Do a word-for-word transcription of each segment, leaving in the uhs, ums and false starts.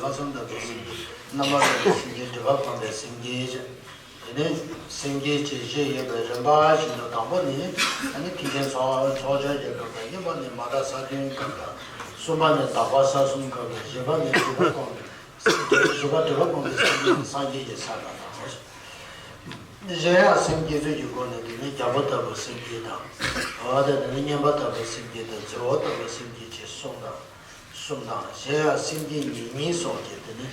ལྷག་བསམ་དག་པའི་སེམས་བསྐྱེད། རྣམ་པར་དག་པའི་སེམས་བསྐྱེད། སྒྲིབ་པ་སྤངས་པའི་སེམས་བསྐྱེད་ཅེས། དེ་ནས་སེམས་བསྐྱེད་ཅེས་བཤད་ཡོད་པའི་རིམ་པ་བཞིན་དུ། དང་པོ་ནི་ཨ་ནི་ཐེག་ཆེན་ཚོགས་ཚོགས་སྦྱོར་གྱི་སྐབས་དང་། གཉིས་པ་ནི་མ་དག་ས་བདུན་སྐབས་དང་། གསུམ་པ་ནི་དག་པ་ས་གསུམ་སྐབས་དང་། བཞི་པ་ནི་སྒྲིབ་པ་སྤངས་པའི། བཞི་པ་སྒྲིབ་པ་སྤངས་པའི་སེམས་བསྐྱེད་ནི་སངས་རྒྱས་ཀྱི་ས་དང་། གཞན་ཡང་སེམས་བསྐྱེད་ཚུལ་གྱི་སྒོ་ནས། དེ་ནི་རྒྱལ་པོ་ལྟ་བུའི་སེམས་བསྐྱེད་དང་། འོ་ད་དེ་ནི་སྙན་པ་ལྟ་བུའི་སེམས་བསྐྱེད་དང་། མཛོ་བོ་ལྟ་བུའི་སེམས་བསྐྱེད་ཅེས་གསུངས་དང་། གསུམ་དང་། གཞན་ཡང་སེམས་བསྐྱེད་ཉེར་གཉིས་སོགས་ཀྱི་དེ་ནི་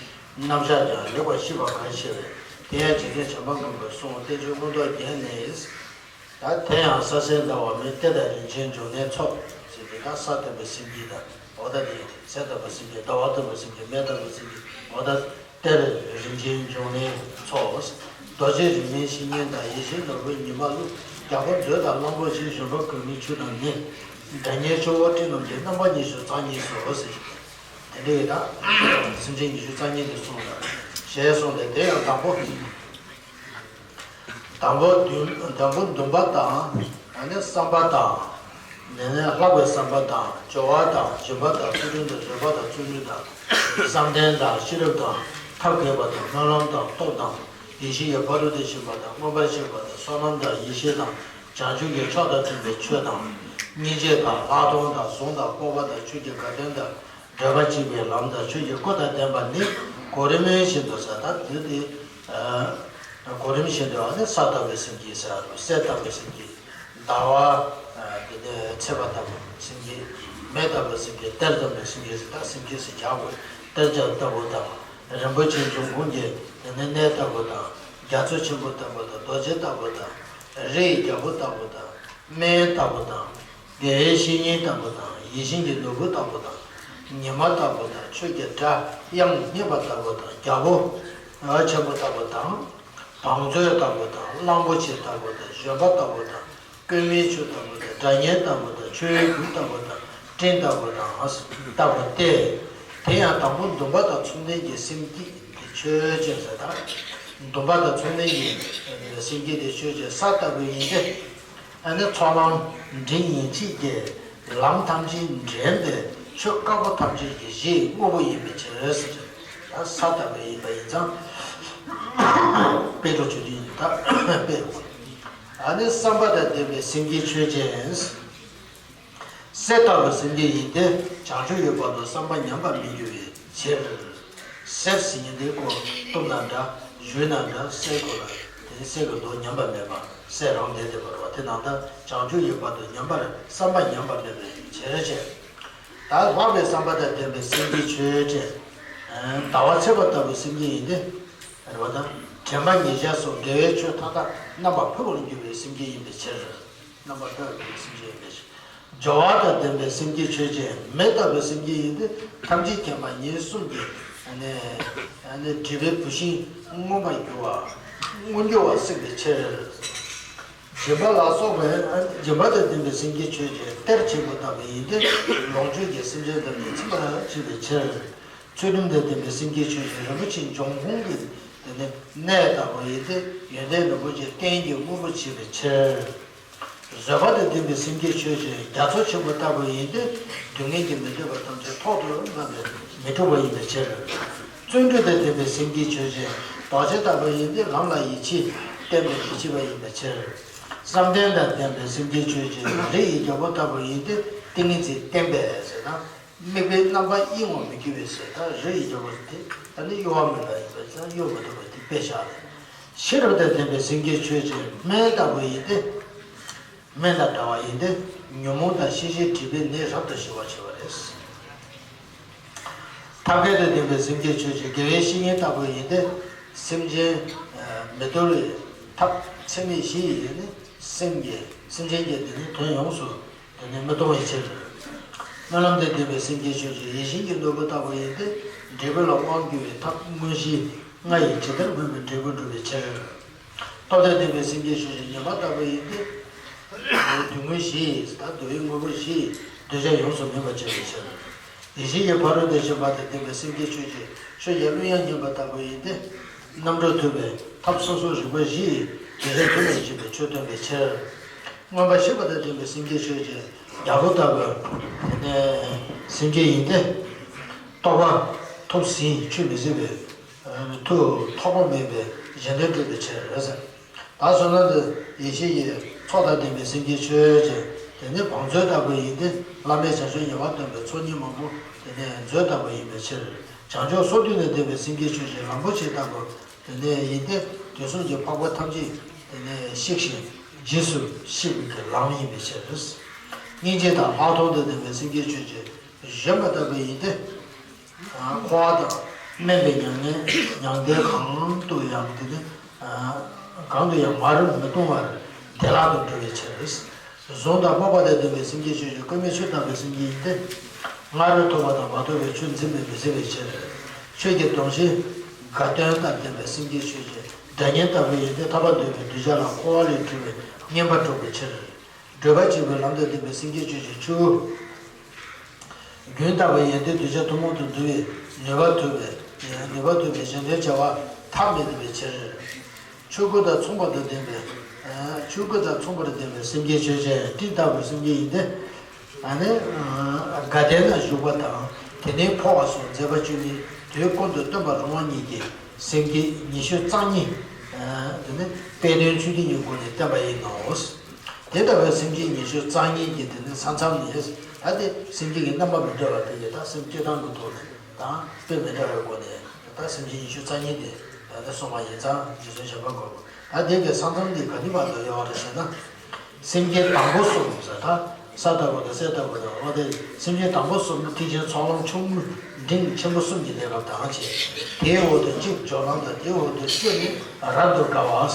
རྣམ་གཞག་ཀྱང་ལེགས་པར་ཤེས་པ་གང་ཤེས་པས། དེ་ཡང་རྗེ་བཙུན་བྱམས་པ་མགོན་པོའི་གསུང་བསྟན་བཅོས་མངོན་རྟོགས་རྒྱན་ནས། ད་དེ་ཡང་ས་གསེར་ཟླ་བ་མེ། གཏེར་དང་རིན་ཆེན་འབྱུང་གནས་ཚོགས་ཟེར་དེ། ད་ས་ལྟ་བུའི་སེམས་བསྐྱེད་དང་། འོ་ད་དེ་གསེར་ལྟ་བུའི་སེམས་བསྐྱེད། ཟླ་བ་ལྟ་བུའི་སེམས་བསྐྱེད། མེ་ལྟ་བུའི་སེམས་བསྐྱེད། འོ་ད་གཏེར་རིན་ཆེན་འབྱུང་གནས་ཚོགས། རྡོ་རྗེ་རིག་མའི་བཤེས་གཉེན་དང་། ཡེ་ཤེས་ནོར་བུའི་ཉི་མ་གླུ། རྒྱལ་པོ་མཛོད་དང་གླང་པོ་ཆེ། བཞོན་པ་གོས་མའི་ཆུ་དང་ནི། སྒྲ་སྙན་ཆུ་བོ་སྤྲིན་རྣམས་ཀྱི། རྣམ་པ་ཉི་ཤུ་རྩ་གཉིས་སོ་ཟེར། དེ་འདྲའི་ད་སེམས་ཅན་ཉི་ཤུ་རྩ་གཉིས་དེ་གསུངས་ལ། ཞེས་གསུངས་ཏེ། དེ་ཡང་དང་པོ། དང་པོ་འདུན། དང་པོ་འདུན་པ་དང་། ཨ་ནི་བསམ་པ་དང་། དེ་ནས་ལྷག་པའི་བསམ་པ་དང་། སྦྱོར་བ་དང་། སྦྱིན་པ་དང་། ཚུལ་ཁྲིམས་དང་། བཟོད་པ་དང་། བརྩོན་འགྲུས་དང་། བསམ་གཏན་དང་། ཤེས་རབ་དང་། ཐབས་མཁས་པ་དང་། སྨོན་ལམ་དང་། སྟོབས་དང་། ཡེ་ཤེས་ཀྱི་ཕ་རོལ་ཏུ་ཕྱིན་པ་དང་། མངོན་པར་ཤེས་པ་དང་། བསོད་ནམས་དང་། ཡེ་ཤེས་དང་། བྱང་ཆུབ་ཀྱི་ཕྱོགས་དང་མཐུན་པའི་ཆོས་དང་། སྙིང་རྗེ་དང་། ལྷག་མཐོང་དང་། གཟུངས་དང་། སྤོབས་པ་དང་། ཆོས་ཀྱི་དགའ་སྟོན་དང་། བགྲོད་པ་གཅིག་པའི་ལམ་དང་། ཆོས་ཀྱི་སྐུ་དང་ལྡན་པ་ནི། གོ་རིམ་བཞིན་དུ་ཟེར། ད་དེ་དེ། གོ་རིམ་བཞིན་དུ་ཨ་ནི་ས་ལྟ་བུའི་སེམས་བསྐྱེད་ཟེར་རོ། གསེར་ལྟ་བུའི་སེམས་བསྐྱེད། ཟླ་བ། དེ་ནས་ཚེས་པ་ལྟ་བུའི་སེམས་བསྐྱེད། མེ་ལྟ་བུའི་སེམས་བསྐྱེད། གཏེར་ལྟ་བུའི་སེམས་བསྐྱེད་ཟེར། ད་སེམས་བསྐྱེད་ཟེར་བྱ་དགོས། གཏེར་ཆེན་ལྟ་བུ་དང་། རིན་པོ་ཆེའི་འབྱུང་ཁུངས་ཀྱི་དེ་ནས་གནས་ལྟ་བུ་དང་། རྒྱ་མཚོ་ཆེན་པོ་ལྟ་བུ་དང་། རྡོ་རྗེ་ལྟ་བུ་དང་། རི་ཡི་རྒྱལ་པོ་ལྟ་བུ་དང་། སྨན་ལྟ་བུ་དང་། དགེ་བའི་བཤེས་གཉེན་ལྟ་བུ་དང་། ཡིད་བཞིན་གྱི་ནོར་བུ་ལྟ་བུ་དང་། ཉི་མ་ལྟ་བུ་དང་། ཆོས་ཀྱི་སྒྲ་དབྱངས་སྙན་པ་ལྟ་བུ་དང་། རྒྱལ་པོ་ཆེན་པོ་ལྟ་བུ་དང་། བང་མཛོད་ལྟ་བུ་དང་། གླང་པོ་ཆེ་ལྟ་བུ་དང་། བཞོན་པ་ལྟ་བུ་དང་། གོས་མའི་ཆུ་ལྟ་བུ་དང་། སྒྲ་སྙན་ལྟ་བུ་དང་། ཆོས་སྐུ་ལྟ་བུ་དང་། སྤྲིན་ལྟ་བུ་དང་ལྟ་བུ་སྟེ། དེ་ཡང་དང་པོ་འདུན་པ་དང་མཚུངས་ལྡན་གྱི་སེམས་བསྐྱེད་དེ་ཆོས་ཅན་ཟེར། ད་འདུན་པ་དང་མཚུངས་ལྡན་གྱི་སེམས་བསྐྱེད་དེ་ཆོས་ཅན། ས་ལྟ་བུ་ཡིན་ཏེ། ཨ་ནི་ཚོགས་ལམ་འབྲིང་ཡན་ཆད་ཀྱི་ལམ་ཐམས་ཅད་འདྲེན་པའི་ཆོས་དཀར་པོ་ཐམས་ཅད་ཀྱི་གཞིའི་དངོས་པོ་ཡིན་པའི་ཕྱིར་ཟེར། ད་ས་ལྟ་བུ་ཡིན་པ་ཡིན་ཙང་། དཔེ་འགྲོ་ཆོས་ཅན། ད་དཔེ། ཨ་ནི་བསམ་པ་དང་ལྡན་པའི་སེམས་བསྐྱེད་ཆོས་ཅན། གསེར་ལྟ་བུའི་སེམས་བསྐྱེད་ཡིན་ཏེ། བྱང་ཆུབ་ཀྱི་བར་དུ་བསམ་པ་ཉམས་པར་མི་འགྱུར་བའི་ཕྱིར། གསེར་ཟེར་མཁན་དེ་ཁོ་གཏུམ་ན་འདྲ། གཞུས་ན་འདྲ། གསེར་ཁོ་ལ་དེ་གསེར་གྱི་མདོག་ཉམས་པ་མེད་པ། གསེར་རང་བསྡད་དེ་བར་བ་དེ་ནང་ལྟར་བྱང་ཆུབ་ཀྱི་བར་དུ་ཉམས་པར་བསམ་པ་ཉམས་པ་མེད་པའི་ཕྱིར་ཕྱིར། ད་ལྷག་པའི་བསམ་པ་དང་ལྡན་པའི་སེམས་བསྐྱེད་ཆོས་ཅན། ཟླ་བ་ཚེས་པ་ལྟ་བུའི་སེམས་བསྐྱེད་ཡིན་ཏེ། རེད་བ་དང་། དྲན་པ་ཉེར་བཞག་སོགས་དགེ་བའི་ཆོས་མཐའ་དག་རྣམ་པར་འཕེལ་བར་འགྱུར་བའི་སེམས་བསྐྱེད་ཡིན་པའི་ཕྱིར། རྣམ་པར་འཕེལ་བར་འགྱུར་བའི་སེམས་བསྐྱེད་ཡིན་པའི་ཕྱིར། སྦྱོར་བ་དང་ལྡན་པའི་སེམས་བསྐྱེད་ཆོས་ཅན། མེ་ལྟ་བུའི་སེམས་བསྐྱེད་ཡིན་ཏེ། ཐམས་ཅད་མཁྱེན་པ་ཉེར་གསུམ་གྱི་ཨ་ནི་ཨ་ནི་སྒྲིབ་པའི་བུད་ཤིང་མངོན་པར་གྱུར་པ། མངོན་གྱུར་བ་སྲེག་པའི་ཕྱིར། སྦྱིན་པ་ལ་སོགས་པའི། སྦྱིན་པ་དང་ལྡན་པའི་སེམས་བསྐྱེད་ཆོས་ཅན། གཏེར་ཆེན་པོ་ལྟ་བུ་ཡིན་ཏེ། ལོངས་སྤྱོད་ཀྱིས་སེམས་ཅན་ཐམས་ཅད་ཚིམ་པར་བྱེད་པའི་ཕྱིར། ཚུལ་ཁྲིམས་དང་ལྡན་པའི་སེམས་བསྐྱེད་ཆོས་ཅན། རིན་པོ་ཆེའི་འབྱུང་ཁུངས་ཀྱི་དེ་ནི་གནས་ལྟ་བུ་ཡིན་ཏེ། ཡོན་ཏན་རིན་པོ་ཆེའི་རྟེན་གྱི་དངོས་པོ་བྱེད་པའི་ཕྱིར། བཟོད་པ་དང་ལྡན་པའི་སེམས་བསྐྱེད་ཆོས་ཅན། རྒྱ་མཚོ་ཆེན་པོ་ལྟ་བུ་ཡིན་ཏེ། སྡུག་བསྔལ་གྱིས་མི་འདོད་པ་ཐམས་ཅད་ཐོག་ཏུ་བབས་ནས་མི་འཁྲུགས་པ་ཡིན་པའི་ཕྱིར། བརྩོན་འགྲུས་དང་ལྡན་པའི་སེམས་བསྐྱེད་ཆོས་ཅན། རྡོ་རྗེ་ལྟ་བུ་ཡིན་ཏེ། ལམ་ལ་ཡིད་ཆེས་བརྟན་པའི་ཡིད་ཆེས་པ་ཡིན་པའི་ཕྱིར། བསམ་གཏན་དང་ལྡན་པའི་སེམས་བསྐྱེད་ཆོས་ཅན། རི་ཡི་རྒྱལ་པོ་ལྟ་བུ་ཡིན་ཏེ། ཏིང་ངེ་འཛིན་བརྟན་པས་ཟེར་ན། དམིགས་པའི་རྣམ་པ་གཡེང་བར་མི་འགྱུར་བའི་ཕྱིར། ད་རི་ཡི་རྒྱལ་པོ་དེ་ད་ནི་གཡོ་བ་མེད་པ་ཡིན་པས་ན། གཡོ་མི་ཐུབ་པ་དེ་དཔེ་བཞག་ལ། ཤེས་རབ་དང་ལྡན་པའི་སེམས་བསྐྱེད་ཆོས་ཅན། སྨན་ལྟ་བུ་ཡིན་ཏེ། སྨན་དང་འདྲ་བ་ཡིན་ཏེ། ཉོན་མོངས་དང་ཤེས་བྱའི་སྒྲིབ་པའི་ནད་རབ་ཏུ་ཞི་བར་བྱེད་པ་རེད། ཐབས་མཁས་དང་ལྡན་པའི་སེམས་བསྐྱེད་ཆོས་ཅན། དགེ་བའི་བཤེས་གཉེན་ལྟ་བུ་ཡིན་ཏེ། སེམས་ཅན་མི་འདུལ་བའི་ཐབས་ཚད་མེད་བཞི་ཡིས་ནི་སེམས་ཀྱི། སེམས་ཅན་གྱི་དེ་ནི་དོན་ཡོངས་སུ་དེ་ནི་མི་གཏོང་བའི་ཕྱིར། སྨོན་ལམ་དང་ལྡན་པའི་སེམས་བསྐྱེད་ཆོས་ཅན། ཡིད་བཞིན་གྱི་ནོར་བུ་ལྟ་བུ་ཡིན་ཏེ། འབྲས་བུ་ལ་དབང་བསྒྱུར་བའི་ཐབས་དངོས་གཞི་ལྔ་ཡིས་ཇི་ལྟར་མངོན་པའི་འབྲས་བུ་འགྲུབ་པའི་ཕྱིར། སྟོབས་དང་ལྡན་པའི་སེམས་བསྐྱེད་ཆོས་ཅན། ཉི་མ་ལྟ་བུ་ཡིན་ཏེ། སྡུག་བསྔལ་བཞི་ཡིས། ད་འདུལ་བའི་དངོས་པོ་བཞི་ཡིས་འདོད་ཆགས་ཡོངས་སུ་མེད་པར་བྱེད་པའི་ཕྱིར། ཡིད་བཞིན་གྱི་ཕ་རོལ་ཏུ་ཕྱིན་པ་དང་ལྡན་པའི་སེམས་བསྐྱེད་ཆོས་ཅན། ཆོས་ཀྱི་གླུ་དབྱངས་སྙན་པ་ལྟ་བུ་ཡིན་ཏེ། རྣམ་གྲོལ་ཐུབ་པའི་ཐབས་སོ་སོར་རིག་པ་བཞི་ཡིས་འདོད་ཆགས་ཐུལ་བར་བྱེད་པའི་ཆོས་སྟོན་པའི་ཕྱིར། མངོན་པར་ཤེས་པ་དང་ལྡན་པའི་སེམས་བསྐྱེད་ཆོས་ཅན། རྒྱལ་པོ་ལྟ་བུའི་སེམས་བསྐྱེད་ཡིན་ཏེ། རྟོགས་པ་ ཐུགས་ཟིན་ཆོས་མི་ཟིན་པའི་མཐུ་ཐོགས་པ་མེད་པའི་གཞན་དོན་སྒྲུབ་པའི་ཕྱིར། ད་བསོད་ནམས་དེ་ཡེ་ཤེས་ཀྱི་ཚོགས་དང་ལྡན་པའི་སེམས་ཀྱི་ཆོས་ཅན། དེ་ནས་བང་མཛོད་ལྟ་བུ་ཡིན་ཏེ། བླ་མེད་བྱང་ཆུབ་ཉེ་བར་སྟོན་པའི་ཚོགས་གཉིས་མང་པོ་དེ་ནས་མཛོད་ལྟ་བུ་ཡིན་པའི་ཕྱིར། བྱང་ཆུབ་སོ་བདུན་ལས་འདས་པའི་སེམས་ཀྱི་ཆོས་ཅན། ལམ་པོ་ཆེ་ལྟ་བུ་དེ་ནས་ཡིན་ཏེ། དུས་གསུམ་གྱི་འཕགས་པ་ཐམས་ཅད་དེ་ནས་གཤེགས་ཤིང་རྗེས་སུ་གཤེགས་པའི་ལམ་ཡིན་པའི་ཕྱིར། སྙིང་རྗེ་དང་ལྷག་མཐོང་དང་ལྡན་པའི་སེམས་ཀྱི་ཆོས་ཅན། བཞོན་པ་ལྟ་བུ་ཡིན་ཏེ། འཁོར་བ་དང་དམན་པའི་མྱ་ངན་མྱང་འདས་གང་དུ་ཡང་དེ་ནི་གང་དུ་ཡང་མར་མི་ལྟུང་བར་བདེ་བླག་ཏུ་འགྲོ་བའི་ཕྱིར། གཟུངས་དང་སྤོབས་པ་དང་ལྡན་པའི་སེམས་ཀྱི་ཆོས་ཅན། བཀོད་མའི་ཆུ་ལྟ་བུའི་སེམས་ཅན་ཡིན་ཏེ། སྔར་ཐོབ་པ་དང་མ་ཐོབ་པའི་ཆོས་འཛིན་པས་མི་ཟད་པའི་ཕྱིར། ཆོས་ཀྱི་དོན་ཤེས་དགའ་སྟོན་དང་ལྡན་པའི་སེམས་ཀྱི་ཆོས་ཅན། སྒྲ་སྙན་ལྟ་བུ་ཡིན་ཏེ། ཐར་པ་འདོད་པའི་གདུལ་བྱ་ལ་འཁོར་བ་ལས་གྲོལ་བའི་སྙེན་པ་སྒྲུབ་པའི་ཕྱིར། བགྲོད་པ་གཅིག་པུའི་ལམ་དང་ལྡན་པའི་སེམས་ཀྱི་ཆོས་ཅན། ཆུ་རྒྱུན་ལྟ་བུ་ཡིན་ཏེ། གདུལ་བྱ་ཐུན་མོང་དུ་འདུལ་བའི་ནུས་པ་ཐོབ་པའི་ནུས་པ་ཐོབ་པའི་གཞན་དོན་བྱ་བ་ཐབས་མི་བདེ་བའི་ཕྱིར། ཆོས་སྐུ་དང་མཚུངས་པ་དང་ལྡན་པའི་ཆོས་སྐུ་དང་མཚུངས་པར་ལྡན་པའི་སེམས་ཀྱི་ཆོས་ཅན། སྤྲིན་ལྟ་བུའི་སེམས་ཅན་ཡིན་ཏེ། ཨ་ནི་དགའ་ལྡན་ན་བཞུགས་པ་དང་དེ་ནས་འཕོ་བ་སོགས་མཛད་པ་བཅུ་གཉིས་དུས་ཀུན་ཏུ་སྟོན་པར་རུང་བ་ཉིད་ཀྱི་སེམས་བསྐྱེད་ཉི་ཤུ་རྩ་གཉིས། དེ་ནི་དཔེ་དོན་ཚུལ་ཁྲིམས་ཀྱི་སྒོ་ནས་བསྟན་པ་ཡིན་ནོ། དེ་ལྟ་བུའི་སེམས་བསྐྱེད་ཉི་ཤུ་རྩ་གཉིས་ཀྱི་དེ་ནི་ས་མཚམས་ནི། ད་དེ་སེམས་བསྐྱེད་ཀྱི་རྣམ་པ་མི་འདྲ་བ་དེ་ཡི་ད་སེམས་བསྐྱེད་སྟངས་ཀྱི་ཐོག་ནས་དང་དཔེ་མི་འདྲ་བའི་སྒོ་ནས་ད་སེམས་བསྐྱེད་ཉི་ཤུ་རྩ་གཉིས་དེ་ད་གསུངས་པ་ཡིན་ཙང་རྗེ་བཙུན་བྱམས་པ་མགོན་པོ། ད་དེ་གི་ས་མཚམས་འདི་ག་དུས་བར་དུ་ཡོད་རེད་ཟེར་ན། སེམས་བསྐྱེད་དང་པོ་གསུམ་ཟེར། ད་ས་ལྟ་བུ་དང་གསེར་ལྟ་བུ་དང་། འོ་དེ་སེམས་བསྐྱེད་དང་པོ་གསུམ་ནི་ཐེག་ཆེན་ཚོགས་ལམ་ཆུང་ངུ་འབྲིང་ཆེན་པོ་གསུམ་གྱི་གནས་སྐབས་དང་བཅས། དེའི་འོག་ཏུ་གཅིག་སྦྱོར་ལམ་དང་། དེའི་འོག་ཏུ་བཅུ་ནི་རབ་ཏུ་དགའ་བ།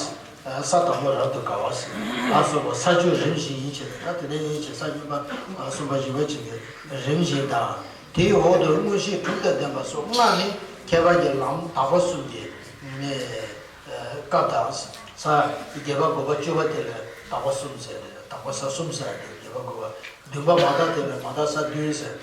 ས་དང་པོ་རབ་ཏུ་དགའ་བ་ལ་སོགས་པ་ས་བཅུ་རིམ་བཞིན་ཡིན་ཕྱིར། ད་དེ་ནས་ཡིན་ཕྱིར་ས་གཉིས་པ་གསུམ་པ་བཞི་པ་བཅས་ཏེ་རིམ་བཞིན་དང་། དེའི་འོག་ཏུ་དངོས་གཞི་དྲུག་དང་ལྡན་པ་སོགས་ལྔ་ནི་ཁྱད་པར་གྱི་ལམ་དག་པ་གསུམ་གྱི་སྐབས་དང་། ས་བརྒྱད་པ་དགུ་པ་བཅུ་པ་དེ་ལ་དག་པ་གསུམ་ཟེར་ཏེ། དག་པ་ས་གསུམ་ཟེར་ཏེ་བརྒྱད་པ་དགུ་པ། བདུན་པ་མ་དག་དེ་ལ་མ་དག་ས་བདུན་ཟེར།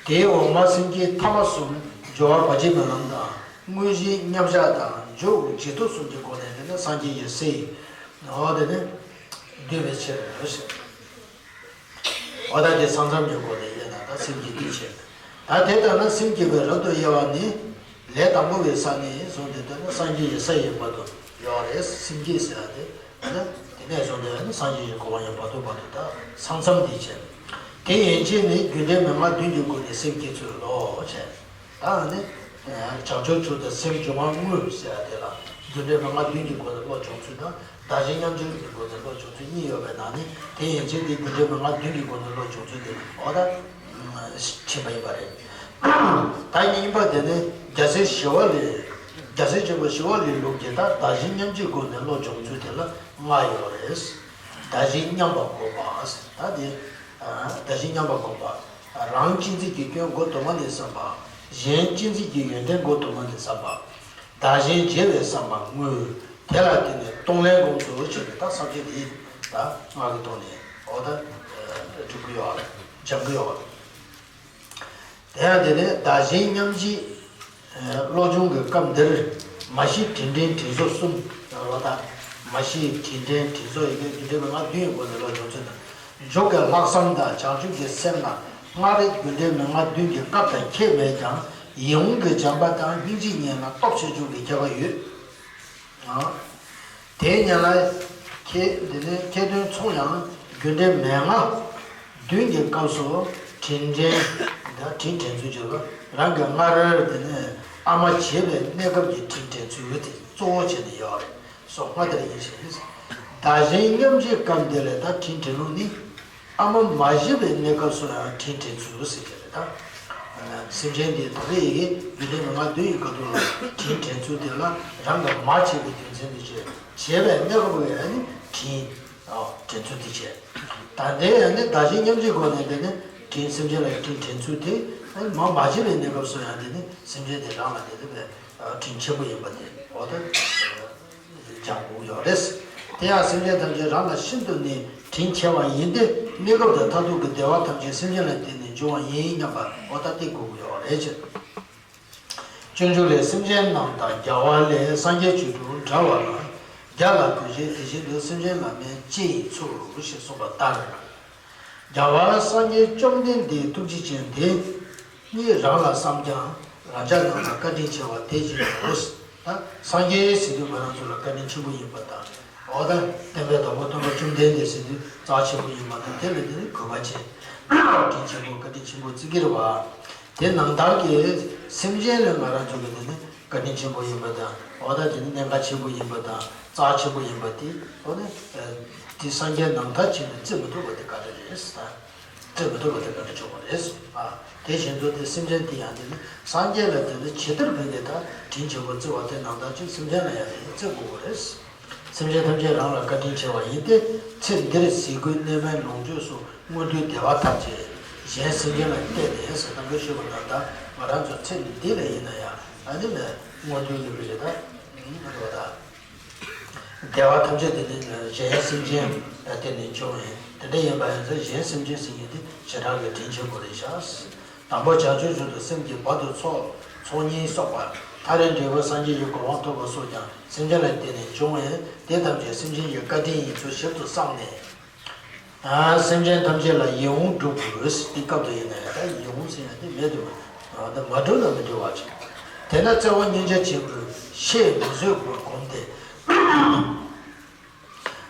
དེའི་འོག་མ་སེམས་བསྐྱེད་ཐ་མ་གསུམ་སྦྱོར་བ་བར་ཆད་མེད་ལམ་དང་། དངོས་གཞི་མཉམ་བཞག་དང་། འཇུག་རྗེས་ཐོབ་གསུམ་གྱི་སྒོ་ནས་དེ་ནི་སངས་རྒྱས་ཀྱི་སའི་འོག་དེ་ནི་འདུས་པའི་ཕྱིར་ཞེས། འོ་ད་དེ་ས་མཚམས་ཀྱི་སྒོ་ནས་དབྱེ་ན་ད་སེམས་བསྐྱེད་དེའི་ཕྱིར། ད་དེ་ལྟར་ན་སེམས་བསྐྱེད་པའི་རབ་ཏུ་དབྱེ་བ་ནི། ལས་དང་པོ་བའི་ས་ནས་བཟུང་སྟེ་དེ་ནི་སངས་རྒྱས་ཀྱི་ས་ཡི་བར་དུ་ཡོད་རེད། སེམས་བསྐྱེད་ཟེར་བ་དེ། དེ་ནས་བཟུང་སྟེ་ནི་སངས་རྒྱས་ཀྱི་གོ་འཕང་ཡང་བར་དུ་བར་དུ་ད་ས་མཚམས་འདི་བྱས། དེ་ཡན་ཆད་ནི་རྒྱུ་འབྲས་མན་ངག་བདུན་གྱི་སྒོ་ནས་སེམས་བསྐྱེད་ཚུལ་ལོ་བྱས། ད་ནི་བྱང་ཆུབ་མཆོག་ཏུ་སེམས་སྦྱོང་བ་དངོས་ཟེར་བ་དེ་ལ་རྒྱུ་འབྲས་མན་ངག་བདུན་གྱི་སྒོ་ནས་བློ་སྦྱོང་ཚུལ་དང་། བདག་གཞན་མཉམ་བརྗེའི་སྒོ་ནས་བློ་སྦྱོང་ཚུལ་གཉིས་ཡོད་པའི་ནང་ནས། དེ་ཡན་ཆད་དེ་རྒྱུ་འབྲས་མན་ངག་བདུན་གྱི་སྒོ་ནས་བློ་སྦྱོང་ཚུལ་དེ་འོ་ད་ཕྱིན་པ་ཡིན་པ་རེད། ད་གཉིས་པ་དེ་ནི་རྒྱལ་སྲས་ཞི་བ་ལྷས། རྒྱལ་སྲས་ཆེན་པོ་ཞི་བ་ལྷའི་ལུགས་ཀྱི་ད་བདག་གཞན་མཉམ་བརྗེའི་སྒོ་ནས་བློ་སྦྱོང་ཚུལ་དེ་ལ་ལྔ་ཡོད་རེད། བདག་གཞན་མཉམ་པར་བསྒོམ་པ། ད་དེ་བདག་གཞན་མཉམ་པར་བསྒོམ་པ། རང་གཅེས་འཛིན་གྱི་སྐྱོན་མགོ་དུ་མ་ནས་བསམ་པ། གཞན་གཅེས་འཛིན་གྱི་ཡོན་ཏན་མགོ་དུ་མ་ནས་བསམ་པ། བདག་གཞན་བརྗེ་བའི་བསམ་པ་དངོས། དེ་ལ་བརྟེན་ནས་གཏོང་ལེན་སྒོམ་ཚུལ་བྱས་ནས། ད་བསམ་གཏན་འདི་ད་སྔགས་ཀྱི་ཐོག་ནས་འོ་ད་སྒྲུབ་ཀྱི་ཡོད་རེད། སྦྱང་གི་ཡོད་རེད། དེ་ཡང་དེ་ནས་བདག་གཞན་མཉམ་བརྗེའི་བློ་སྦྱོང་གི་སྐབས་འདིར། མ་གཞི་དྲིན་དྲན་དྲིན་གཟོ་གསུམ་ལ། ད་མ་གཞི་དྲིན་དྲན་དྲིན་གཟོ་ཡི་གེ་རྒྱུ་འབྲས་མན་ངག་བདུན་ཡི་སྒོ་ནས་བློ་སྦྱོང་ཚུལ་དང་། མཇུག་གི་ལྷག་བསམ་དང་བྱང་ཆུབ་ཀྱི་སེམས་ལ་སྔར་རྒྱུ་འབྲས་མན་ངག་བདུན་གྱི་སྐབས་དང་ཁྱད་མེད་ཀྱང་། ཡིད་འོང་གི་བྱམས་པ་དང་སྙིང་རྗེ་གཉིས་ལ་སྟོབས་ཆེ་ཆུང་གི་ཁྱད་པར་ཡོད། དེའི་ཉེ་ལ་ཁྱད། དེ་ནས་ཁྱད་དོན་མཚུངས་ཡང་རྒྱུ་འབྲས་མན་ངག་བདུན་གྱི་སྐབས་སུ་དྲིན་དྲན། ད་དྲིན་དྲན་ཚུལ་བརྗོད་པ། རང་གི་སྔར་དེ་ནས་ཨ་མ་བྱེད་པའི་གནས་སྐབས་ཀྱི་དྲིན་དྲན་ཚུལ་དེ་གཙོ་བོ་བྱས་ནས་ཡོད་རེད། སོ་ལྔ་དེར་ཡིན་ཞེས། བདག་གཞན་མཉམ་བརྗེའི་སྐབས་འདི་ལ་ད་དྲིན་དྲན་ལུགས་ནི། ཨ་མ་མ་བྱེད་པའི་གནས་སྐབས་སུ་ཡང་དྲིན་དྲན་ཚུལ་ཟེར་གྱི་རེད་ད། སེམས་ཅན་འདི་ད་རེས་ཡི་རྒྱུ་འབྲས་མན་ངག་བདུན་ཡི་སྐབས་དུ་ལ་དྲིན་དྲན་ཚུལ་དེ་ལ་རང་གི་མ་བྱས་པའི་རྒྱུ་མཚན་དུ་བྱས། བྱས་པའི་གནས་སྐབས་ལ་ཡང་ནི་དྲིན་དྲན་ཚུལ་དེ་བྱས། ད་ལྟའི་ཡང་ནི་བདག་གཞན་མཉམ་བརྗེའི་སྒོ་ནས་དེ་ནི་དྲིན། སེམས་ཅན་ལ་དྲིན་དྲན་ཚུལ་དེ། མ་མ་བྱས་པའི་གནས་སྐབས་སུ་ཡང་དེ་ནི་སེམས་ཅན་དེ་རང་ལ་དེ་ལྟ་བུའི་དྲིན་ཆེན་པོ་ཡིན་པ་དེ་འོ་ད། སྦྱང་དགོས་ཡོད་རེད། དེ་ཡང་སེམས་ཅན་ཐམས་ཅད་རང་ལ་ཤིན་ཏུ་ནས་དྲིན་ཆེ་བ་ཡིན་ཏེ། གནས་སྐབས་དང་མཐར་ཐུག་གི་བདེ་བ་ཐམས་ཅད་སེམས་ཅན་ལ་བརྟེན་ནས་འབྱུང་བ་ཡིན་སྙམ་པ་འོ་ད་བསྟེན་དགོས་ཀྱི་ཡོད་རེད་ཅེས། སྤྱོད་འཇུག་ལས། སེམས་ཅན་རྣམས་དང་རྒྱལ་བ་ལས། སངས་རྒྱས་བཅུ་དྲུག་བསྒྲལ་བ་ལ། བརྒྱ་ལ་གུས་བྱས་དེ་བཞིན་དུ། སེམས་ཅན་ལ་དམན་ལྕེ་ཡི་ཚུལ། ཞེས་གསུངས་པ་ལྟར། རྒྱལ་བ་སངས་རྒྱས་བཅོམ་ལྡན་འདས་ཐུགས་རྗེ་ཅན་དེ་ཉིད་རང་ལ་བསམ་ཀྱང་ རང་ཅག་རྣམས་ལ་བཀའ་དྲིན་ཆེ་བ་དེ་བཞིན་དུ། ད་སངས་རྒྱས་ཟེར་དུས་ང་རང་ཚོ་ལ་བཀའ་དྲིན་ཆེན་པོ་ཡིན་པ་དང་། འོ་ད་བསྟན་པའི་བདག་པོ་སྟོན་པ་བཅོམ་ལྡན་འདས་ཟེར་དུས་རྩ་ཆེན་པོ་ཡིན་པ་དང་། དེ་ལས་དེ་ནི་གུས་པ་ཆེ། དྲིན་ཆེན་པོ་བཀའ་དྲིན་ཆེན་པོ་བརྩི་གི་རེད་བ། དེ་ནང་ལྟར་གྱི་སེམས་ཅན་ལ་ང་རང་ཚོ་གི་དེ་ནི་བཀའ་དྲིན་ཆེན་པོ་ཡིན་པ་དང་། འོ་ད་དེ་ནི་གནད་འགག་ཆེན་པོ་ཡིན་པ་དང་རྩ་ཆེན་པོ་ཡིན་པ་དེ། འོ་ན་དེ་སངས་རྒྱས་རྣམ་ཐར་ཆེན་པོས་བརྩི་མི་ཐུབ་པ་དེ་ག་འདྲ་རེད་ཟེར། ད། སྤྲད་མི་ཐུབ་པ་དེ་ག་འདྲ་བྱུང་བ་རེད། ཨ། དེ་བཞིན་དུ་དེ་སེམས་ཅན་དེ་ཡང་དེ་ནི་སངས་རྒྱས་ལ་དེ་ནི་ཇི་ལྟར་ཕན་གྱི་ད་དྲིན་ཆེན་པོ་བརྩི་བ་དེ་ནང་ལྟར་ཅིག་སེམས་ཅན་ལ་ཡང་དེ་ནི་བརྩི་དགོས་པ་རེད། སེམས་ཅན་ཐམས་ཅད་རང་ལ་བཀའ་དྲིན་ཆེ་བ་ཡིན་ཏེ། ཚེ་འདིར་ཟས་གོས་གནས་མལ་ལོངས་སྤྱོད་སོགས་དངོས་འདུས་བདེ་བ་ཐམས་ཅད་གཞན་སེམས་ཅན་ལ་གཏད་དེ་ཟེར། ད་གིན་ཞུས་པ་ནང་ལྟར་ང་རང་ཚོ་ཚེ་འདི་ལ་ཡིན་ན་ཡང་ཨ་ནི་ལས་དངོས་འདུས་ཀྱི་རེད་ད། རེད་བ་ད། བདེ་བ་ཐམས་ཅད་དེ་ནི་གཞན་སེམས་ཅན་ལ་བརྟེན་ནས་འབྱུང་བས། དེ་འདྲ་ཡིན་པ་ཡིན་ཙང་གཞན་སེམས་ཅན་ཟེར་མཁན་དེ་བྱེ་བྲག་གི་དྲིན་ཆེན་པོ་རེད་ཤག། དང་པོ་བྱང་ཆུབ་མཆོག་ཏུ་སེམས་ཀྱི་བར་དུ་ཚོགས། ཚོགས་གཉིས་གསོག་པ། ཐར་པའི་འབྲས་བུ་སངས་རྒྱས་ཀྱི་གོ་འཕང་ཐོབ་པ་སོགས་ཀྱང་སེམས་ཅན་ལ་བརྟེན་ནས་འབྱུང་བས། དེ་ཐམས་ཅད་སེམས་ཅན་གྱི་བཀའ་དྲིན་ཡིན་ཚུལ་ཞིབ་ཏུ་བསམས་ནས། ཨ། སེམས་ཅན་ཐམས་ཅད་ལ་ཡིད་འོང་སྒྲུབ་དགོས། དེ་སྐབས་དུ་ཡིན་ན་ཡང་ད་ཡིད་འོང་ཟེར་ཡ་དེ་མེད་དུ་མ། ད་མ་སྒྲུབ་ན་མི་འགྲུབ་པ་ཅིག། དེས་ན་བརྩེ་བ་སྙིང་རྗེ་ཆེན་པོས་ཤེས་མི་བཟོད་པར་བསྒོམས་ཏེ།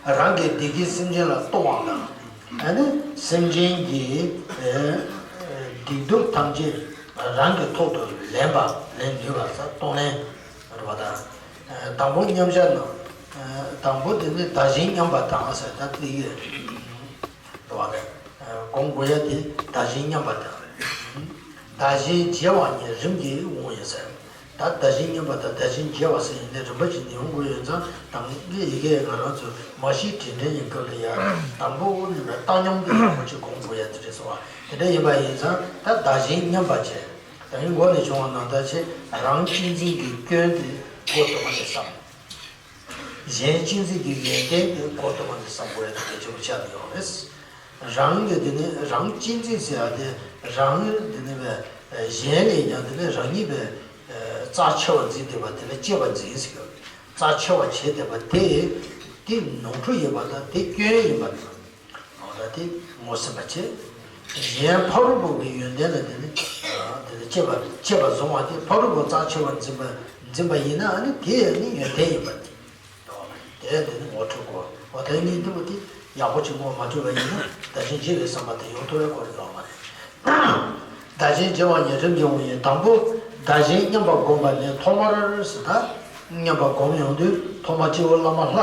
རང་གི་བདེ་སྐྱིད་སེམས་ཅན་ལ་གཏོང་བ་དང་། ཨ་ནི་སེམས་ཅན་གྱི་ཨ་སྡིག་སྡུག་ཐམས་ཅད་རང་གི་ཐོག་ཏུ་ལེན་པ། ལེན་ནུས་པ་ཟེར། གཏོང་ལེན་རེད་བ་ད། དང་པོ་མཉམ་བཞག་ན། དང་པོ་དེ་ནི་བདག་གཞན་མཉམ་པ་དང་ཟེར། ད་དེ་ཡི་རེད་བ་ད། སྒོམ་དགོས་ཡ་དེ་བདག་གཞན་མཉམ་པ་དང་། བདག་གཞན་བརྗེ་བ་ཉིད་རིམ་གྱིས་འོང་ཡིན་ཟེར། ད་བདག་གཞན་མཉམ་པ་དང་བདག་གཞན་བརྗེ་བ་ཟེར་ཡིན་ནའི་རིམ་པ་བཞིན་ཡོང་དགོས་ཡོད་ཙང་། དང་གི་ཡི་གེ་ང་རང་ཚོ་མ་ཤེས་དྲིན་དྲན་གྱི་སྐབས་ལ་ཡ། དང་པོ་ནི་བཏང་སྙོམས་ཀྱི་ཡག་པོ་ཅིག་སྒོམ་དགོས་ཡ་དེ་རེད་ཟེར་བ། དེ་འདྲ་ཡིན་པ་ཡིན་ཙང་ད་བདག་གཞན་མཉམ་པ་བྱས། ད་ཡིན་འགོ་ནས་བྱུང་བ་ནང་ལྟར་བྱས། རང་གཅེས་འཛིན་གྱི་སྐྱོན་དེ་འགོ་དུ་མ་ནས་བསམ། གཞན་གཅེས་འཛིན་གྱི་ཡོན་ཏན་དེ་འགོ་དུ་མ་ནས་བསམ་དགོས་ཡ་དེ་གལ་ཆེན་པོ་ཆགས་ཀྱི་ཡོད་རེད། རང་གི་དེ་ནི་རང་གཅེས་འཛིན་ཟེར་ཡ་དེ། རང་དེ་ནི་བས་གཞན་ལས་ཀྱང་དེ་ནི་རང་ཉིད་བས་རྩ་ཆེ་བ་འཛིན་བསྡད་པ་དེ་ལ་གཅེས་པ་འཛིན་ཟེར་གྱི། རྩ་ཆེ་བ་བྱས་བསྡད་པ་དེ། དེ་ནོར་འཁྲུལ་ཡིན་པ་དང་དེ་སྐྱོན་ཡིན་པ་དང་། འོ་ད་དེ་ངོ་ཤེས་པ་བྱེད། གཞན་ཕ་རོལ་པོ་གི་ཡོན་ཏན་ལ་དེ་ནི་དེ་ནི་གཅེས་པ་གཅེས་པ་བཟུང་བ་དེ། ཕ་རོལ་པོ་རྩ་ཆེ་བ་འཛིན་པ་འཛིན་པ་ཡིན་ན། ཨ་ནི་དེ་ནི་ཡོན་ཏན་ཡིན་པ་དེ། དེ་དེ་ནི་ངོ་འཕྲོད་དགོས། འོ་དེ་གཉིས་འདུ་བ་དེ་ཡག་པོ་ཅིག་ངོ་མ་འཕྲོད་པ་ཡིན་ན་བདག་གཞན་བརྗེ་བའི་བསམ་པ་དེ་ཡོང་ཐུབ་པའི་སྐོར་ཡོད་མ་རེད། བདག་གཞན་བརྗེ་བ་ཉིད་རིམ་གྱིས་འོང་ཡིན། དང་པོ་བདག་གཞན་མཉམ་པར་བསྒོམ་པ་ནི་ཐོག་མར་ཟེར། ད་མཉམ་པར་བསྒོམ་ཡོང་དུས་ཐོག་མར་སྤྱི་བོར་བླ་མ་ལྷ།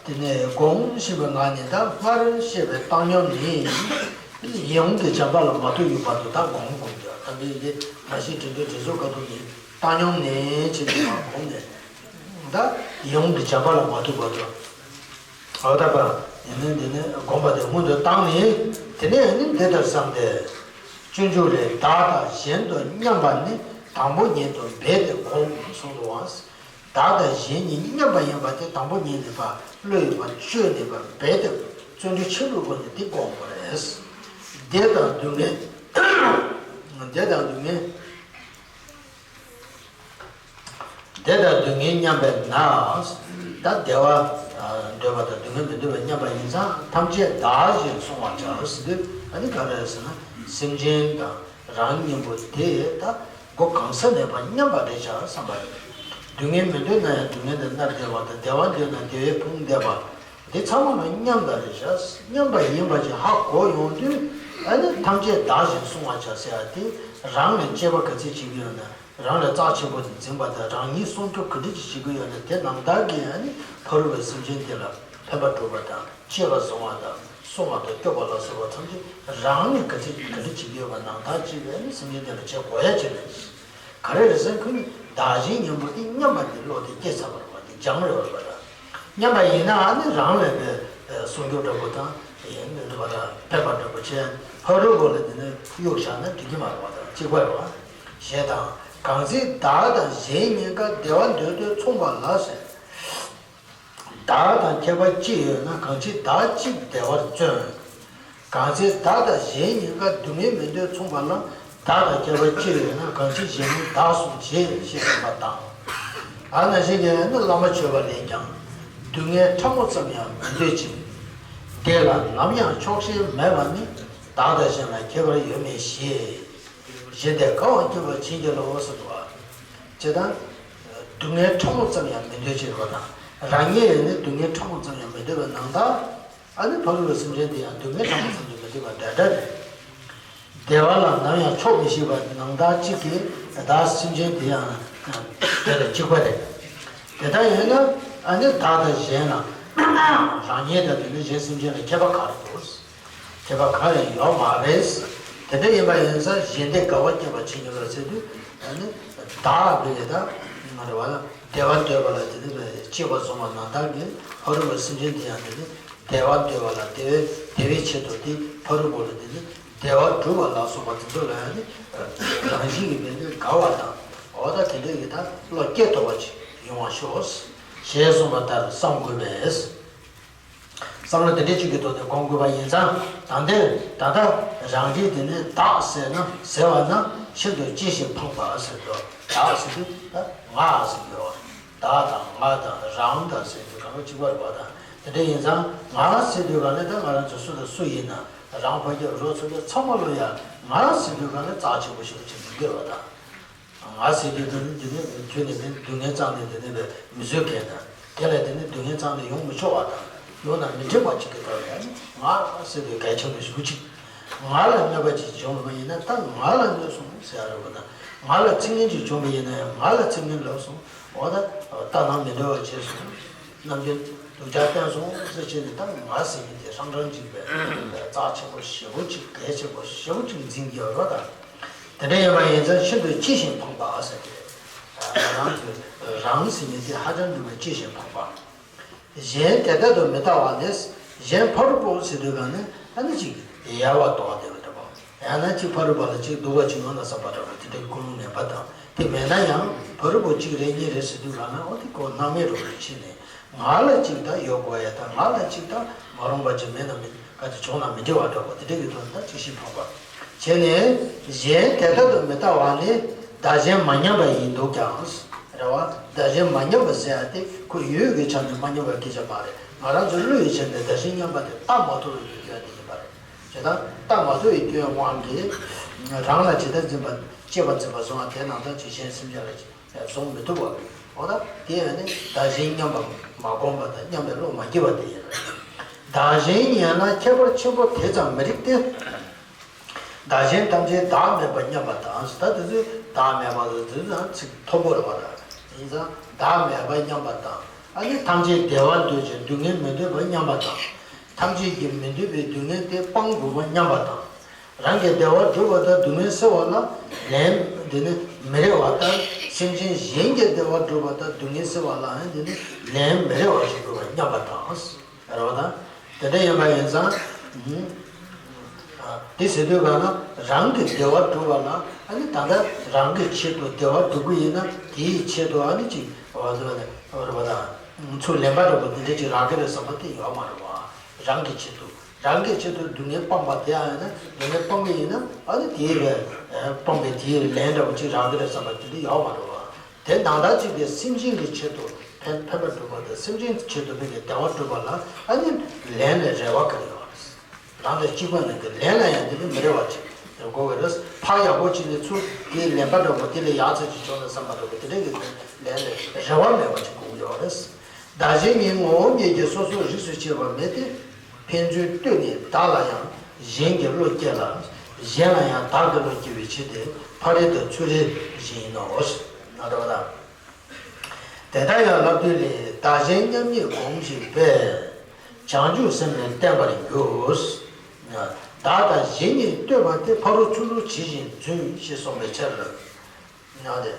དེ་ནས་སྒོམ་ཞེས་པའི་ངག་ནི་ད་སྔར་བཤད་པའི་བཏང་སྙོམས་ནི། ཡིད་འོང་གི་བྱམས་པ་ལ་མ་ཐུག་ཡོད་བར་དུ་ད་སྒོམ་དགོས་འདུག། ད་འདི་ཡི་གེ་མ་ཤེས་དྲིན་དྲན་དྲིན་གཟོ་དཀའ་ཐུབ་ནི། བཏང་སྙོམས་ནི་བྱས་ནས་མར་བསྒོམས་ནས། ད་ཡིད་འོང་གི་བྱམས་པ་ལ་མ་ཐུག་བར་དུ། འོ་ད་པ། ཡིན་ནའི་འདི་ནི་སྒོམ་པ་དེ་སྔོན་དུ་བཏང་ནས། དེ་ནས་ནི་འདི་ལྟར་བསམས་ཏེ། སྤྱོད་འཇུག་ལས། བདག་དང་གཞན་དུ་མཉམ་པ་ནི། དང་པོ་ཉིད་དུ་འབད་དེ་བསྒོམ་གསུངས་འདུག་པ། བདག་དང་གཞན་གཉིས་མཉམ་པ་ཡིན་པ་དེ་དང་པོ་ཉིད་ནས་པ་བློ་ཡིས་པ་བཅོས་ནས་པ་འབད་དེ་བརྩོན་འགྲུས་ཆེན་པོའི་སྒོ་ནས་དེ་བསྒོམ་དགོས་རེད། བདེ་དང་སྡུག་བསྔལ། བདེ་དང་སྡུག་བསྔལ། བདེ་དང་སྡུག་བསྔལ་མཉམ་པས་ན། ད་བདེ་བ་འདོད་པ་དང་སྡུག་བསྔལ་མི་འདོད་པ་མཉམ་པ་ཡིན་ཙང་། ཐམས་ཅད་བདག་བཞིན་བསྲུང་བར་བྱ་ཟེར་དུས། ཨ་ནི་ག་རེ་རེད་ཟེར་ན། སེམས་ཅན་དང་རང་གཉིས་པོ་དེ་ད་སྒོ་གང་ས་ནས་པ་མཉམ་པ་རེད་བྱ་བསམ་པ་རེད། སྡུག་བསྔལ་མི་འདོད་ན་ཡང་སྡུག་བསྔལ་དེ་མནར་བསྡད་པ་དང་། བདེ་བ་འདོད་ན་བདེ་བས་ཕུང་བསྡད་པ། འདི་ཚང་མ་ལ་མཉམ་པ་རེད་བྱ། མཉམ་པ་ཡིན་པ་ཅིག་ཧ་གོ་ཡོང་དུས། ཨ་ནི་ཐམས་ཅད་བདག་བཞིན་བསྲུང་བར་བྱ་ཟེར་ཡ་དེ། རང་ལ་གཅེས་པ་ག་ཚད་བྱེད་ཀྱི་ཡོད་ན། རང་ལ་རྩ་ཆེན་པོ་དེ་འཛིན་པ་དང་། རང་ཉིད་སྲུང་སྐྱོབ་ག་འདྲ་ཅིག་བྱེད་ཀྱི་ཡོད་ན། དེ་ནང་ལྟར་གྱི་ཨ་ནི་ཕ་རོལ་པོའི་སེམས་ཅན་དེ་ལ་ཕན་པ་སྒྲུབ་པ་དང་། གཅེས་པར་བཟུང་བ་དང་། སྲུང་བ་དང་སྐྱོབ་པ་ལ་སོགས་པ་ཐམས་ཅད་རང་ཉིད་ག་ཚད་ག་འདྲ་བྱེད་ཀྱི་ཡོད་པ་ནང་ལྟར་གྱི་ཨ་ནི་སེམས་ཅན་དེ་ལ་བྱེད་དགོས་ཡ་ཅིག་རེད། ག་རེ་རེད་ཟེར་ན། ཁོ་ནི་བདག་གཞན་མཉམ་པོ་དེ་མཉམ་པ་དེ་བློ་དེ་སྐྱེས་ཚར་བ་རེད་པ། དེ་སྦྱངས་རེད་པ་རེད་པ། མཉམ་པ་ཡིན་ན་ཨ་ནི་རང་ལ་དེ་སྲུང་སྐྱོབ་འདྲ་པོ་དང་། ཡིན་འདྲ་པ་དང་། ཕན་པ་འདྲ་པོ་བྱས། ཕ་རོལ་པོ་ལ་དེ་ནི་གཡུག་བཞག་ན་འགྲིག་གི་མ་རེད་པ། དང་གཅིག་པ་རེད་པ། ཞེས་དང་། གང་ཚེ་བདག་དང་གཞན་གཉིས་ཀ་བདེ་བ་འདོད་དུ་མཚུངས་པ་ལ་ཟེར། བདག་དང་ཁྱད་པར་ཅི་ཡོད་ན། གང་ཚེ་བདག་གཅིག་བདེ་བར་བརྩོན། གང་ཚེ་བདག་དང་གཞན་གཉིས་ཀ་སྡུག་བསྔལ་མི་འདོད་མཚུངས་པ་ལ། བདག་དང་ཁྱད་པར་ཅི་ཡོད་ན། གང་ཚེ་གཞན་ཉིད་བདག་བསྲུང་བྱེད། ཞེས་གསུངས་པ་དང་། ཨ་ནི་ཞིག་གིས་ནི་བླ་མ་མཆོད་པ་ལེན་ཀྱང་། སྡུག་བསྔལ་ཕྲ་མོ་ཙམ་ཡང་མི་འདོད་ཅིང་། དེ་ལ་ནམ་ཡང་ཆོག་ཤེས་མེད་པ་ནི། བདག་དང་གཞན་ལ་ཁྱད་པར་ཡོད་མེད་ཞེས། གཞན་དེ་དགའ་བ་སྐྱེད་པར་བྱིན་གྱིས་རློབས་ཟེར་བ། ཇི་ལྟར་སྡུག་བསྔལ་ཕྲ་མོ་ཙམ་ཡང་མི་འདོད་ཅེས་པ་དང་། རང་ཉིད་ཡང་ནི་སྡུག་བསྔལ་ཕྲ་མོ་ཙམ་ཡང་མི་འདོད་པའི་ནང་དག་ཨ་ནི་ཕ་རོལ་པོའི་སེམས་ཅན་དེ་ཡང་སྡུག་བསྔལ་ཕྲ་མོ་ཙམ་ཡང་མི་འདོད་པ་འདྲ་འདྲ་རེད། བདེ་བ་ལ་ནམ་ཡང་ཆོག་མི་ཤེས་པ་ནང་དག་གཅིག་གིས་ད་སེམས་ཅན་དེ་ཡང་དེ་ལ་གཅིག་པ་རེད། དེ་ལྟར་ཡིན་ན་ཨ་ནི་བདག་དང་གཞན་ལ་རང་ཉིད་དང་དེ་ནི་གཞན་སེམས་ཅན་ལ་ཁྱད་པར་ག་རེ་འདུག་ཁྱད་པར་གང་ཡང་ཡོད་མ་རེད། དེ་འདྲ་ཡིན་པ་ཡིན་ཙང་གཞན་དེ་དགའ་བ་སྐྱེད་པར་བྱེད་ཉེན་ལ་ཟེར་དུས་ཨ་ནི་བདག་གི་ཡེ་ད་ང་རེ་བ་ལ་བདེ་བ་འདོད་པ་ལ་དེ་ནི་གཅེས་པར་བཟུང་བ་ནང་ལྟར་གྱི་ཕ་རོལ་པོའི་སེམས་ཅན་དེ་ཡང་དེ་ནི་བདེ་བ་འདོད་པ་ལ་བདེ་བའི་བདེ་བའི་ཆེད་དུ་དེ་ཕ་རོལ་པོ་ལ་དེ་ནི་བདེ་བ་སྒྲུབ་པ་ལ་སོགས་པ་དེ་ཚོ་ལ་ཡང་ནི་རང་བཞིན་གྱིས་མི་འདོད་དགའ་བ་དང་འོ་ད་དེ་འདྲ་ཡི་ད་བློ་སྐྱེ་ཐུབ་པ་ཅིག་ཡོང་བ་ཤོག་ཞེས་གསུངས་པ་ལྟར་བསམ་དགོས་པས། བསམ་བློ་དེ་འདྲ་གཅིག་གི་ཐོག་ནས་སྒོམ་དགོས་པ་ཡིན་ཙང་ད་ལྟའི་ད་ལྟ་རང་གིས་དེ་ནི་བདག་ཟེར་ན་ཟེར་བ་ན་ཤིན་ཏུ་གཅེས་ཤིང་ཕངས་པ་ཟེར་དོ། བདག་ཟེར་དུས་ད་ང་ཟེར་དུས་བདག་དང་ང་དང་རང་དང་ཟེར་དུས་གང་གཅིག་པ་རེད་པ། དང་དེ་འདྲ་ཡིན་ཙང་ང་ཟེར་དུས་གང་ནས་ད་ང་རང་ཚོ་སུ་དང་སུ་ཡིན་ན་རང་ཕ་སྐྱབས་རོགས་ཚོ་ཚང་མ་ལོ་ཡ་ང་ཟེར་དུས་གང་ནས་རྩ་ཆེན་པོ་ཞིག་ལ་ཆེན་པོ་འདོད་པ་དང་། ང་ཟེར་དུས་དེ་ནི་དེ་ནི་ཁྱོད་ནི་དེ་ནི་སྡུག་བསྔལ་རྩ་ནས་དེ་ནི་བས་མི་བཟོད་མཁན་དང་། དེ་ལ་དེ་ནི་སྡུག་བསྔལ་རྩ་ནས་ཡོང་མི་ཆོག་པ་དང་། ཡོང་ན་མི་འགྲིག་པ་ཅིག་གི་ཐོག་ལ་ཡང་ང་ཟེར་དུས་གལ་ཆེན་པོ་ཞེ་པོ་ཅིག་ང་ལ་གནོད་པ་ཅིག་བྱུང་བ་ཡིན་ན་ད་ང་ལ་གནོད་སོང་ཟེར་ཡ་རེད་པ་དང་། ང་ལ་ཚིག་ངན་ཅིག་བྱུང་བ་ཡིན་ན་ཡང་ང་ལ་ཚིག་ངན་ལབ་སོང་། འོ་ད་ལྟ་སྣང་མི་འདྲ་བ་བྱས་སོང་། ནམ་རྒྱུན་སྡུག་ཅག་བསྟན་སོང་ཟེར་བྱས་ནས་ད་ང་ཟེར་མཁན་དེ་ཧྲང་ཧྲང་ཅིག་པས་རྩ་ཆེན་པོ་ཞེ་པོ་ཅིག་གལ་ཆེན་པོ་ཞེ་པོ་ཅིག་འཛིན་གྱི་ཡོད་རེད་པ་དང་། དེ་འདྲ་ཡིན་པ་ཡིན་ཙང་ཤིན་ཏུ་གཅེས་ཤིང་ཕངས་པ་ཟེར་ཏེ། རང་གི་རང་ཟེར་མཁན་དེ་ཧ་ཅང་གི་གཅེས་ཤིང་ཕངས་པ། གཞན་དེ་ལྟར་དུ་མི་ལྟ་བ་ནི། གཞན་ཕ་རོལ་པོ་ཟེར་དུས་གང་ནས་ཨ་ནི་ཅིག་ཡལ་བ་དོར་བསྡད་པ་འདྲ་པོ། ཡང་ན་ཅིག་ཕ་རོལ་པོ་ལ་ཅིག་སྡུག་པ་ཅིག་ཡོང་ན་བསམ་པ་འདྲ་པོ་དེ་འདྲའི་ཀུན་སློང་ངན་པ་དང་། དེ་མེད་ན་ཡང་ཕ་རོལ་པོ་གཅིག་རེ་གཉིས་རེ་ཟེར་དུས་གང་ན་འོ་དེ་ཁོ་སྣང་མེད་འགྲོ་བའི་ཕྱིར་ནས། ང་ལ་གཅིག་ད་ཡོད་དགོས་ཡ་ད་ང་ལ་གཅིག་ད་མ་རུངས་པ་ཅིག་མེད་ན་མི་ག་ཅིག་བྱུང་ན་མི་འགྲིག་པ་འདྲ་པོ་དེ་འདྲ་གི་དོན་དག་ཅིག་ཤེས་ཕོད་པ། བྱས་ནས་གཞན་དེ་ལྟར་དུ་མི་ལྟ་བ་ནི་བདག་གཞན་མ་མཉམ་པ་ཡིན་འདུག་ཀྱང་། རེད་བ། བདག་གཞན་མ་མཉམ་པ་ཟེར་ཡ་དེ་ཁོ་ཡུལ་གྱི་ཆ་ནས་མ་མཉམ་པ་སྐད་ཆ་མ་རེད། ང་རང་ཚོ་བློ་ཡི་ཆ་ནས་བདག་གཞན་མཉམ་པ་དེ་བལྟ་མ་ཐུབ་པའི་སྐྱོན་དེ་ཡིན་པ་རེད། བྱས་ཙང་བལྟ་མ་ཐུབ་པའི་སྐྱོན་དབང་གིས་རང་ལ་ཇི་ལྟར་འཛིན་པ་གཅེས་པར་འཛིན་པ་བཟུང་བ་དེ་ནང་ལྟར་གྱི་གཞན་སེམས་ཅན་ལ་བཟུང་མི་ཐུབ་པ། འོ་ད་དེ་ཡང་ནི་བདག་གཞན་མཉམ་པ་མ་བསྒོམས་པ་དང་མཉམ་པའི་བློ་མ་སྐྱེས་པ་དེ་ཡིན། བདག་གཞན་ཉེ་ལ་ཁྱད་པར་ཆེན་པོ་དེ་ཙམ་མི་རིགས་ཏེ། བདག་གཞན་ཐམས་ཅད་བདག་མེད་པར་མཉམ་པ་དང་། ད་དེ་ཚོས་བདག་མེད་པ་དེ་ཚོ་ཚིག་མཐོན་པོ་རེད་པ། ད་ཡིན་ཙང་བདག་མེད་པར་མཉམ་པ་དང་། ཨ་ནི་ཐམས་ཅད་བདེ་བ་འདོད་ཅིང་སྡུག་བསྔལ་མི་འདོད་པར་མཉམ་པ་དང་། ཐམས་ཅད་ཀྱིས་མི་འདོད་པའི་སྡུག་བསྔལ་དེ་སྤང་དགོས་པར་མཉམ་པ་དང་། རང་གི་བདེ་བ་སྒྲུབ་པ་དང་སྡུག་བསྔལ་སེལ་བ་ལ་ལན་འདི་ནི་མི་རེ་བ་ལྟར། སེམས་ཅན་གཞན་གྱི་བདེ་བ་སྒྲུབ་པ་དང་སྡུག་བསྔལ་སེལ་བ་ལའང་འདི་ནི་ལན་མི་རེ་བ་ཞིག་དགོས་པར་མཉམ་པ་དང་། རེད་པ་དང་། དེ་འདྲ་ཡིན་པ་ཡིན་ཙང་། ཨ། དེ་ཟེར་དུས་གང་ན་རང་གི་བདེ་བ་སྒྲུབ་པ་ལ་ཨ་ནི་ད་ལྟ་རང་གི་ཆེད་དུ་བདེ་བ་སྒྲུབ་ཀྱི་ཡིན་ན་དེའི་ཆེད་དུ་ཨ་ནི་ཅིག་འོ་ཟེར་བ་ནི་འོ་རེད་པ་དང་། ཚུར་ལེན་པ་འདྲ་པོ་དེ་འདྲ་ཅིག་རག་གི་རེད་བསམ་པ་དེ་ཡོད་མ་རེད་པ། རང་གི་ཆེད་དུ་རང་གི་ཆེད་དུ་སྡུག་བསྔལ་སྤངས་པ་དེ་ཡང་ཡིན་ན་སྡུག་བསྔལ་སྤང་གི་ཡིན་ན་ཨ་ནི་དེའི་བས་སྤངས་པའི་དེའི་ལན་འདྲ་པོ་ཅིག་རག་གི་རེད་བསམ་པ་དེ་འདྲ་ཡོད་མ་རེད་པ། དེ་ནང་ལྟར་གཅིག་གིས་སེམས་ཅན་གྱི་ཆེད་དུ་ཕན་ཕན་པ་སྒྲུབ་པ་དང་སེམས་ཅན་གྱི་ཆེད་དུ་མི་གི་བདེ་བ་སྒྲུབ་པ་ལ་ཨ་ནི་ལན་ལ་རེ་བ་ག་རེ་ཡོད་རེད། རང་དང་གཅིག་པ་ནང་གི་ལན་ལ་ཡང་དེ་ནི་མི་རེ་བ་ཅིག་དགོས་ཀྱི་རེད། ཕར་ཡག་པོ་ཅིག་ནས་ཚུར་དེའི་ལན་པ་འདྲ་པོ་དེ་ལས་ཡག་ཚད་ཅིག་བྱུང་ན་བསམ་པ་འདྲ་པོ་དེ་འདྲ་གི་ལན་ལ་རེ་བ་མེད་པ་ཅིག་དགོས་ཀྱི་ཡོད་རེད། བདག་གཞན་གཉིས་ངོ་བོ་ཉིད་ཀྱིས་སོ་སོར་རིས་སུ་ཆད་པ་མེད་དེ། ཕན་ཚུན་ལྟོས་ནས་བདག་ལ་ཡང་གཞན་གྱི་བློ་སྐྱེ་ལ། གཞན་ལ་ཡང་བདག་གི་བློ་སྐྱེ་བའི་ཕྱིར་ཏེ། ཕ་རོལ་ཏུ་ཚུར་རེ་བཞིན་ཡིན་ནོ། ན་འདྲ་བ་དང་། དེ་ལྟར་ཡང་བསླབ་བཏུས་ལས། བདག་གཞན་མཉམ་ཉིད་སྒོམ་ཞིག་པས། བྱང་ཆུབ་སེམས་ལས་བརྟན་པར་འགྱུར། བདག་དང་གཞན་གཉིས་ལྟོས་པ་སྟེ། ཕ་རོལ་ཚུར་རོལ་ཇི་བཞིན་བརྫུན་ཞེས་གསུངས་པའི་ཕྱིར། ཡང་དེ།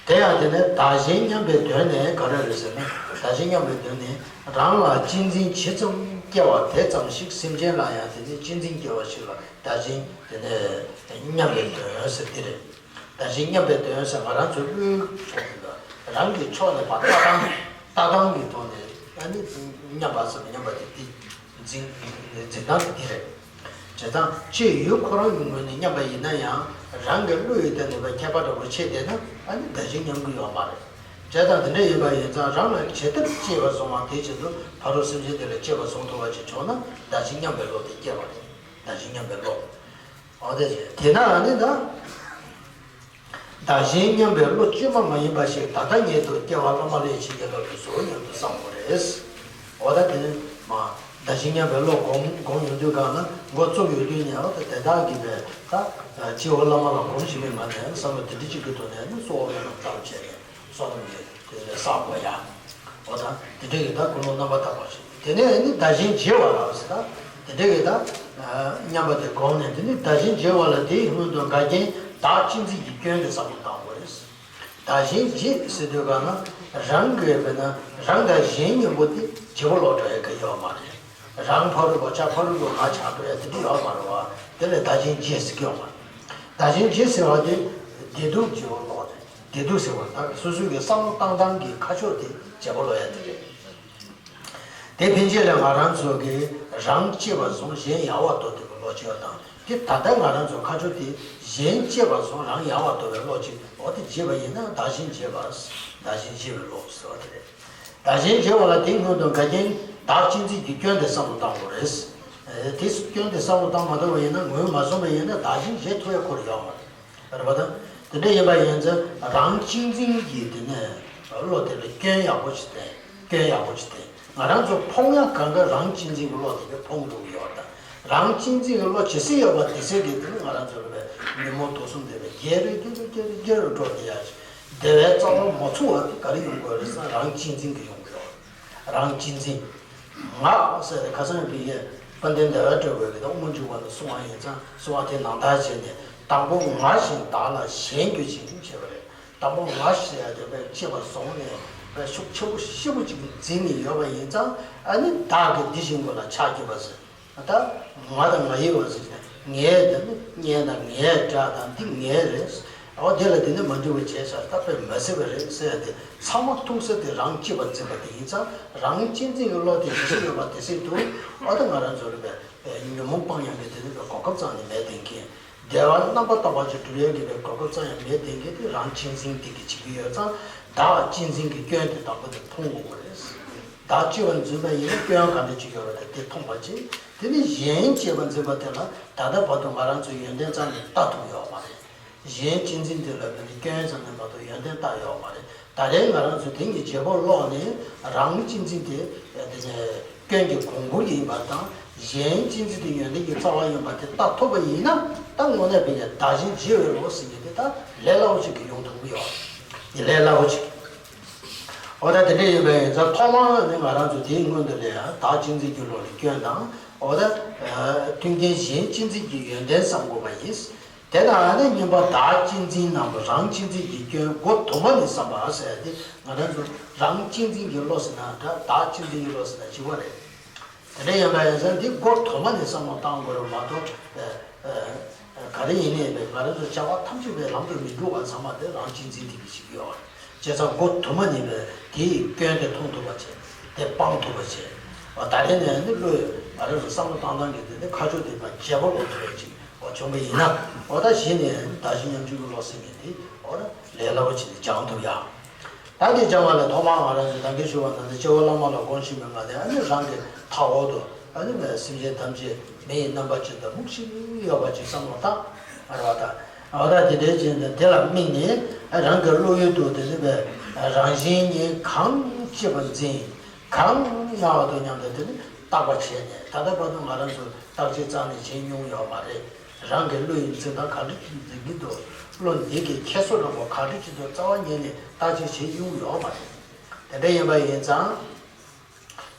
དེ་ཡང་དེ་ནི་བདག་གཞན་མཉམ་པའི་དོན་ནི་ག་རེ་རེད་ཟེར་ན། བདག་གཞན་མཉམ་པའི་དོན་ནི་རང་ལ་གཅེས་འཛིན་ཇི་ཙམ་སྐྱེ་བ་དེ་ཙམ་ཞིག་སེམས་ཅན་ལ་ཡང་དེ་ནི་གཅེས་འཛིན་སྐྱེ་བ་ཞིག་ལ་བདག་གཞན་དེ་ནི་མཉམ་པའི་དོན་ཟེར་དེ་རེད། བདག་གཞན་མཉམ་པའི་དོན་ཟེར་ང་རང་ཚོའི་བློའི་ཕྱོགས་ནས་རང་གི་ཕྱོགས་ནས་ཕར་ལྟ་སྟངས་ལྟ་སྟངས་ཀྱི་ཐོག་ནས་ཨ་ནི་མཉམ་པ་ཟེར་མི་མཉམ་པ་དེ་དེ། འཛིན་འཛིན་སྟངས་དེ་འདི་རེད། བྱས་ཙང་ཕྱི་ཡུལ་ཁོ་རང་གི་ངོས་ནས་མཉམ་པ་ཡིན་ན་ཡང་རང་གི་བློ་ཡི་སྟེང་ནས་ཁྱད་པར་འདྲ་པོ་ཕྱེ་བསྡད་ན་ཨ་ནི་བདག་གཞན་མཉམ་གྱི་ཡོད་མ་རེད། བྱས་ཙང་དེ་འདྲ་ཡིན་པ་ཡིན་ཙང་རང་ལ་ཇི་ལྟར་གཅེས་པར་བཟུང་བ་དེ་བཞིན་དུ་ཕ་རོལ་སེམས་ཅན་དེ་ལ་གཅེས་པར་བཟུང་ཐུབ་པ་ཅིག་བྱུང་ན་བདག་གཞན་མཉམ་པའི་བློ་དེ་སྐྱེ་བ་རེད། བདག་གཞན་མཉམ་པའི་བློ། འོ་དེ་བྱས་དེས་ན་ཨ་ནི་ད། བདག་གཞན་མཉམ་པའི་བློ་བཅོས་མ་མ་ཡིན་པ་ཞིག་ད་ལྟ་ཉིད་དུ་སྐྱེ་བ་བླ་མ་ལྷས་བྱིན་གྱིས་བརླབས་པའི་གཟུགས་སྙམ་དུ་བསམ་དགོས་རེད། འོ་ད་དེ་ནི་མ། བདག་གཞན་མཉམ་པའི་བློ་སྒོམ་སྒོམ་ཡོང་དུས་གང་ན་འགོ་བཙུགས་ཡོང་དུས་ནས་འོ་ད་དེ་དག་གིས་པའི་ད་སྐྱེ་བ་བླ་མ་ལ་སྒོམ་བཞིན་པའི་ངང་ནས་བསམ་བློ་དེ་འདྲ་གཅིག་གི་ཐོག་ནས་ནི་གཙོ་བོ་མེད་པར་བཏང་བྱས་ནས་བསམ་བློ་དེ་ལས་བསགས་དགོས་ཡ། འོ་ད་དེ་འདྲ་གི་ད་ཀུན་སློང་རྣམ་པར་དག་པ་ཞིག་དེ་ནས་ནི་བདག་གཞན་བརྗེ་བ་ལ་ཟེར་ད། དེ་འདྲ་གི་ད། མཉམ་པ་དེ་སྒོམ་ནས་དེ་ནི་བདག་གཞན་བརྗེ་བ་ལ་དེའི་སྔོན་དུ་འགལ་རྐྱེན་བདག་གཅེས་འཛིན་གྱི་སྐྱོན་དེ་བསམ་བློ་བཏང་དགོས་རེད། བདག་གཞན་བརྗེ་ཟེར་དུས་གང་ན་རང་གི་དཔེར་ན་རང་དང་གཞན་གཉིས་པོ་དེ་བརྗེ་པོ་ལོག་འགྲོ་ཡ་གི་ཡོད་མ་རེད། རང་ཕ་རོལ་པོ་ཆགས་ཕ་རོལ་པོ་ང་ཆགས་འགྲོ་ཡ་དེ་འདྲ་ཡོད་མ་རེད་བ། དེ་ལས་བདག་གཞན་བརྗེ་ཟེར་གི་ཡོད་མ་རེད། བདག་གཞན་བརྗེ་ཟེར་བ་དེ་བདེ་སྡུག་བརྗེ་པོ་ལོག་རེད། བདེ་སྡུག་ཟེར་བ་ད་སོ་སོའི་གི་བསམ་བློ་བཏང་སྟངས་ཀྱི་ཁ་ཕྱོགས་དེ་བརྗེ་པོ་ལོག་ཡ་དེ་རེད། དེ་ཕན་ཆད་ལ་ང་རང་ཚོ་གིས་རང་གཅེས་པར་བཟུང་གཞན་ཡལ་བར་དོར་ཐུབ་པའི་བློ་སྐྱེ་བ་དང་དེ་ད་ལྟ་ང་རང་ཚོ་ཁ་ཕྱོགས་དེ་གཞན་གཅེས་པར་བཟུང་རང་ཡལ་བར་དོར་བའི་བློ་ཅིག་འོ་དེ་བརྗེས་པ་ཡིན་ན་བདག་གཞན་བརྗེས་པ། བདག་གཞན་བརྗེ་བའི་བློ་ཟེར་བ་དེ་རེད། བདག་གཞན་བརྗེ་བ་ལ་དེའི་སྔོན་དུ་འགལ་རྐྱེན་བདག་གཅེས་འཛིན་གྱི་སྐྱོན་དེ་བསམ་བློ་བཏང་དགོས་རེད། དེ་སྐྱོན་དེ་བསམ་བློ་བཏང་མ་ཐུབ་པ་ཡིན་ན་ངོས་མ་བཟུང་བ་ཡིན་ན་བདག་གཞན་བརྗེ་ཐུབ་ཡ་ཁོ་རང་ཡོད་མ་རེད། རེད་པ་དང་། དེ་འདྲ་ཡིན་པ་ཡིན་ཙང་རང་གཅེས་འཛིན་གྱི་དེ་ནས་བློ་དེ་ལ་སྐྱོན་ཡག་པོ་ཞིག་བསྟན། སྐྱོན་ཡག་པོ་ཞིག་བསྟན། ང་རང་ཚོ་ཕོངས་ཡག་གང་ག་རང་གཅེས་འཛིན་གྱི་བློ་དེ་གས་ཕོངས་འགྲོ་གི་ཡོད་ད། རང་གཅེས་འཛིན་གྱི་བློ་ཇི་སྲིད་ཡོད་པ་དེ་སྲིད་ཀྱི་དེ་ནི་ང་རང་ཚོ་ལ་བའི་ཉོན་མོངས་དུག་གསུམ་དེ་བས་རྒྱས་རུ་རྒྱས་རུ་རྒྱས་རུ་རྒྱས་རུ་འགྲོ་བསྡད་ཡག་ཞིག་དེ་བས་རྩ་བ་མ་ཚུགས་པ་དེ་ག་རེ་ཡོང་དགོས་རེད་ཟེར་ན་རང་གཅེས་འཛིན་གྱི་ཡོང་གི་ཡོད། རང་གཅེས་འཛིན། ང་ཟེར་ཏེ་ཁ་སང་བི་ཡས་དཔལ་ལྡན་ཟླ་བས་སྤྲད་དགོས་ཀྱི་དང་དབུ་མ་འཇུག་པ་ལ་གསུང་བ་ཡིན་ཙང་གསུང་བ་དེ་ནང་ལྟར་བྱས་ནས་དང་པོ་ང་ཞེན་བདག་ལ་ཞེན་གྱུར་ཅིང་བྱས་པ་རེད། དང་པོ་ང་ཞེས་ཡ་དེ་བས་གཅེས་པར་བཟུང་ནས་བས་ཤུགས་ཆེན་པོ་ཤེད་པོ་ཅིག་འཛིན་ནས་ཡོད་པ་ཡིན་ཙང་ཨ་ནི་བདག་གི་འདི་བཞིན་པོ་ལ་ཆགས་ཀྱི་པ་ཟེར། ད་ང་དང་ང་ཡི་བ་ཟེར་ནས་ངའི་དེ་ནི་གཉེན་དང་ངའི་དགྲ་དང་འདི་ངའི་རེད། འོ་དེ་ལ་དེ་ནི་མ་འགྲིག་པ་བྱས་ཤག་ད་དཔེ་མ་སྲིད་པ་རེད་ཟེར་ཡ་དེ་ཚང་མ་ཐུག་ས་དེ་རང་གཅེས་པར་འཛིན་པ་དེ་ཡིན་ཙང་རང་གཅེས་འཛིན་གྱི་བློ་དེ་ཇི་སྲིད་ཡོད་པ་དེ་སྲིད་དུ་འོ་ད་ང་རང་ཚོ་རེད་པས་ཉོན་མོངས་སྤང་ཡག་གི་དེ་ནི་པའི་གོ་སྐབས་ཙམ་ནི་མེད་དེ་མཁན། བདེ་བ་རྣམ་པར་དག་པ་ཅིག་སྒྲུབ་ཡག་གི་པའི་གོ་སྐབས་ཙམ་ཡང་མེད་དེ་མཁན་དེ་རང་གཅེས་འཛིན་དེ་གི་བྱེད་ཀྱི་ཡོད་ཙང་བདག་གཅེས་འཛིན་གྱི་སྐྱོན་དེ་དང་པོ་དེ་མཐོང་དགོས་པ་རེད། བདག་གཅེས་པར་འཛིན་པ་ཡིན་ན་སྐྱོན་ག་འདྲ་ཅིག་ཡོད་པ་རེད་དེ་མཐོང་པ་ཅིག་དེ་ནི་གཞན་གཅེས་པར་འཛིན་པ་དེ་ལ་ད་ལྟ་བར་དུ་ང་རང་ཚོའི་ཡོན་ཏན་རྩ་ནས་ལྟ་ཐུབ་ཡོད་མ་རེད། གཞན་གཅེས་འཛིན་དེ་ལ་བརྟེན་ནས་སྐྱོན་ཙམ་ནས་མ་གཏོགས་ཡོན་ཏན་ལྟ་ཡོད་མ་རེད། ད་རེས་ང་རང་ཚོས་དེང་གི་བརྗེ་པོ་ཀློག་ནས་རང་གཅེས་འཛིན་དེ་དེ་ནས་སྐྱོན་གྱི་གོང་བུ་ཡིན་པ་དང་གཞན་གཅེས་འཛིན་དེ་ཡོན་ཏན་གྱི་རྩ་བ་ཡིན་པ་དེ་ལྟ་ཐུབ་པ་ཡིན་ན་ད་དངོས་གནས་བྱས་ན་བདག་གཞན་བརྗེ་བའི་བློ་ཟེར་མཁན་དེ་ད་ལས་སླ་པོ་ཅིག་གི་ཡོང་ཐུབ་ཀྱི་ཡོད། དེ་ལས་སླ་པོ་ཅིག་འོ་ད་དེ་འདྲ་ཡིན་པ་ཡིན་ཙང་ཐོག་མར་ནི་ང་རང་ཚོ་དེའི་སྔོན་དུ་ལས་བདག་གཅེས་འཛིན་གྱི་བློ་ལ་སྐྱོན་དང་འོ་ད་མཐུན་རྐྱེན་གཞན་གཅེས་འཛིན་གྱི་ཡོན་ཏན་བསམ་དགོས་པ་ཡིན། དེ་དང་ཨ་ནི་གཉིས་པ་བདག་གཅེས་འཛིན་ནམ་རང་གཅེས་འཛིན་གྱི་སྐྱོན་སྒོ་དུ་མ་ནས་བསམ་པ་ཟེར་ཏེ་ང་རང་ཚོ་རང་གཅེས་འཛིན་གྱི་བློ་ཟེར་ན་འདྲ་བདག་གཅེས་འཛིན་གྱི་བློ་ཟེར་ན་གཅིག་པ་རེད། དེ་འདྲ་ཡིན་པ་ཡིན་ཙང་འདི་སྒོ་དུ་མ་ནས་བསམ་བློ་བཏང་དགོས་རེད་མ་གཏོགས་ག་རེ་ཡིན་ནའི་ང་རང་ཚོ་བྱ་བ་ཐམས་ཅད་པའི་ལམ་དུ་མི་འགྲོ་བ་ཚང་མ་དེ་རང་གཅེས་འཛིན་དེ་གི་ཞིག་ཡོད་རེད། བྱས་ཙང་སྒོ་དུ་མ་ནས་པའི་དེའི་སྐྱོན་དེ་མཐོང་ཐུབ་པ་བྱས་དེ་སྤང་ཐུབ་པ་བྱས་ད་རེས་ནས་ནི་བློས་ང་རང་ཚོ་བསམ་བློ་བཏང་སྟངས་ཀྱི་དེ་ནི་ཁ་ཕྱོགས་དེ་བརྗེ་པོ་ལོག་ཐུབ་པ་ཅིག་འོ་བྱུང་བ་ཡིན་ན། འོ་ད་གཞི་ནས་བདག་གཞན་མཉམ་བརྗེ་གི་བློ་ཟེར་མཁན་དེ་འོ་ད་ལས་སླ་པོ་བྱས་ནས་སྦྱང་ཐུབ་ཡ། ད་དེ་སྦྱང་བ་ལས་ཐོག་མར་ང་རང་ཚོས་ད་གིན་ཞུས་པ་ནང་བཞིན་སྐྱེ་བོ་བླ་མ་ལ་དགོངས་ཤེས་པའི་ངང་ནས་ཨ་ནི་རང་གི་མཐའ་འོག་ཏུ་ཨ་ནི་སེམས་ཅན་ཐམས་ཅད་མི་ཡི་རྣམ་པ་ཅན་དུ་སྨུག་ཤིང་ཡོད་པ་ཅིག་བསམ་བློ་བཏང་། ཨ་རེ་བ་ད། འོ་ད་དེ་འདྲའི་ཅན་དུ་དེ་ལ་དམིགས་ནས་ཨ་རང་གི་བློ་ཡུལ་དུ་དེ་ནི་བས་རང་གཞན་གཉིས་གང་གཅེས་པར་འཛིན་གང་ཡལ་བར་དོར་སྙམ་དུ་དེ་ནི་བརྟག་པ་བྱས་ནས་ད་ལྟ་བར་དུ་ང་རང་ཚོས་བརྟག་དཔྱད་རྩ་ནས་བྱས་མྱོང་ཡོད་མ་རེད། རང་གི་བློ་ཡི་འཛིན་སྟངས་ག་འདྲ་ཅིག་འཛིན་གྱི་འདུག་བློ་འདི་གི་ཁྱད་གསོད་རང་པོ་ག་འདྲ་ཅིག་འདུག་རྩ་བ་ཉིད་ནས་བརྟག་དཔྱད་བྱེད་མྱོང་ཡོད་མ་རེད། དེ་འདྲ་ཡིན་པ་ཡིན་ཙང་།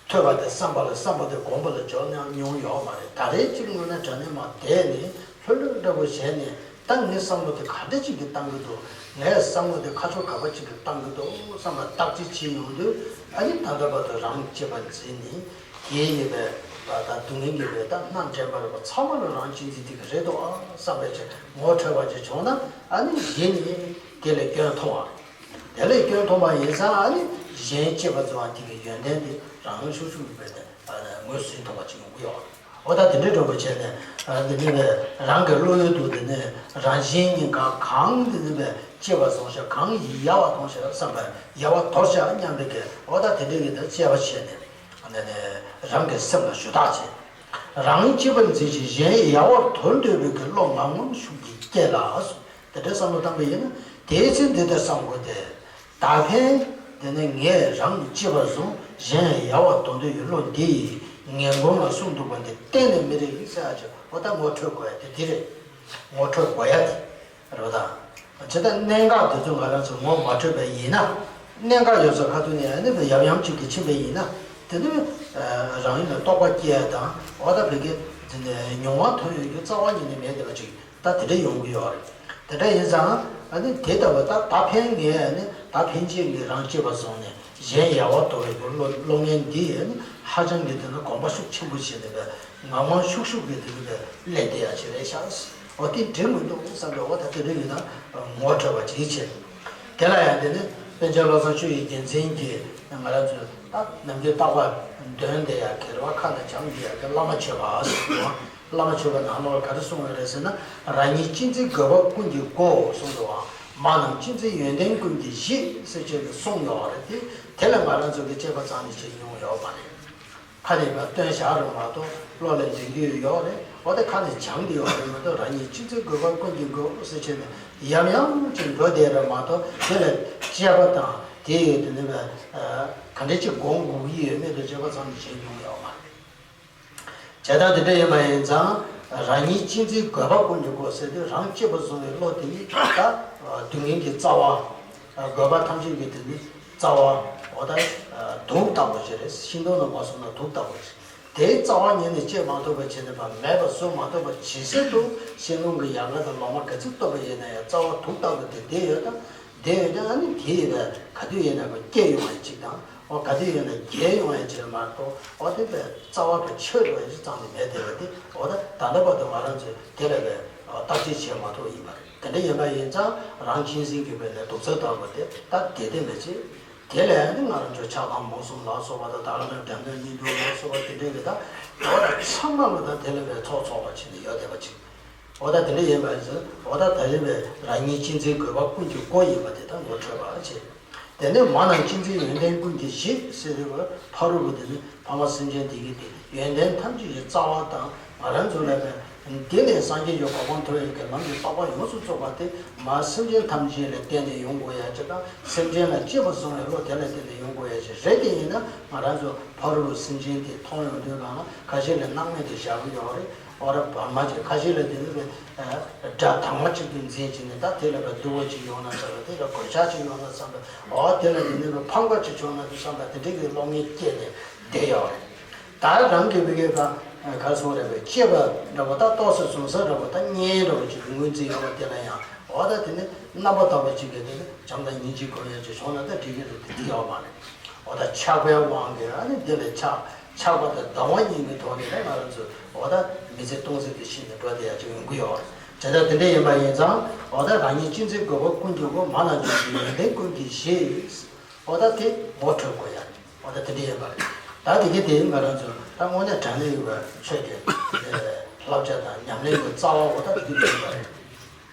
ཐོས་པ་དང་བསམ་པ་ལ་བསམ་པ་དང་སྒོམ་པ་ལ་འཇོག་མྱོང་ཡོད་མ་རེད། ད་རེས་གཅིག་དངོས་གནས་དྲང་གནས་མ་བསྡད་ནས་ལྷོད་ལྷོད་འདྲ་པོ་བྱས་ནས་ད་ངའི་བསམ་བློ་དེ་ག་འདྲ་ཅིག་གིས་བཏང་གི་འདུག་ངའི་བསམ་བློ་དེ་ཁ་ཕྱོགས་ག་པ་ཅིག་གིས་བཏང་གི་འདུག་བསམ་པ་བརྟག་དཔྱད་བྱེད་ཡོང་དུས་ཨ་ནི་ད་ལྟ་བར་དུ་རང་གཅེས་པར་འཛིན་ནས་དེའི་ཡོད་པའི་ད་སྡུག་བསྔལ་གྱི་བས་ད་སྣ་འདྲེན་པ་རེད་པ་ཚང་མ་ལ་རང་གཅེས་འཛིན་དེ་ག་རེད་འདུག་ཨ་བསམ་པའི་ཆེད་ངོ་འཕྲོད་པ་ཅིག་བྱུང་ན་ཨ་ནི་གཞི་ནས་དེ་ལས་སྐྱོན་མཐོང་བ་རེད། དེ་ལས་སྐྱོན་མཐོང་པ་ཡིན་ཙང་ཨ་ནི་གཞན་གཅེས་པར་འཛིན་པ་དེ་གི་ཡོན་ཏན་དེ་རང་ཤུགས་ཤུགས་ཀྱིས་དཔེ་དེ་ངོས་ཟིན་ཐུབ་པ་ཅིག་ཡོང་གི་ཡོད་རེད། འོ་ད་དེ་འདྲའི་འགྲོ་བ་བྱས་ནས་འདི་ནི་བས་རང་གི་བློ་ཡུལ་དུ་དེ་ནས་རང་གཞན་གཉིས་ཀ་གང་འདི་ནི་བས་གཅེས་པར་བཟུང་ཤག་གང་ཡལ་བར་མཐོང་ཤག་བསམ་པས་ཡལ་བར་དོར་ཤག་སྙམ་པའི་གི་འོ་ད་དེ་འདྲའི་གི་དེ་དཔྱད་པ་བྱས་ནས་རང་གི་སེམས་ལ་ཞུ་དག་བྱས། རང་གཅེས་པར་འཛིན་ཞིང་གཞན་ཡལ་བར་དོར་འདོད་པའི་གི་བློ་ངང་ངམ་ཤུགས་ཀྱིས་སྐྱེ་ལ། དེ་འདྲའི་བསམ་བློ་བཏང་པ་ཡིན་ན་ དེའི་ཚེ་འདི་ལྟར་བསམ་དགོས་ཏེ། ད་ཕན་དེ་ནི་ངས་རང་གི་གཅེས་པར་བཟུང་གཞན་ཡལ་བར་དོར་འདོད་ཡོད་བློ་འདི་ཡིས་ངན་གོང་ལ་གསུངས་འདུག་པ་འདི་གཏན་ནས་མི་རིགས་ཟེར་ཡ་ཅིག་འོ་ད་ངོ་འཕྲོད་དགོས་ཡ་དེ་འདི་རེད། ངོ་འཕྲོད་དགོས་ཡ་དེ་རེད་པ་ད། ཇི་ལྟར་གནད་འགག་དེ་ཚོ་ང་རང་ཚོ་ངོ་མ་འཕྲོད་པ་ཡིན་ན། གནད་འགག་ཡོད་ས་ཁ་ཐུག་ནས་ཨ་ནི་ཡབ་ཡུམ་གཅིག་གིས་ཕྱིན་པ་ཡིན་ན། དེ་ནི་རང་ཡུལ་ལ་རྟོགས་པ་སྐྱེ་ཡ་དང་འོ་ད་བོད་སྐད་དེ་ནས་མྱོང་བ་ཐོན་ཡོང་རྒྱུ་རྩ་བ་ཉིད་ནས་མེད་བསྡད་པ་ཅིག་ད་དེ་འདྲ་ཡོང་གི་ཡོད་རེད། དེ་འདྲ་ཡིན་ཙང་ཨ་ནི་དེ་ལྟ་བུ་ད་ད་ཕན་ངས་ཨ་ནི་ད་ཕན་ཆད་ངས་རང་གཅེས་པར་བཟུང་ནས་གཞན་ཡལ་བར་དོར་བའི་བློ་བློ་ངན་འདི་ཨ་ནི་ཧ་ཅང་གི་དེ་ནི་གོམས་པ་ཤུགས་ཆེན་པོ་བྱས་ནས་པའི་ངང་མང་ཤུགས་ཤུགས་ཀྱིས་དེ་ནི་པའི་སླེབས་བསྡད་ཡ་ཅིག་རེད་ཤག་འོ་དེ་འགྲིག་མི་འདུག་བསམ་པའི་འོ་ད་དེ་འདྲ་ཡིན་ན་ངོ་འཕྲོད་པ་ཅིག་བྱེད། དེ་ལ་ཡང་དེ་ནི་པཎ་ཆེན་བློ་བཟང་ཆོས་ཀྱི་རྒྱལ་མཚན་གྱིས་ང་རང་ཚོས་ད་ནམ་རྒྱུན་རྟག་པར་འདོན་བསྡད་ཡ་གི་རེད་བ། ཁ་ནས་བྱམས་བསྡད་ཡ་གི་བླ་མ་མཆོད་པ་ཟེར་གྱི་འདུག་བླ་མ་མཆོད་པ་ནང་ལོགས་ག་རེ་གསུངས་ཡོད་རེད་ཟེར་ན། རང་ཉིད་གཅེས་འཛིན་རྒོད་པ་ཀུན་གྱི་སྒོ་གསུངས་འདུག་བ། མ་རྣམས་གཅེས་འཛིན་ཡོན་ཏན་ཀུན་གྱི་གཞི་ཟེར་བྱས་ནས་གསུངས་ཡོད་རེད་དེ། དེ་ལ་ང་རང་ཚོ་གི་དཔྱད་པ་རྩ་ནས་བྱེད་མྱོང་ཡོད་མ་རེད། ཁ་ནས་ཕར་བཏོན་བཞག་རེད་མ་གཏོགས་བློ་ལ་འཛིན་རྒྱུ་ཡོད་རེད། འོ་དེ་ཁ་ནས་བྱམས་ཏེ་ཡོད་རེད་མ་གཏོགས་རང་ཉིད་གཅེས་འཛིན་རྒོད་པ་ཀུན་གྱི་སྒོ་ཟེར་བྱས་ནས་ཡང་ཡང་ཅིག་འགྲོ་བསྡད་རེད་མ་གཏོགས་དེ་ལ་དཔྱད་པ་དང་དེ་ཡོད་དེ་ནི་བས་ག་འདྲ་ཅིག་སྒོམ་དགོས་ཀྱི་ཡོད་མེད་དུ་དཔྱད་པ་ཙམ་ཞིག་བྱས་མྱོང་ཡོད་མ་རེད། བྱས་ཙང་དེ་འདྲ་ཡིན་པ་ཡིན་ཙང་རང་ཉིད་གཅེས་འཛིན་རྒོད་པ་ཀུན་གྱི་སྒོ་ཟེར་དུས་རང་གཅེས་པར་བཟུང་བའི་བློ་དེ་ཉིད་ད་སྡུག་བསྔལ་གྱི་རྩ་བ། རྒོད་པ་ཐམས་ཅད་ཀྱི་དེ་ནི་རྩ་བ། འོ་ད་དུག་ལྟ་བུ་ཞིག་རེད། ཤིང་སྡོང་ལ་མ་སོང་ན་དུག་ལྟ་བུ་ཞིག་དེའི་རྩ་བ་ཉིད་ནས་བཅད་མ་ཐུབ་པ་བྱས་ནས་ཕར་མེད་པ་བཟོ་མ་ཐུབ་པ་ཇི་སྲིད་དུ་ཤིང་སྡོང་གི་ཡལ་ག་དང་ལོ་མ་ག་ཚོད་བཏོག་པ་ཡིན་ན་ཡང་རྩ་བ་དུག་ལྟ་བུ་དེ་བསྡད་ཡོད་ད། བསྡད་ཡོད་ཀྱང་ཨ་ནི་དེ་ཡིན་ན་ག་དུས་ཡིན་ན་ཁོ་སྐྱེ་ཡོང་བ་ཅིག་དང་། འོ་ག་དུས་ཡིན་ན་རྒྱས་ཡོང་བ་ཅིག་མ་གཏོགས་འོ་དེ་བས་རྩ་བ་བས་ཆོད་འགྲོ་བ་ཅིག་ཙམ་དུ་མེད་བསྡད་པ་དེ། འོ་ད་ད་ལྟ་བར་དུ་ང་རང་ཚོས་དེ་ལ་བས་བརྟག་དཔྱད་བྱེད་མ་ཐུབ་ཡིན་པ་རེད། དེ་འདྲ་ཡིན་པ་ཡིན་ཙང་རང་གཅེས་འཛིན་གྱི་བས་ནས་དུག་རྩི་ལྟ་བུ་དེ་ད་དེ་དེ་མེད་ཅིག་དེ་ལས་ནི་ང་རང་ཚོ་ཆགས་སྡང་རྨོངས་གསུམ་ལ་སོགས་པ་དང་། ད་ག་ནང་འགྲན་ཟླ་གཉིས་འདུལ་ལ་སོགས་པ་དེ་འདྲའི་གི་ད་འོ་ད་ཚང་མ་ལ་ད་དེ་ལ་བའི་ཚོགས་ཚོགས་པ་བྱས་ནས་ཡོད་བསྡད་པ་ཅིག་འོ་ད་དེ་འདྲ་ཡིན་པ་ཡིན་ཙང་འོ་ད་ད་རེས་པའི་རང་ཉིད་གཅེས་འཛིན་རྒོད་པ་ཀུན་གྱི་སྒོ་ཡིན་པ་དེ་ད་ངོ་འཕྲོད་པ་བྱེད། དེ་ནས་མ་རྣམས་གཅེས་འཛིན་ཡོན་ཏན་ཀུན་གྱི་གཞི་ཟེར་དུས་ཕ་རོལ་པོ་དེ་ནི་ཕ་མ་སེམས་ཅན་དེ་གི་དེ་ཡོན་ཏན་ཐམས་ཅད་ཀྱི་རྩ་བ་དང་། ང་རང་ཚོ་ལ་བས་འདི་ནས་སངས་རྒྱས་ཀྱི་གོ་འཕང་ཐོབ་ཡག་གི་ལམ་གྱི་རྟོགས་པ་ཡོངས་སུ་རྫོགས་པ་དེ་མ་སེམས་ཅན་ཐམས་ཅད་ལ་བརྟེན་ནས་ཡོང་དགོས་ཡ་ཅིག་དང་། སེམས་ཅན་ལ་གཅེས་པར་བཟུང་བའི་བློ་དེ་ལ་བརྟེན་ནས་ཡོང་དགོས་ཡ་ཅིག་རེད། དེ་ཡིན་ན་ང་རང་ཚོ་ཕ་རོལ་པོ་སེམས་ཅན་དེ་མཐོང་ཡོང་དུས་གང་ལ་ཁ་ཤས་ལ་སྣང་མེད་དུ་བཞག་གི་ཡོད་རེད། འོ་ར་བར་མ་ཅིག་ཁ་ཤས་ལ་དེ་ནི་བས་དགྲ་དྭངས་མ་གཅིག་ཏུ་འཛིན་བྱས་ནས་ད་དེ་ལ་བས་སྡུག་པོ་ཅིག་ཡོང་ན་བསམ་པ། དེ་ལ་གོད་ཆག་ཅིག་ཡོང་ན་བསམ་པ། འོ་དེ་ལ་དེ་ནི་བས་ཕངས་པ་ཅིག་བྱུང་ན་དེ་བསམ་པ། དེ་འདྲའི་གི་བློ་ངན་སྐྱེས་ནས་བསྡད་ཡོད་རེད། ད་རང་གི་བི་གའི་ག་ག་སོང་རེད་པས། གཅེས་པ་འདྲ་པོ་ད་ཏོག་ཙམ་བཟུང་ས་འདྲ་པོ་ད་གཉེན་འདྲ་པོ་ཅིག་ངོས་འཛིན་ཡོད་པ་དེ་ལ་ཡང་འོ་ད་དེ་ནི་རྣམ་པ་དག་པ་ཅིག་གིས་དེ་ནི་བྱམས་དང་སྙིང་རྗེ་སྒོམ་ཡ་ཅིག་བྱུང་ན་ད་འགྲིག་གི་རེད། དེ་དེ་ཡོད་མ་རེད། འོ་ད་ཆགས་པའི་དབང་གིས་ཨ་ནི་དེ་ལ་ཆགས་ཆགས་པ་དང་སྡང་བ་གཉིས་ཀྱི་ཐོག་ནས་ད་ང་རང་ཚོ་འོ་ད་མི་ཚེ་སྟོང་ཟད་དུ་ཕྱིན་ནས་འགྲོ་བསྡད་ཡ་ཅིག་ཡོང་གི་ཡོད་རེད། བྱས་ཙང་དེ་འདྲ་ཡིན་པ་ཡིན་ཙང་འོ་ད་རང་ཉིད་གཅེས་འཛིན་རྒོད་པ་ཀུན་གྱི་སྒོ། མ་རྣམས་གཅེས་འཛིན་ཡོན་ཏན་ཀུན་གྱི་གཞི། འོ་ད་དེ་ངོ་འཕྲོད་དགོས་ཡ། འོ་ད་དེ་འདྲ་ཡིན་པ་རེད། ད་དེ་གི་དེ་ང་རང་ཚོ་ད་དངོས་གནས་དྲང་གནས་ཡོད་པའི་ཆོས་ཀྱི་བསླབ་བྱ་དང་ཉམས་ལེན་གྱི་རྩ་བ་འོ་ད་དེ་གི་དེ་ཡིན་པ་རེད།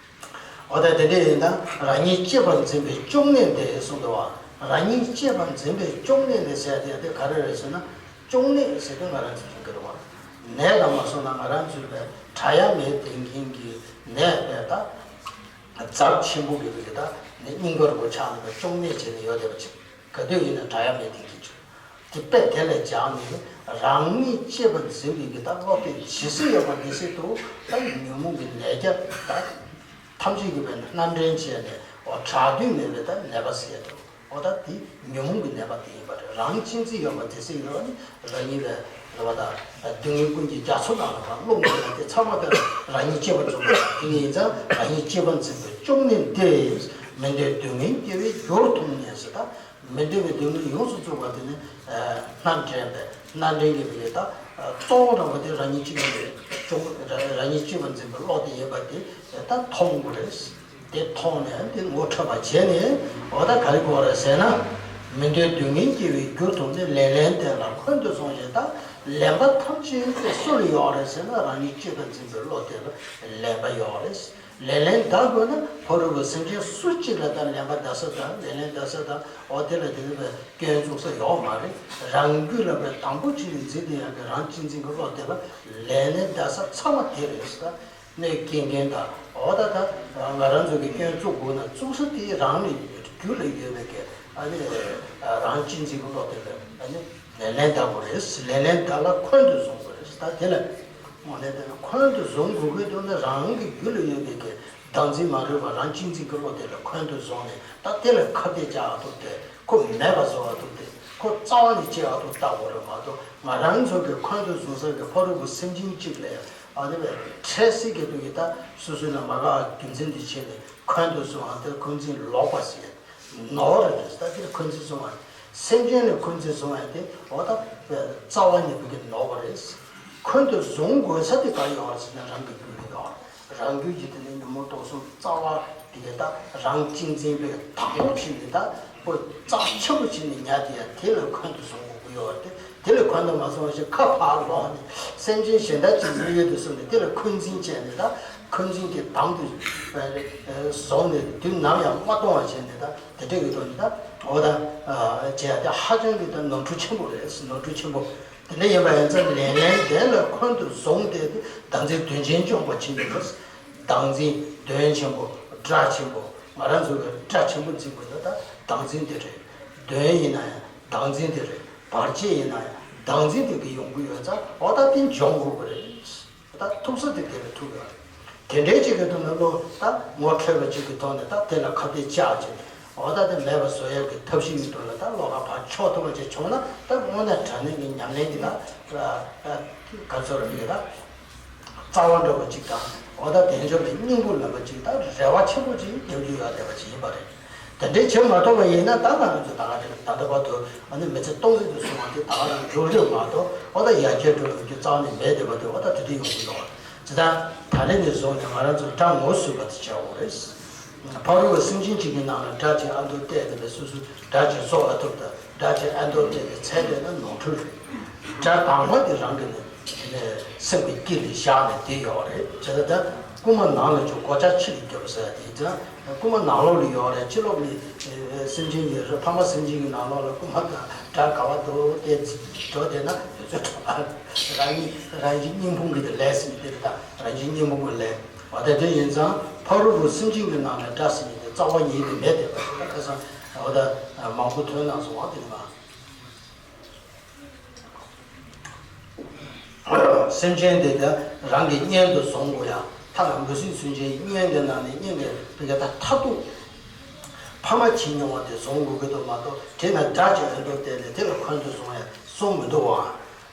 འོ་ད་དེ་འདྲ་ཡིན་ན་རང་ཉིད་གཅེས་པར་འཛིན་པའི་གཅོང་ནད་འདི་གསུངས་འདུག་བ། རང་ཉིད་གཅེས་པར་འཛིན་པའི་གཅོང་ནད་འདི་ཟེར་དེ་དེ་ག་རེ་རེད་ཟེར་ན། གཅོང་ནད་ཟེར་དུས་ང་རང་ཚོ་ཡིན་གྱི་རེད་བ། ནད་ལ་མ་སོང་ན་ང་རང་ཚོའི་བའི་དྲག་ཡ་མེད་བསྡད་མཁན་གྱི་ནད་པས་ད་ཚབས་ཆེན་པོ་གི་རིགས་ད་ནི་སྙིང་པོ་རུ་ཆགས་ནས་གཅོང་ནད་བྱས་ནས་ཡོད་བསྡད་པ་ཅིག་ག་དུས་ཡིན་ན་དྲག་ཡ་མེད་དེ་གི་ཆུ། དེ་དཔེ་དེ་ལ་སྦྱར་ནས་རང་ཉིད་གཅེས་པར་འཛིན་པའི་གི་ད་བློ་དེ་ཇི་སྲིད་ཡོད་པ་དེ་སྲིད་དུ་ད་ཉོན་མོངས་ཀྱི་ནད་རྒྱ་ད་ཐམས་ཅད་ཀྱི་བས་ན་སྣ་འདྲེན་བྱས་ནས་འོ་དྲག་དུས་མེད་པའི་ད་ནད་པ་ཟེར་ཡ་དེ། འོ་ད་དེ་ཉོན་མོངས་ཀྱི་ནད་པ་དེ་ཡིན་པ་རེད། རང་གཅེས་འཛིན་ཡོད་པ་དེ་སྲིད་ཡོད་ནི་རང་ཉིད་ལ་རེ་བ་ད་སྡུག་བསྔལ་ཀུན་གྱི་རྒྱ་མཚོ་ནང་ལ་ཕར་ལྷུང་དགོས་ན་དེ་ཚང་མ་དེ་རང་ཉིད་གཅེས་པར་འཛིན་པ་དེ་ནི་ཡིན་ཙང་། རང་ཉིད་གཅེས་པར་འཛིན་པའི་གཅོང་ནད་འདི། མི་འདོད་སྡུག་བསྔལ་སྐྱེ་བའི་རྒྱུར་མཐོང་ནས་ཟེར། ད་མི་འདོད་པའི་སྡུག་བསྔལ་ཡོངས་སུ་རྫོགས་པ་དེ་ནི་སྣ་འདྲེན་པས། སྣ་འདྲེན་གྱི་བའི་ད་གཙོ་བོ་རང་བ་དེ་རང་ཉིད་གཅེས་པར་འཛིན་པའི་གཅོང་། རང་ཉིད་གཅེས་པར་འཛིན་པའི་བློ་དེ་ཡིན་པ་དེ་ད་མཐོང་དགོས་རེད། དེ་མཐོང་ནས་དེ་ངོ་འཕྲོད་པ་བྱས་ནས་འོ་ད་ག་རེ་དགོས་རེད་ཟེར་ན། མི་འདོད་སྡུག་བསྔལ་སྐྱེ་བའི་རྒྱུར་མཐོང་ནས། ལེ་ལན་དེ་ལ་འཁོན་དུ་སོང་ཞིང་། ད་ལེན་པ་ཐམས་ཅད་དེ་སུ་ལ་ཡོད་རེད་ཟེར་ན། རང་ཉིད་གཅེས་པར་འཛིན་པའི་བློ་དེ་ལ་ལེན་པ་ཡོད་རེད། ལེ་ལན་གདའ་དགོས་ན་ཕ་རོལ་པོ་སེམས་ཅན་སུ་གཅིག་ལ་ད་ལེན་པ་གདའ་ས་དང་ལེ་ལན་གདའ་ས་དང་འོ་དེ་ལ་དེ་ནི་བས་སྐྱོན་འཛུགས་ས་ཡོད་མ་རེད། རང་རྒྱུད་ལ་བས་དང་པོ་གཅིག་ནས་འཛིན་བསྡད་ཡག་གི་རང་གཅེས་འཛིན་གྱི་བློ་དེ་ལ་ལེ་ལན་གདའ་ས་ཚང་མ་དེ་རེད་ཟེར། གནོད་སྐྱེལ་མཁན་དང་། འོ་ད་ད་ང་རང་ཚོ་གི་སྐྱོན་བཙུགས་དགོས་ན་བཙུགས་ས་དེ་རང་ནས་རྒྱུད་ལ་ཡོད་པའི་གི་ཨ་ནི་རང་གཅེས་འཛིན་གྱི་བློ་དེ་ལ་ཨ་ནི་ལེན་ལེན་བདའ་དགོས་རེད། ལེན་ལེན་བདའ་ལ་འཁོན་དུ་བཟུང་དགོས་རེད། ད་དེ་ལ་དངོས་གནས་དེ་ལ་འཁོན་དུ་བཟུང་དགོས་ཀྱི་འདུག་ན་རང་གི་རྒྱུད་ལ་ཡོད་པའི་གི་བདག་འཛིན་མ་རིག་པ་རང་གཅེས་འཛིན་གྱི་བློ་དེ་ལ་འཁོན་དུ་བཟུང་ནས། ད་དེ་ལ་ཁ་གཏད་བཅག་ཐུབ་སྟེ་ཁོ་མེད་པ་བཟོ་བ་ཐུབ་སྟེ་ཁོ་རྩ་བ་ནས་སྐྱེ་བ་ཐུབ་བལྟ་དགོས་རེད་མ་གཏོགས། ང་རང་ཚོ་གི་འཁོན་དུ་བཟུང་ས་གི་ཕ་རོལ་པོ་སེམས་ཅན་གཅིག་ལ་ཡང་ཨ་ནི་བས་འཕྲལ་སྲིད་ཀྱི་དུས་ཀྱི་ད་སོ་སོའི་ལ་མ་དགའ་རྒྱུ་མཚན་དེ་བྱས་ནས་འཁོན་དུ་བཟུང་བ་དེ་འཁོན་འཛིན་ལོག་པ་ཟེར། ནོར་རེད། ད་དེ་འཁོན་འཛིན་བཟུང་བ་སེམས་ཅན་ལ་འཁོན་འཛིན་བཟུང་བ་དེ་འོ་ད་རྩ་བ་ནས་བུ་གི་ནོར་བ་རེད། འཁོན་དུ་བཟུང་དགོས་ས་དེ་ག་ཡོད་ཟེར་ན་རང་གི་རྒྱུད་ལ་ཡོད། རང་རྒྱུད་ཀྱི་དེ་ནི་ཉོན་མོངས་དུག་གསུམ་རྩ་བ་དེ་ག་ད་རང་གཅེས་འཛིན་པའི་དང་པོ་བྱས་ནས་ད་པོ་རྩ་ཆེན་པོ་བྱས་ནས་ཉར་དེ་ཡང་དེ་ལ་འཁོན་དུ་བཟུང་དགོས་ཀྱི་ཡོད་རེད། དེ་ལ་འཁོན་དུ་མ་སོང་བ་ཞིག་ཁ་ཕར་ལོག་ནས་སེམས་ཅན་གཞན་དག་ཅིག་ཡོད་ཡོད་དུ་སོང་ནས་དེ་ལ་འཁོན་འཛིན་བྱས་ནས་ད་འཁོན་འཛིན་གྱི་དམ་དུ་བཟུང་ནས་དུས་ནམ་ཡང་མ་གཏོང་བ་བྱས་ནས་ད་དེ་འདྲ་གི་ཐོག་ནས་ད་འོ་ད་བྱས་ཏེ་ཧ་ཅང་གི་ད་ནོར་འཁྲུལ་ཆེན་པོ་རེད། ནོར་འཁྲུལ་ཆེན་པོ་དེ་འདྲ་ཡིན་པ་ཡིན་ཙང་ལེན་ལེན་དེ་ལ་འཁོན་དུ་བཟུང་སྟེ་བདག་འཛིན་དོན་ཆེན་སྐྱོང་པ་བྱེད་འདུག་བདག་འཛིན་དོན་ཆེན་པོ་དགྲ་ཆེན་པོ་ང་རང་ཚོ་གི་དགྲ་ཆེན་པོ་འཛིན་དགོས་ན་ད་བདག་འཛིན་དེ་རེད། དོན་ཡིན་ན་ཡང་བདག་འཛིན་དེ་རེད། བར་ཆད་ཡིན་ན་ཡང་བདག་འཛིན་དེ་གི་ཡོང་གི་ཡོད་ཙང་འོ་ད་དེ་འཇོམས་དགོས་ཀྱི་རེད། ད་ཐུག་ས་དེ་དེ་ལ་ཐུག་ཡོད་རེད། དེ་འདྲའི་ཅིག་གི་ཐོག་ནས་བློ་ད་ངོ་འཕྲོད་པ་ཅིག་གི་ཐོག་ནས་ད་དེ་ལ་ཁ་གཏད་བཅག་ཅིག་འོ་ད་དེ་མེད་པ་བཟོ་ཡག་གི་ཐབས་ཤེས་ཀྱི་ཐོག་ལ་ད་བློ་ཁ་ཕར་ཕྱོགས་ཐུབ་པ་ཅིག་བྱུང་ན་ད་དངོས་གནས་དྲང་གནས་ཀྱི་ཉམས་ལེན་གྱི་ད་ག་ཚོད་རེད་ཀྱི་ད། རྩ་བ་འགྲོ་བ་ཅིག་དང་། འོ་ད་དལ་འབྱོར་པའི་སྙིང་པོ་ལེན་པ་ཅིག་དང་རེ་བ་ཆེན་པོ་ཅིག་བརྒྱབ་རྒྱུ་ཡོད་བསྡད་པ་ཅིག་ཡིན་པ་རེད། དེ་འདྲའི་བྱེད་མ་ཐུབ་པ་ཡིན་ན་ད་ང་རང་ཚོ་ད་ག་ད་ལྟ་བར་དུ་ཨ་ནི་མི་ཚེ་སྟོང་ཟད་དུ་སོང་བ་དེ་ད་ག་རང་འགྲོ་རེད་མ་གཏོགས་འོ་ད་ཡར་རྒྱས་འགྲོ་ཡོང་རྒྱུ་རྩ་བ་ནས་མེད་བསྡད་པ་དེ་འོ་ད་དེ་འདྲ་ཡོང་གི་འདུག་ཇི་ལྟར་ད་རེས་ནས་བཟུང་ནས་ང་རང་ཚོ་དགྲ་ངོ་ཟིན་པ་དེ་བྱ་དགོས་རེད། ཕ་རོལ་པོ་སེམས་ཅན་གཅིག་གི་ནང་ལ་དགྲ་ཅིག་ཨ་མདོ་བལྟས་ཏེ་ནས་སོ་སོའི་དགྲ་ཅིག་བཟོ་ཨ་ཐུབ་དང་། དགྲ་ཅིག་ཨ་མདོ་བལྟས་ཏེ་ཚད་བལྟས་ན་ནོར་འཁྲུལ་རེད། དགྲ་དང་པོ་དེ་རང་གི་ནི་སེམས་ཀྱི་དཀྱིལ་ལ་བཞག་ནས་བསྡད་ཡོད་རེད། བྱས་ཙང་ད་རྐུན་མ་ནང་ལ་འཇུག་སྒོ་ལྕགས་ཕྱི་ལ་རྒྱབ་ཟེར་དེ་ཙང་རྐུན་མ་ནང་ལོགས་ལ་ཡོད་རེད། ཕྱི་ལོགས་ནས་སེམས་ཅན་གྱི་ཕ་མ་སེམས་ཅན་གྱི་ནང་ལོགས་ལ་རྐུན་མ་དང་དགྲ་ག་བ་འདུག་དེ་འགྲོ་བསྡད་ན་དེ་ཚོ་རང་ཉིད་རང་གི་སྙིང་ཕུང་གི་དེ་ལས་ཟིན་དེ་རེད། ད་རང་གི་སྙིང་ཕུང་གི་ལས། འོ་ད་དེ་ཡིན་ཙང་ཕ་རོལ་པོ་སེམས་ཅན་གྱི་ནང་ནས་དགྲ་ཟེར་མཁན་དེ་རྩ་བ་ཉིད་ནས་མེད་བསྡད་པ་རེད། ད་ཁ་སང་འོ་ད་མང་པོ་ཐོན་གནང་སོང་བ་དེ་ནི་མ། སེམས་ཅན་དེ་ད་རང་གི་གཉེན་དུ་བཟུང་དགོས་ཡ། ཐ་ན་འབུ་སྲིན་ཚུན་ཆད་གཉེན་གྱི་ནང་ནས་གཉེན་གྱི་བི་ག་ད་མཐར་ཐུག་ཕ་མ་བྱེད་མྱོང་བ་དེ་བཟུང་དགོས་ཀྱི་འདུག་མ་གཏོགས་དེ་ན་དགྲ་ཅིག་ཨ་མདོ་བལྟས་ནས་དེ་ལ་འཁོན་དུ་བཟུང་ཡ་གསུངས་མི་འདུག་བ།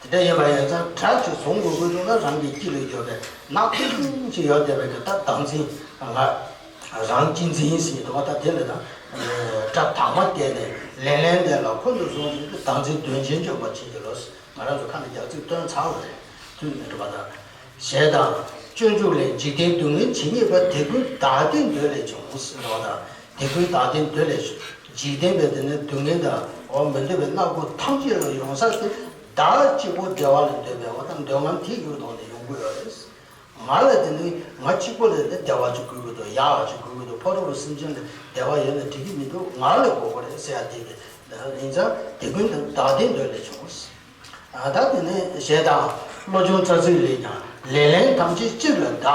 དེ་འདྲ་ཡིན་པ་ཡིན་ཙང་དགྲ་ཅིག་བཟུང་དགོས་ཀྱི་འདུག་ན་རང་གི་དཀྱིལ་ལ་ཡོད་པའི་ནག་ཐིང་ཐིང་ཅིག་ཡོད་བསྡད་པའི་གི་ད་བདག་འཛིན་ང་རང་གཅེས་འཛིན་ཟེར་འདུག་བ། ད་དེ་ལ་ད་དགྲ་དང་པོ་བལྟས་ནས་ལེན་ལེན་དེ་ལ་འཁོན་དུ་བཟུང་ནས་བདག་འཛིན་དོན་ཆེན་འཇོམས་པར་བྱེད་ཀྱི་ལོ། ང་རང་ཚོ་ཁ་ནས་རྒྱག་ཚིག་བཏོན་ཚར་བ་རེད། དུས་མི་འགྲོ་བ་དང་། ཞེས་དང་། སྤྱོད་འཇུག་ལས། འཇིག་རྟེན་སྡུག་བསྔལ་ཇི་སྙེད་པ། དེ་ཀུན་བདག་བདེའི་འདོད་ལས་བྱུང་། ཟེར་བ་དང་། དེ་ཀུན་བདག་བདེའི་འདོད་ལས་བྱུང་། འཇིག་རྟེན་པའི་དེ་ནི་སྡུག་བསྔལ་དང་འོ་མི་འདོད་པའི་སྣ་ཁུག་ཐམས་ཅད་ལ་ཡོང་ས་དེ་བདག་གཅིག་པོ་བདེ་བ་ལ་འདོད་པའི་འོ་དང་འདོད་རྔམ་དེ་ཡུལ་དོན་ལ་ཡོང་གི་ཡོད་རེད། ང་ལ་དེ་ནི་ང་གཅིག་པོ་ལ་དེ་བདེ་བ་ཅིག་དགོས་ཀྱི་འདུག་ཡག་བ་ཅིག་དགོས་ཀྱི་འདུག་ཕ་རོལ་པོ་སེམས་ཅན་ལ་བདེ་བ་ཡོད་ན་འགྲིག་གི་མི་འདུག་ང་ལ་དགོས་པ་རེད་ཟེར་ཡ་དེ་གི་ཡིན་ཙང་དེ་ཀུན་བདག་བདེའི་འདོད་ལས་བྱུང་། ད་དེ་ནས་ཞེས་དང་། བློ་སྦྱོང་རྩ་ཚིག་ལས་ཀྱང་ལེ་ལན་ཐམས་ཅད་གཅིག་ལ་བདག་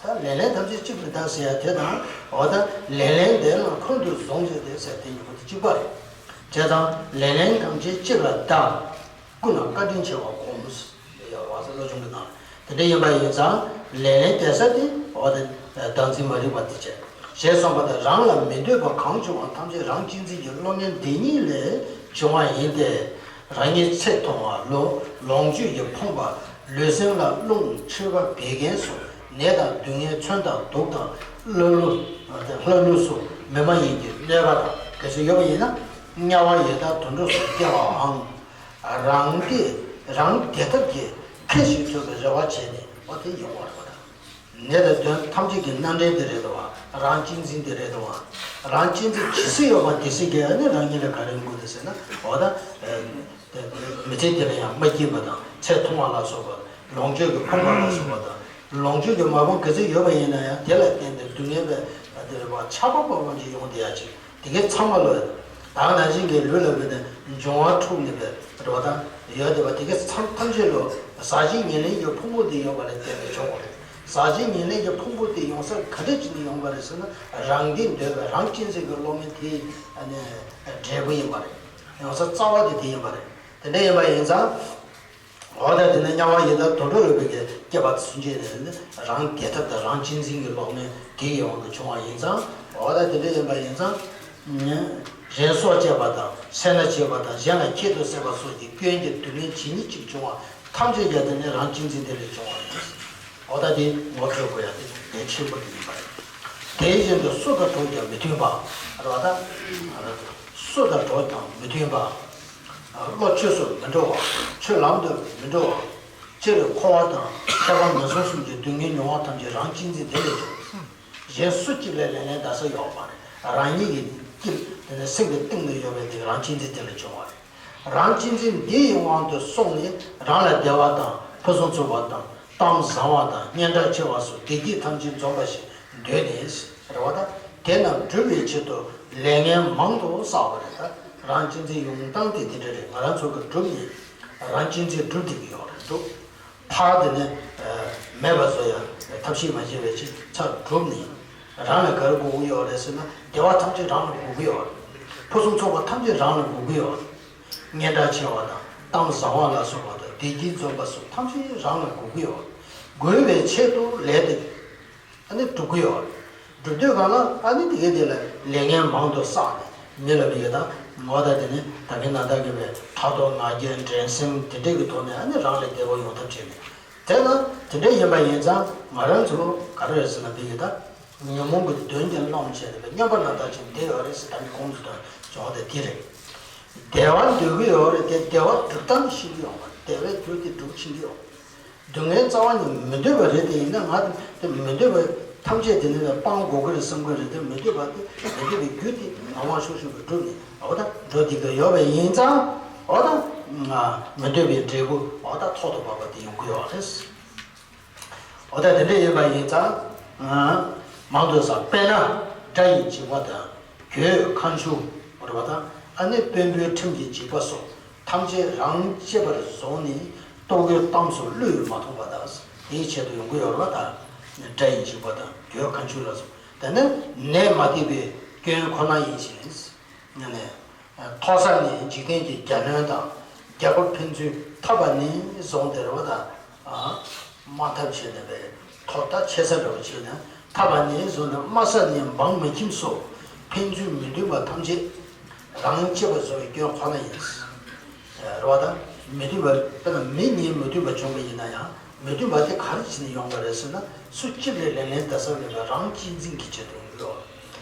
ད་ལེ་ལན་ཐམས་ཅད་གཅིག་ལ་བདག་ཟེར་ཡ་དེ་དང་འོ་ད་ལེ་ལན་དེ་ལ་འཁོན་དུ་བཟུང་ཟེར་ཏེ་ཟེར་དེ་གཉིས་པོ་དེ་གཅིག་པ་རེད། ཞེས་དང་ལེ་ལན་ཐམས་ཅད་གཅིག་ལ་བདག་ཀུན་ལ་བཀའ་དྲིན་ཆེ་བ་སྒོམ། ཡོད་རེད་བ་ཟེར་བློ་སྦྱོང་གི་ནང་དེ་འདྲ་ཡིན་པ་ཡིན་ཙང་ལེ་ལན་འདེབས་ས་དེ་འོ་དེ་བདག་འཛིན་མ་རིག་པ་དེ་བྱས། ཞེས་གསུངས་པ་དང་རང་ལ་མི་འདོད་པ་གང་བྱུང་བ་ཐམས་ཅད་རང་གཅེས་འཛིན་གྱི་བློ་ངན་འདི་ཉིད་ལས་བྱུང་བ་ཡིན་ཏེ། རང་ཉིད་ཚེ་ཐུང་བ་ལོ་ལོངས་སྤྱོད་ཀྱིས་ཕོངས་པ་ལུས་སེམས་ལ་རླུང་མཆོད་པ་བད་ཀན་སོགས་ནད་དང་སྡུག་བསྔལ་མཚོན་དང་དུག་དང་ཀླ་ཀློ་ཀླ་ཀློ་སོགས་མི་མ་ཡིན་གྱི་གནོད་པ་དང་གལ་སྲིད་ཡོད་པ་ཡིན་ན་དམྱལ་བ་ཡི་དྭགས་དུད་འགྲོ་སོགས་སྐྱེ་བའམ། རང་བདེ་རང་བདེ་ཐབས་ཀྱི་ཁེ་ཞིག་ཐོབ་པའི་རེ་བ་བྱས་ནས་འོ་དེ་ཡོང་བ་རེད་བ་དང་། ནད་དང་གདོན་ཐམས་ཅད་ཀྱི་མནའ་འབྲེལ་དེ་རེད་དོ། རང་གཅེས་འཛིན་དེ་རེད་དོ། རང་གཅེས་འཛིན་ཇི་སྲིད་ཡོད་པ་དེ་སྲིད་ཀྱི་ཨ་ནི་རང་ཉིད་ལ་ག་རེ་དགོས་དེ་ཟེར་ན་འོ་ད་མི་ཚེ་འདི་ལ་ཡང་མ་སྐྱིད་པ་དང་ཚེ་ཐུང་བ་ལ་སོགས་པ་ལོངས་སྤྱོད་ཀྱི་ཕོངས་པ་ལ་སོགས་པ་དང་ལོངས་སྤྱོད་ཀྱི་མ་ཕོངས་ག་ཚོད་ཡོད་པ་ཡིན་ན་ཡང་དེ་ལ་བརྟེན་ཏེ་སྡུག་བསྔལ་བའི་དེ་རེད་བ་ཆགས་པ་པོ་ཅིག་ཡོང་བསྡད་ཡ་ཅིག་དེ་གའི་ཚང་མ་ལོ། ད་ནང་བཞིན་གྱི་ལུས་ལ་བས་ནས་འབྱུང་བ་འཁྲུགས་ནས་པའི་འགྲོ་བ་དང་ཡོད་བསྡད་པ་དེ་གའི་ཚང་ཐམས་ཅད་ལོ་ཟག་བཅས་ཉེར་ལེན་གྱི་ཕུང་པོ་འདི་ཡོད་པ་ལས་བརྟེན་ནས་བྱུང་བ་རེད། ཟག་བཅས་ཉེར་ལེན་གྱི་ཕུང་པོ་དེ་ཡོང་ས་ག་འདྲ་བྱས་ནས་ཡོང་བ་རེད་ཟེར་ན། རང་བདེ་འདོད་པའི་རང་གཅེས་འཛིན་གྱི་བློ་ངན་དེའི་འབྲས་བུ་ཡིན་པ་རེད། ཡོང་ས་རྩ་བ་དེ་དེ་ཡིན་པ་རེད། དེ་འདྲ་ཡིན་པ་ཡིན་ཙང་། འོ་ད་དེ་ནས་དམྱལ་བ་ཡི་དྭགས་དུད་འགྲོ་ལ་སོགས་པའི་སྐྱེ་བ་ཚུན་ཆད་ནས་ནི་རང་བདེ་ཐབས་དང་རང་གཅེས་འཛིན་གྱི་བློ་ངན་དེ་ཡི་དབང་དུ་བྱུང་བ་ཡིན་ཙང་། འོ་ད་དེ་འདྲ་ཡིན་པ་ཡིན་ཙང་། གཞན་སྲོག་བཅད་པ་དང་། སེར་སྣ་བྱེད་པ་དང་། གཞན་ལ་ཁྱད་དུ་བསད་པ་སོགས་ཀྱི་སྐྱོན་གྱི་སྡུག་བསྔལ་ཇི་སྙེད་ཅིག་བྱུང་བ་ཐམས་ཅད་ཀྱང་དེ་ནི་རང་གཅེས་འཛིན་དེ་ལས་བྱུང་བ་ཡིན། འོ་ད་དེ་ངོ་འཕྲོད་དགོས་ཡ་དེ་གལ་ཆེན་པོ་དེ་ཡིན་པ་རེད། དེ་བཞིན་དུ་སུ་དང་གྲོགས་ཀྱང་མི་མཐུན་པ། རེད་བ་ད། སུ་དང་གྲོགས་ཀྱང་མི་མཐུན་པ། བློ་ཆོས་སུ་མི་འགྲོ་བ། ཆོས་ལམ་དུ་མི་འགྲོ་བ། སྤྱིར་འཁོར་བ་དང་ཁྱད་པར་ངན་སོང་གསུམ་གྱི་སྡུག་བསྔལ་མྱོང་བ་ཐམས་ཅད་རང་གཅེས་འཛིན་དེ་ལས་བྱུང་། གཞན་སུ་གཅིག་ལ་ལེན་ལེན་ད་ས་ཡོད་མ་རེད། རང་ཉིད་ཀྱི་དཀྱིལ་དེ་ནི་སེམས་ཀྱི་གཏིང་ན་ཡོད་པའི་དེ་རང་གཅེས་འཛིན་དེ་ལས་བྱུང་བ་རེད། རང་གཅེས་འཛིན་འདི་ཡི་དབང་དུ་སོང་ནས་རང་ལ་བདེ་བ་དང་ཕུན་སུམ་ཚོགས་པ་དང་གཏམ་བཟང་བ་དང་སྙན་གྲགས་ཆེ་བ་སོགས་བདེ་སྐྱིད་ཐམས་ཅད་འཛོམས་པ་ཞིག་འདོད་ནས། རེད་བ་ད། དེ་རྣམས་སྒྲུབ་པའི་ཆེད་དུ་ལས་ངན་མང་དུ་བསགས་པ་རེད། ད་རང་གཅེས་འཛིན་ཡོང་སྟངས་དེ་དེ་འདྲ་རེད། ང་རང་ཚོ་གི་སྒྲུབ་ནས་རང་གཅེས་འཛིན་སྒྲུབ་བསྡད་ཀྱི་ཡོད་རེད་འདུག་ཕར་དེ་ནས་མེད་པ་བཟོ་ཡ་ཐབས་ཤེས་མ་བྱས་པའི་ཕྱིར་ཚར་སྒྲུབ་ནས་རང་ལ་ག་རེ་དགོས་ཀྱི་ཡོད་རེད་ཟེར་ན། བདེ་བ་ཐམས་ཅད་རང་ལ་དགོས་ཀྱི་ཡོད་རེད། ཕུན་སུམ་ཚོགས་པ་ཐམས་ཅད་རང་ལ་དགོས་ཀྱི་ཡོད་རེད། སྙན་གྲགས་ཆེ་བ་དང་གཏམ་བཟང་བ་ལ་སོགས་པ་དང་བདེ་སྐྱིད་འཛོམས་པ་སོགས་ཐམས་ཅད་རང་ལ་དགོས་ཀྱི་ཡོད་རེད། དགོས་པའི་ཆེད་དུ་ལས་དེ། ཨ་ནི་སྒྲུབ་ཀྱི་ཡོད་རེད། སྒྲུབ་དུས་གང་ལ་ཨ་ནི་དེ་གའི་དེ་ལ་ལས་ངན་མང་དུ་བསགས་ནས་མི་ལ་བི་ཡོད་དང་ངོ་ད་དེ་ནི་ད་གིན་ན་ད་གི་བའི་ཕྲག་དོག་ང་རྒྱལ་འགྲན་སེམས་དེ་འདྲས་ཀྱི་ཐོག་ནས་ཨ་ནི་རང་ལ་བདེ་བ་ཡོང་ཐབས་བྱས་ནས། དེ་ལ་དེ་འདྲས་ཡིན་པ་ཡིན་ཙང་ང་རང་ཚོ་ག་རེ་རེད་ཟེར་ན་བི་ཡོད་ད། ཉོན་མོངས་ཀྱི་གདོན་གྱིས་བརླམས་བྱས་ནས་བསྙོན་པ་ན་ད་ཅིག་བསྡད་ཡོད་རེད་ཟེར། ད་ནི་ཁོང་ཚོ་དང་བྱུང་བ་དེ་དེ་རེད། བདེ་བ་འདོད་ཀྱི་ཡོད་རེད་དེ་བདེ་བ་སྒྲུབ་སྟངས་ཤེས་ཀྱི་ཡོད་མ་རེད། བདེ་བའི་རྒྱུ་དེ་སྒྲུབ་ཤེས་ཀྱི་ཡོད། སྡུག་བསྔལ་རྩ་བ་ནས་མི་འདོད་པ་རེད་དེ། ཡིན་ན་ང་དེ་མི་འདོད་པ་ཐམས་ཅད་དེ་ནི་སྤང་དགོས་ཀྱི་རེད་བསམ་གྱི་རེད་དེ། མི་འདོད་པ་དེ་མི་འདོད་པའི་རྒྱུ་དེ་ངང་བ་ཤུགས་ཤུགས་ཀྱིས་བསྒྲུབས་ནས་འོ་ད་འགྲོ་བསྡད་ཀྱི་ཡོད་པ་ཡིན་ཙང་། འོ་ད་མི་འདོད་པའི་འབྲས་བུ་འོ་ད་ཐོག་ཏུ་བབས་པ་དེ་ཡོང་གི་ཡོད་རེད། འོ་ད་དེ་འདྲ་ཡིན་པ་ཡིན་ཙང་། མང་དུ་བསགས། དཔེར་ན་དགྲ་ཡི་འཇིགས་པ་དང་། གྱོད་ཁ་མཆུ་རེད་བ་དང་། ཨ་ནི་དཔོན་པོའི་ཁྲིམས་ཀྱི་འཇིགས་པ་སོགས་ཐམས་ཅད་རང་གཅེས་པར་བཟུང་ནས་ལྟོ་གོས་གཏམ་སོགས་བློས་མ་ཐོངས་པ་དང་། དེའི་ཆེད་དུ་ཡོང་གི་ཡོད་རེད་བ་དང་། དགྲ་ཡི་འཇིགས་པ་དང་གྱོད་ཁ་མཆུ་ལ་སོགས་དེ་ནི་ནད་མ་བཏུབ་པའི་སྐྱོན་ཁོ་ན་ཡིན་ཞིང་། ནས་མཐོ་ས་ནས་འཇིག་རྟེན་གྱི་རྒྱལ་བློན་དང་རྒྱལ་པོ་ཕན་ཚུན་འཐབ་པ་ནས་བཟུང་སྟེ་རེད་བ་དང་། དམའ་འཐབ་བྱས་ནས་པའི་ཐོག་ད་ཆེ་ས་འདྲ་བ་བྱས་ནས་འཐབ་པ་ནས་བཟུང་ནས་དམའ་ས་ནས་འབངས་མི་ཁྱིམ་སོགས་ཕན་ཚུན་མི་མཐུན་པ་ཐམས་ཅད་རང་གཅེས་པར་བཟུང་བའི་སྐྱོན་ཁོ་ན་ཡིན། རེད་བ་དང་། མི་མཐུན་པ་དཔེར་ན་མི་གཉིས་མི་མཐུན་པ་བྱུང་བ་ཡིན་ན་ཡང་མི་མཐུན་པ་དེ་ག་རེ་བྱས་ནས་ཡོང་བ་རེད་ཟེར་ན། སུ་གཅིག་ལ་ལེན་ལེན་ད་ས་མེད་པའི་རང་གཅེས་འཛིན་གྱི་ཆེད་དུ་ཡོང་གི་ཡོད།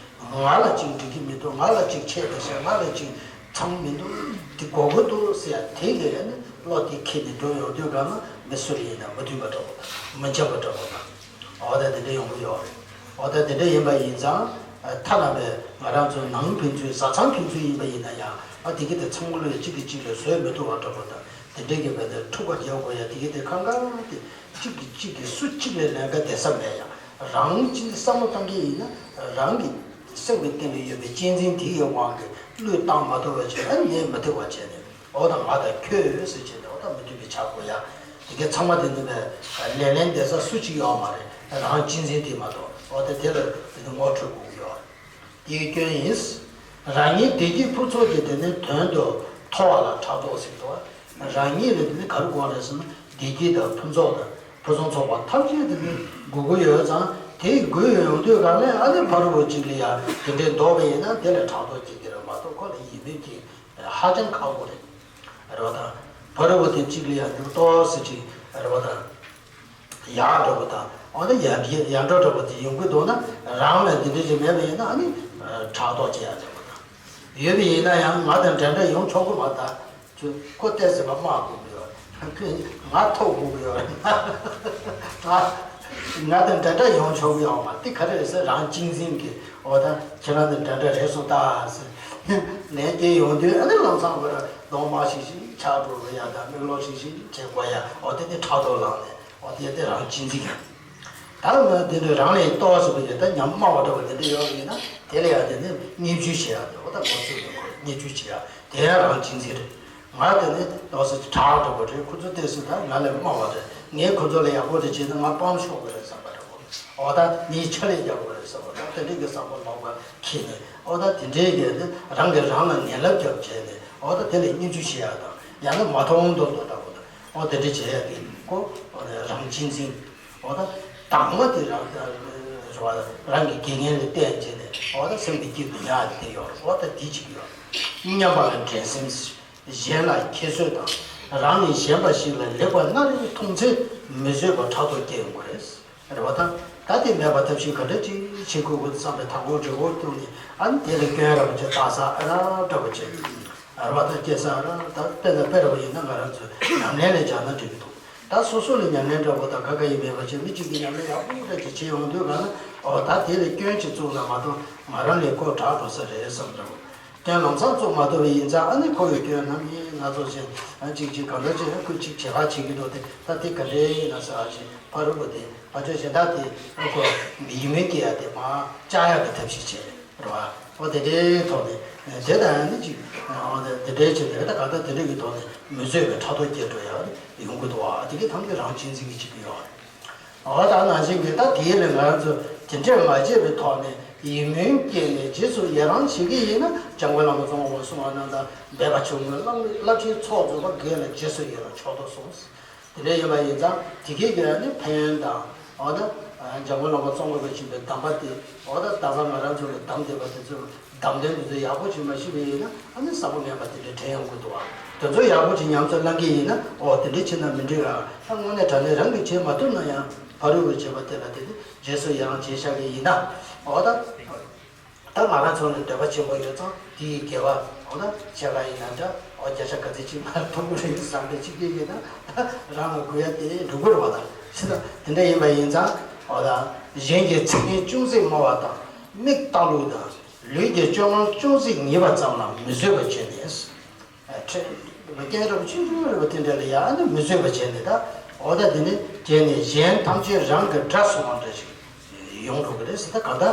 ང་ལ་གཅིག་འགྲིག་གི་མི་འདུག་ང་ལ་གཅིག་ཆད་ད་ཤག་ང་ལ་གཅིག་ཚང་མི་འདུག་འདི་དགོས་ཀྱི་འདུག་ཟེར་ཡ་དེ་ལས་ཡ་ནི་བློ་དེ་ཁེལ་ནས་འགྲོ་ཡོང་དུས་གང་ན་མི་སུ་ལ་ཡིན་ན་མི་མཐུན་པ་འདྲ་པོ་དང་མི་འཇམ་པ་འདྲ་པོ་དང་། འོ་ད་དེ་འདྲ་ཡོང་གི་ཡོད་རེད། འོ་ད་དེ་འདྲ་ཡིན་པ་ཡིན་ཙང་། ཐ་ན་པའི་ང་རང་ཚོ་ནང་ཕན་ཚུན་བཟའ་ཚང་ཕན་ཚུན་ཡིན་པ་ཡིན་ན་ཡང་། ཨ་དེ་གི་དེ་ཚང་མ་ལོས་གཅིག་གིས་གཅིག་ལ་བཟོད་མི་ཐུབ་པ་འདྲ་པོ་དང་དེ་འདྲ་གི་བས་ནས་འཁྲུག་པ་རྒྱག་དགོས་ཡ་དེ་གི་དེ་གང་ག་དེ་གཅིག་གིས་གཅིག་གིས་སུ་གཅིག་ལ་ལན་འགའ་བསྡད་ས་མེད་ཡ། རང་གཅིག་བསམ་བློ་བཏང་གི་ཡིན་ན་རང་གི་སེམས་ཀྱི་སྟེང་ལ་ཡོད་པའི་གཅེས་འཛིན་དེ་ཡི་དབང་གིས་བློས་བཏང་མ་ཐུབ་པ་བྱས་ན་ནད་མི་ཐེབས་པ་བྱས་ནས། འོ་ད་ང་དང་ཁྱོད་ཟེར་བྱས་ནས་འོ་ད་མི་མཐུན་པའི་ཆགས་དགོས་ཡ། དེ་གའི་ཚང་མ་དེ་ནི་བས་ལེན་ལེན་བསྡད་ས་སུ་གཅིག་ཡོད་མ་རེད། རང་གཅེས་འཛིན་དེ་མ་གཏོགས། འོ་ད་དེ་ལ་དེ་ནི་ངོ་འཕྲོད་དགོས་ཀྱི་ཡོད། དེའི་སྐྱོན་ཡིན། རང་ཉིད་བདེ་སྐྱིད་ཕུན་ཚོགས་ཀྱི་དེ་ནི་དོན་དུ་མཐོ་བ་ལ་ཕྲག་དོག་ཟེར་གྱི་འདུག་རང་ཉིད་ལ་དེ་ནི་ག་རེ་དགོས་རེད་ཟེར་ན་བདེ་སྐྱིད་དང་ཕུན་ཚོགས་དང་ཕུན་སུམ་ཚོགས་པ་ཐམས་ཅད་དེ་ནི་དགོས་ཀྱི་ཡོད་ཙང་། དེ་དགོས་ཡོང་དུས་གང་ལས་ཨ་ནི་ཕ་རོལ་པོ་གཅིག་ལ་ཡང་དེ་འདྲའི་འདོགས་པ་ཡིན་ན་དེ་ལ་ཕྲག་དོག་སྐྱེ་གི་རེད་མ་གཏོགས་ཁོ་ལ་ཡིན་མིན་གྱི་ཧ་ཅང་ཁག་པོ་རེད། རེད་བ་དང་། ཕ་རོལ་པོ་དེ་གཅིག་ལ་ཡང་དེ་ཏོག་ཙམ་ཅིག་རེད་བ་དང་། ཡག་འདྲ་པོ་དང་། འོ་ན་ཡག་ཡག་འདྲ་འདྲ་པོ་དེ་ཡོང་གི་འདུག་ན་རང་ལ་འདི་འདྲ་ཞིག་མེད་པ་ཡིན་ན་ཨ་ནི་ཕྲག་དོག་བྱེད་ཡག་འདྲ་པོ་དང་། ཡོད་པ་ཡིན་ན་ཡང་ང་དང་འདྲ་འདྲ་ཡོང་ཆོག་གི་མ་རེད། ཁྱོད་ཁོ་བལྟས་ཟིན་པ་དམག་དགོས་ཀྱི་ཡོད་རེད། ང་ཐོབ་དགོས་ཀྱི་ཡོད་རེད། ང་ང་དང་འདྲ་འདྲ་ཡོང་ཆོག་གི་ཡོད་མ་རེད། དེ་ག་རེ་རེད་ཟེར་རང་གཅེས་འཛིན་གྱི་འོ་ད་ཁྱེད་རང་དང་འདྲ་འདྲ་རེད་སོང་ད་ཟེར་ལན་སྐྱེལ་ཡོང་དུས་ཨ་ནི་ལམ་སང་ཁོ་རང་གདོང་དམར་ཤིག་ཤིག་ཆགས་འགྲོ་གི་ཡ་དང་མིག་ལོག་ཤིག་ཤིག་བྱེད་དགོས་ཡ། འོ་དེ་དེ་ཕྲག་དོག་ལངས་ནས། འོ་དེ་དེ་རང་གཅེས་འཛིན་གྱི། ད་ང་དེ་འདྲའི་རང་ལས་ཏོག་ཙམ་པོ་ཡོད་ད་ཉམས་དམའ་བ་འདྲ་བ་དེ་འདྲ་ཡོད་པ་ཡིན་ན་དེ་ལ་ཡང་དེ་ནི་བརྙས་བཅོས་བྱེད་ཡག་དེ་འོ་ད་ཁོ་ཚོས་ཡོད་ཁོ་བརྙས་བཅོས་བྱེད་ཡག་དེ་ཡང་རང་གཅེས་འཛིན་རེད། ང་དེ་ནི་ཏོག་ཙམ་དྲག་འདྲ་བ་རེད། ཁོ་ཚོ་ཏོག་ཙམ་ད་ང་ལས་དམའ་བ་རེད། ངས་ཁོ་ཚོ་ལ་ཡག་པོ་རེ་བྱས་ན་ང་སྤང་ཤོག་གི་རེད་བསམ་པ་འདྲ་པོ། འོ་ད་ངས་ཕྱག་ལས་རྒྱག་དགོས་རེད་བསམ་པ་འདྲ། དེ་འདྲའི་གི་བསམ་བློ་ལོག་པ་འཁྱེར་ནས། འོ་ད་དེ་འདྲའི་གི་ནི་རང་གིས་རང་ལ་ངན་ལབ་རྒྱབ་བྱས་ནས། འོ་ད་དེ་ལ་བརྙས་བཅོས་བྱེད་ཡག་དང་། ཡང་ན་མ་མཐོང་མདོག་མདོག་འདྲ་པོ་དང་། འོ་དེ་འདྲ་བྱེད་ཡག་དེ་ཀོ་རང་གཅེས་འཛིན། འོ་ད་དང་པོ་དེ་རང་རེད་བ། རང་གི་དགེ་རྒན་ལ་བསྟེན་བྱས་ནས། འོ་ད་སེམས་ཀྱི་དཀྱིལ་དུ་ཉར་ཡག་དེ་ཡོད་རེད། འོ་ད་དེ་གཅིག་ཡོད་རེད། མཉམ་པ་ལ་འགྲན་སེམས། གཞན་ལ་ཁྱད་གསོད་དང་། རང་ནི་གཞན་པ་ཞིག་ལས་ལེགས་པ་སྣ་རེ་མཐོང་ཚེ་མི་བཟོད་པ་ཕྲག་དོག་སྐྱེ་ཡོང་གི་རེད། རེད་བ། ད་ད་དེ་མེད་པ་ཐབས་ཤེས་ག་འདྲ་ཅིག་བྱེད་དགོས་ཀྱི་བསམ་པའི་མཐའ་འཁོར་འབྲས་བུ་བཏོན་ནས། ཨ་ནི་དེ་ལ་སྐྱོན་ར་བ་ཅིག་བཏགས་ས་ཨ་ར་འདྲ་བ་ཅིག་རེད་བ། ད་སྐྱེ་ས་ཨ་ར། ད་དཔེ་དང་དཔེ་ར་བ་ཡིན་ན་ང་རང་ཚོའི་ཉམས་ལེན་ལ་སྦྱར་ན་འགྲིག་གི་འདུག་ད་སོ་སོ་ལ་ཉམས་ལེན་འདྲ་བོ་དང་ག་ག་ཡིན་མེད་པ་བྱས། མི་གཅིག་གིས་ཉམས་ལེན་ཡག་པོ་འདྲ་ཅིག་བྱེད་ཡོང་དུས་ག་ན། འོ་ད་དེ་ལ་སྐྱོན་ཅིག་བཙུགས་ན་མ་གཏོགས་ང་རང་ལ་ཁོ་དྲག་འགྲོ་ས་རེད་བསམ་འདྲ་བོ། སྐྱོན་ལམ་སང་བཙུགས་མ་ཐུབ་པ་ཡིན་ཙང་། ཨ་ནི་ཁོ་ཡི་སྐྱོན་རྣམ་སྨིན་སྣ་ཚོགས་བྱས། ཨ་གཅིག་གཅིག་གང་འདྲ་ཅིག་ཁོ་གཅིག་བྱེད་ཁ་བྱེད་ཀྱི་འདུག་སྟེ། ད་དེ་ག་འདྲ་ཡིན་ན་ཟེར་བ་ཞིག་ཕ་རོལ་པོ་དེ་ཕ་ཆོས་གཞན་དག་དེ་ཨ་ཁོ་ཡིད་སྨོན་སྐྱེ་ཡ་དེ་མར་བཅག་ཡག་གི་ཐབས་ཤེས་བྱས་རེད་བ། འོ་དེ་འདྲའི་ཐོག་ནས་དེ་དང་ནི་ཅིག་འོ་དེ་དེ་འདྲའི་བྱས་ནས། ད་ག་ད་དེ་འདྲ་གི་ཐོག་ནས་མི་བཟོད་པའི་ཕྲག་དོག་སྐྱེ་འགྲོ་ཡག་ཡོང་གི་འདུག་བ། དེ་གི་ཐམས་ཅད་རང་གཅེས་འཛིན་གྱི་ཅིག་ཡོད་རེད། འོ་ད་ནང་བཞིན་གྱི་ད་དེའི་ལས་ང་རང་ཚོ་དེ་འདྲས་མ་བྱས་པའི་ཐོག་ནས་ཡིད་སྨོན་སྐྱེས་ནས་རྗེས་སུ་ཡི་རང་བྱེད་ཀྱི་ཡིན་ན། འཇམ་མགོན་བླ་མ་ཙོང་ཁ་པ་གསུངས་པ་ནང་ལྟར། འབད་པ་ཆུང་ངུས་རླབས་རླབས་ཆེན་ཚོགས་རྫོགས་པ། དགེ་ལ་རྗེས་སུ་ཡི་རང་མཆོག་ཏུ་གསུངས། དེ་འདྲ་ཡིན་པ་ཡིན་ཙང་དེ་གའི་གི་ནི་ཕན་ཡོན་དང་། འོ་ད་འཇམ་མགོན་བླ་མ་ཙོང་ཁ་པས་བྱིན་པའི་གདམས་པ་དེ། འོ་ད་ད་ལྟ་ང་རང་ཚོ་ལ་གདམས་བསྡད་པ་དེ་ཚོ། གདམས་དོན་དེ་ཚོ་ཡག་པོ་ཅིག་མ་ཤེས་པ་ཡིན་ན། ཨ་ནི་བསམ་པ་ངན་པ་དེ་འདྲ་དྲན་ཡོང་གི་འདུག་བ། དེ་ཚོ་ཡག་པོ་ཅིག་ཉམས་སུ་བླང་གི་ཡིན་ན། འོ་དེ་འདྲ་བྱས་ན་མི་འགྲིག་ག་ད་དངོས་གནས་དྲང་གནས་རང་གིས་བྱེད་མ་ཐུབ་ན་ཡང་ཕ་རོལ་པོས་བྱས་པ་དེ་ལ་དེ་ནི་རྗེས་སུ་ཡི་རང་བྱས་བཞག་གི་ཡིན་ན། འོ་ད་ད་ང་རང་ཚོ་ནི་འདོད་པ་ཆེན་པོ་ཡོད་ཙང་། དེ་ཡི་དགེ་བ་འོ་ད་བྱེད་ག་ཡིན་ན་འདྲ། འོ་བརྒྱ་ཆ་ག་ཚོད་ཅིག་མར་ཐོབ་ཀྱི་རེད་བསམ་པའི་ཅིག་སྐྱེ་གི་ན། རང་ལ་དགོས་ཡ་དེ་འགྲུབ་ཀྱི་རེད་བ། ད་ཤི་ད་དེ་འདྲ་ཡིན་པ་ཡིན་ཙང་། འོ་ད་གཞན་གྱི་མཚན་སྙན་ཅུང་ཟད་སྨྲ་བ་དང་། མིག་ལྟ་ལུགས་དང་། ལུས་ཀྱི་སྤྱོད་ལམ་ཅུང་ཟད་ངེས་པ་ཙམ་ལ་མི་བཟོད་པ་བྱས་ནས། ཨ་ཁྲེ་རྐྱེན་རབ་ཆུང་ཆུང་རེད་པ། དེ་འདྲ་ལ་ཡང་ནི་མི་བཟོད་པ་བྱས་ནས། ད་འོ་ད་དེ་ནི་བྱས་ནས་གཞན་ཐམས་ཅད་རང་གི་དགྲ་བཟུང་བ་འདྲ་ཞིག་ཡོང་འགྲོ་གི་རེད་ཟེར། ད་ག་ད་